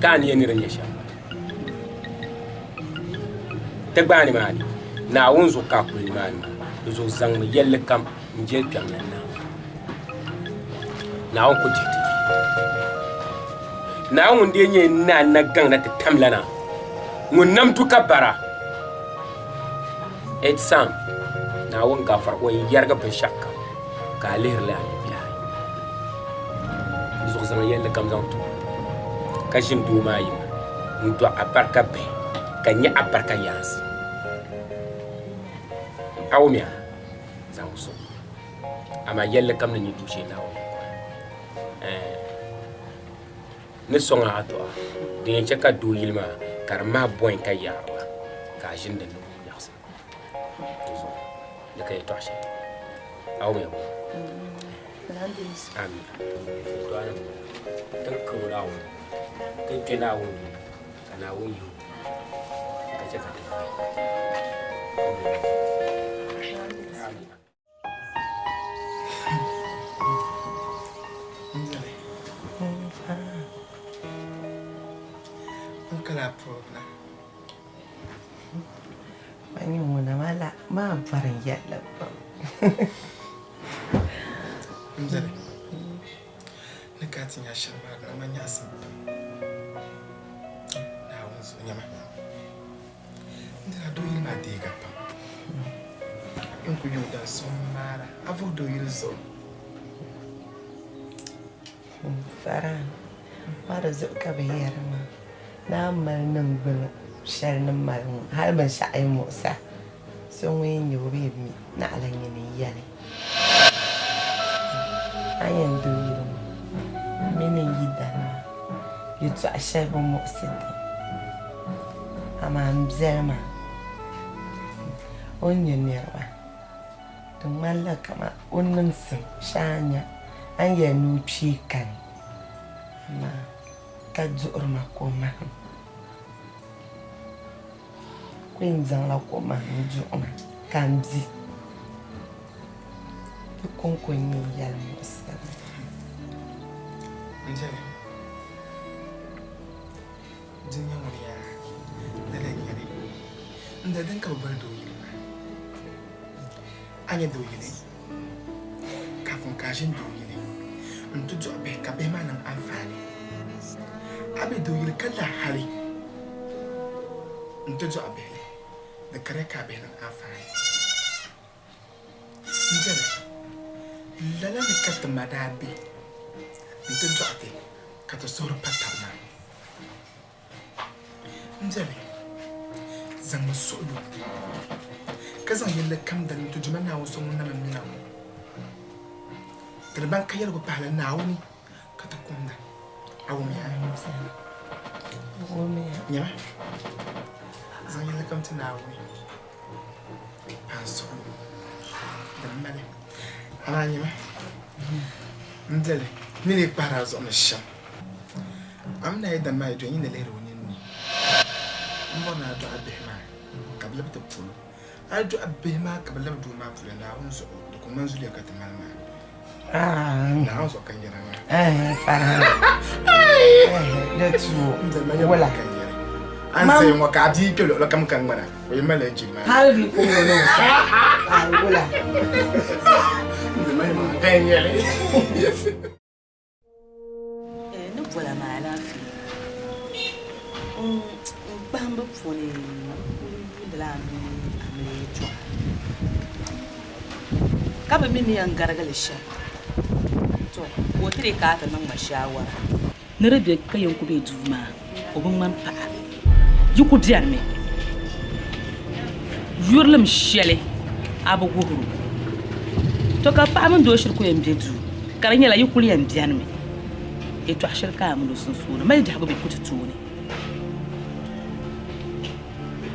Ka a ni yɛn ni di nyɛ shɛm ti gbaai nimaani Naawuni zuɣu ka a kuli nimaani maa di zuɣu zaŋmi yɛlli kam n jɛli kpɛŋ la Naawuni Naawuni ku dihi ti Naawuni ŋun dee nyɛ naa na gaŋ na ti tamlana ŋun nam du ka bara Etsam Naawuni gafara o yɛn yɛrigi binshɛɣu kam ka a lihiri li a ni biɛhi zuɣu zaŋ yɛlli kam zaŋ ti o ka ʒini doo maa yiŋa n-dɔɣi a barika bihi ka nya a barika yaansi. A wumya? Zaŋ bi suŋ. Amaa yɛlli kam ni nyɛ dooshee Naawuni ni kɔre. Ɛɛn. Ni sɔŋ a tɔha din yɛn chɛ ka doo yili maa ka di mahi bɔin ka yaariba ka a ʒini din ni nyaɣisim. Di zuɣu di ka yɛtɔɣa shɛli. A wumya bɔ? Amin. Yɛtɔɣa nim bala. Ti ni kari o Naawuni ti ni kpe Naawuni duu ka Naawuni yihi o ka chɛ ka ti bahi. Amin. N kala purobila. Mani ŋuna maa la maa bɔri n yɛlli pam. N biɛli ni ka ti nya shɛli maa di ma nyaɣisim pam. Naawuni zuɣu nyama. N dira doo yili maa deega pam. N ku yuŋ dan suŋ maara a vuhi doo yili zuɣu. Faraan, maa di zuɣu ka bɛ yɛri maa, ni a mali niŋgbuna shɛli ni mali ŋɔ, hali binshɛɣu yi muɣis a, so ŋun yi nya o bee mi, naɣila nyini n-yɛli. A ni yɛn doo yili ŋɔ mini n yidana maa yɛtɔɣ shɛli bi muɣisi ti, amaa m biɛli maa, o ni nya niriba. Di ŋmanila kaman o niŋsim shee a nya a ni yɛli ni o kpee kani, amaa ka duɣiri ma komahim. Ku yɛn zaŋla komahim duɣi ma ka m bi. Di kɔŋko n-nyɛ n yɛlimuɣisirili. N jɛli, di nyɛ ŋuni yaa, lala n-nyɛ li. N dali din ka bɛ boli dooyili maa. A nya dooyili, kafin ka a ʒini dooyili nti dɔɣi bihi ka bihi maa niŋ anfaani. A be dooyili ka la hali nti dɔɣi bihi, di kariya ka a bihi niŋ anfaani. N jɛli, lala ni ka ti ma daa be nti dɔɣi ti ka ti suhuri pa taba maa. N biɛli, zaŋmi suɣilo ka zaŋ yɛlli kam dalim ti Duuma Naawuni so ŋun na mi mina ŋɔ. Ti di baŋ ka yɛligu pahila Naawuni ka ti kumda. A wumya? Nyama, zaŋ yɛlli kam ti Naawuni pa n suɣilo din mali. Amaa nyama, m biɛli, n ni lee kpahiri a zuɣu ni shɛm. A mi ni a yi dani maa yi dɔya nyin ni lihiri o nini ni m-bɔri ni a dɔɣi bihi maa ka bɛ labi ti polo. A yi dɔɣi bihi maa ka bɛ labi doo maa polo, Naawuni zuɣu di ku ŋmani zuliya ka ti mali maa. Naawuni zuɣu ka n yɛra maa. Wala ka n yɛri. A ni zaya ŋɔ ka a bia kpe luɣili kam ka ŋmana, o yi malila jilima. Hali bi ku ŋɔ ni o ka wula. Ka n yɛli. Ni bɔla maa alaafee n kpahimbu puuni n yuundila a mini amiliya yɛltɔɣa ka bi mi ni yɛn garigi li shɛm to ka o ti dii kana ti niŋ ma shaawara. Ni di be ka yɛn ku be duu maa o bi ŋmani paɣa yi ku benimi yurilim shɛli a bi guhiri o. To ka paɣa mini doo shiri ku yɛn be duu ka di nyɛla yi kuli yɛn benimi yɛtɔɣ shɛli ka a mini o sunsuuni mali biɛhigu bɛ ku ti tooni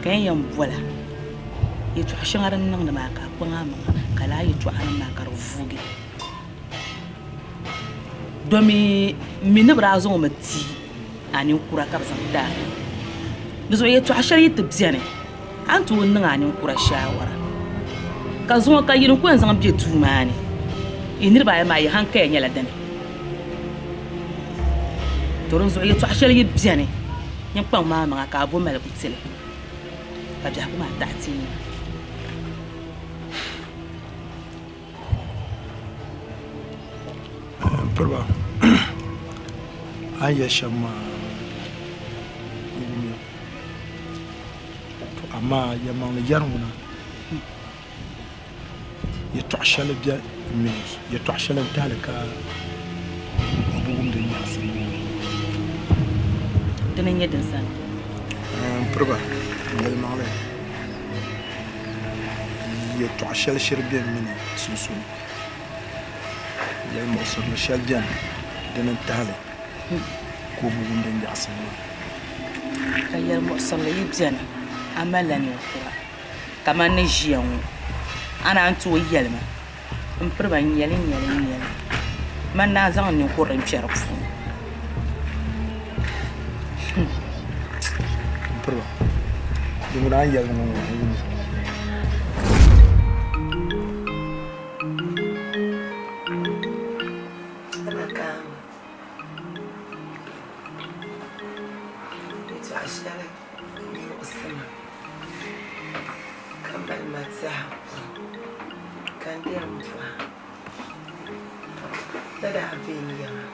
ka yɛn yɛn bola yɛtɔɣ shɛŋa din niŋdi maa ka a kpaŋ a maŋa ka lala yɛtɔɣa nim maa ka di vuugi. Domi m mi ni bɛ daa zaŋ o mi ti a ninkura ka bɛ zaŋ ti a. Di zuɣu yɛtɔɣ shɛli yi ti beni, a ni tooi niŋ a ninkura shaawara. Ka zuŋɔ ka yini ku yɛn zaŋ be duu maa ni, yi niriba ayi maa yi haŋkaya nyɛla dini? To dinzuɣu yɛtɔɣ shɛli yi beni, nyin kpaŋ maa maŋa ka a bo maligu ti li, ka biɛhigu maa taɣi ti yiŋa. Piriba, a ni yɛli shɛm maa n wumya. To amaa yɛlimaŋli yɛri ŋuna yɛtɔɣ shɛli be m mi yɛtɔɣ shɛli n-tahili ka m bi wumdi nyaɣisim ŋɔ. Dini n-nyɛ din sani. M piriba, yɛlimaŋli. Yɛltɔɣa shɛli shiri beni mi ni sunsuuni. Yɛlimuɣisirili shɛli beni dini n-tahi li ka o bi wumdi nyaɣisim maa. Ka yɛlimuɣisirili yi beni, a malila ninkura kamani ni ʒiya ŋɔ, a naan tooi yɛli ma, M piri ba n-nyɛ li n-nyɛ li n-nyɛ li. Man naan zaŋ n ninkurili n-kpe di puuni. M piri ba, di ŋuna a ni yɛli ŋɔ ŋɔ n wumya. Yɛltɔɣa shɛli n-muɣisi ma ka mali ma tɛha ka n di yɛn bɔha ni daa be n yiŋa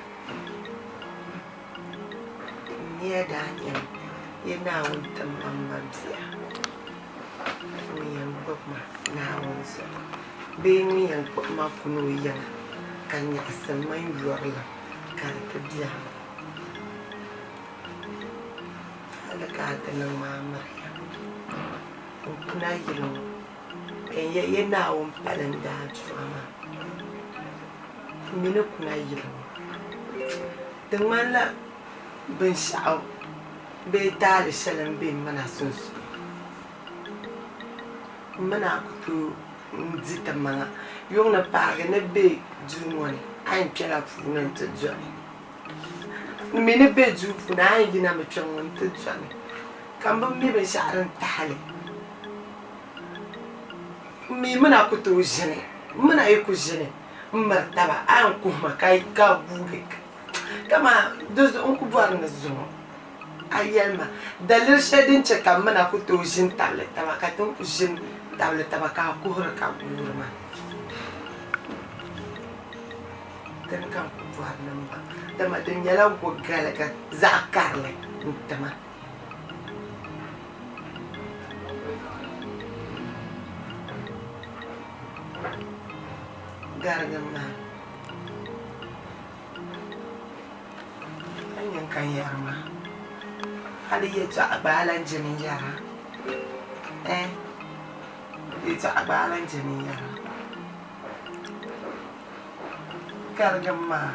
n nia daa nyɛmi yi Naawuni tim ma m mabia ŋun yɛn gbubi ma Naawuni zuɣu bee ŋun yɛn kpuɣi ma kuni o yiŋa ka nyaɣisim mini yurilim ka di ti beni. Hali ka a ti niŋ maa miriya n kuna yili ŋɔ ka n yɛli ya Naawuni pali n daa dua maa m mi ni kuna yili ŋɔ di ŋmanila binshɛɣu bee taali shɛli m-be m mini a sunsuuni m mini a ku tooi n-di ti maŋa. Yuŋ ni paagi ni be duu ŋɔ ni, a yɛn kpɛla puuni nti dɔni. N mi ni be duu puuni, a yɛn yinami kpɛŋ ŋɔ nti dɔni. Ka m bi mi binshɛɣu din tahi li. M mi mi na ku tooi ʒini, m mi na yi ku ʒini m-miri taba, a yɛn kuhimi ka guugi. Dama di zuɣu n ku bɔri ni zuŋɔ a yɛli ma daliri shɛli din chɛ ka m mi na ku tooi ʒini tabili taba ka ti ni ku ʒini tabili taba ka a kuhiri ka guuri ma. Dini ka n ku bɔri ni m baŋ, dama di nyɛla go galigi zaɣ karili n-ti ma. Garigim maa. A ni yɛn ka n yɛri maa, hali yɛtɔɣa gba a lan je ni n yɛra. Ɛɛh, yɛtɔɣa gba a lan je ni n yɛra. Garigim maa.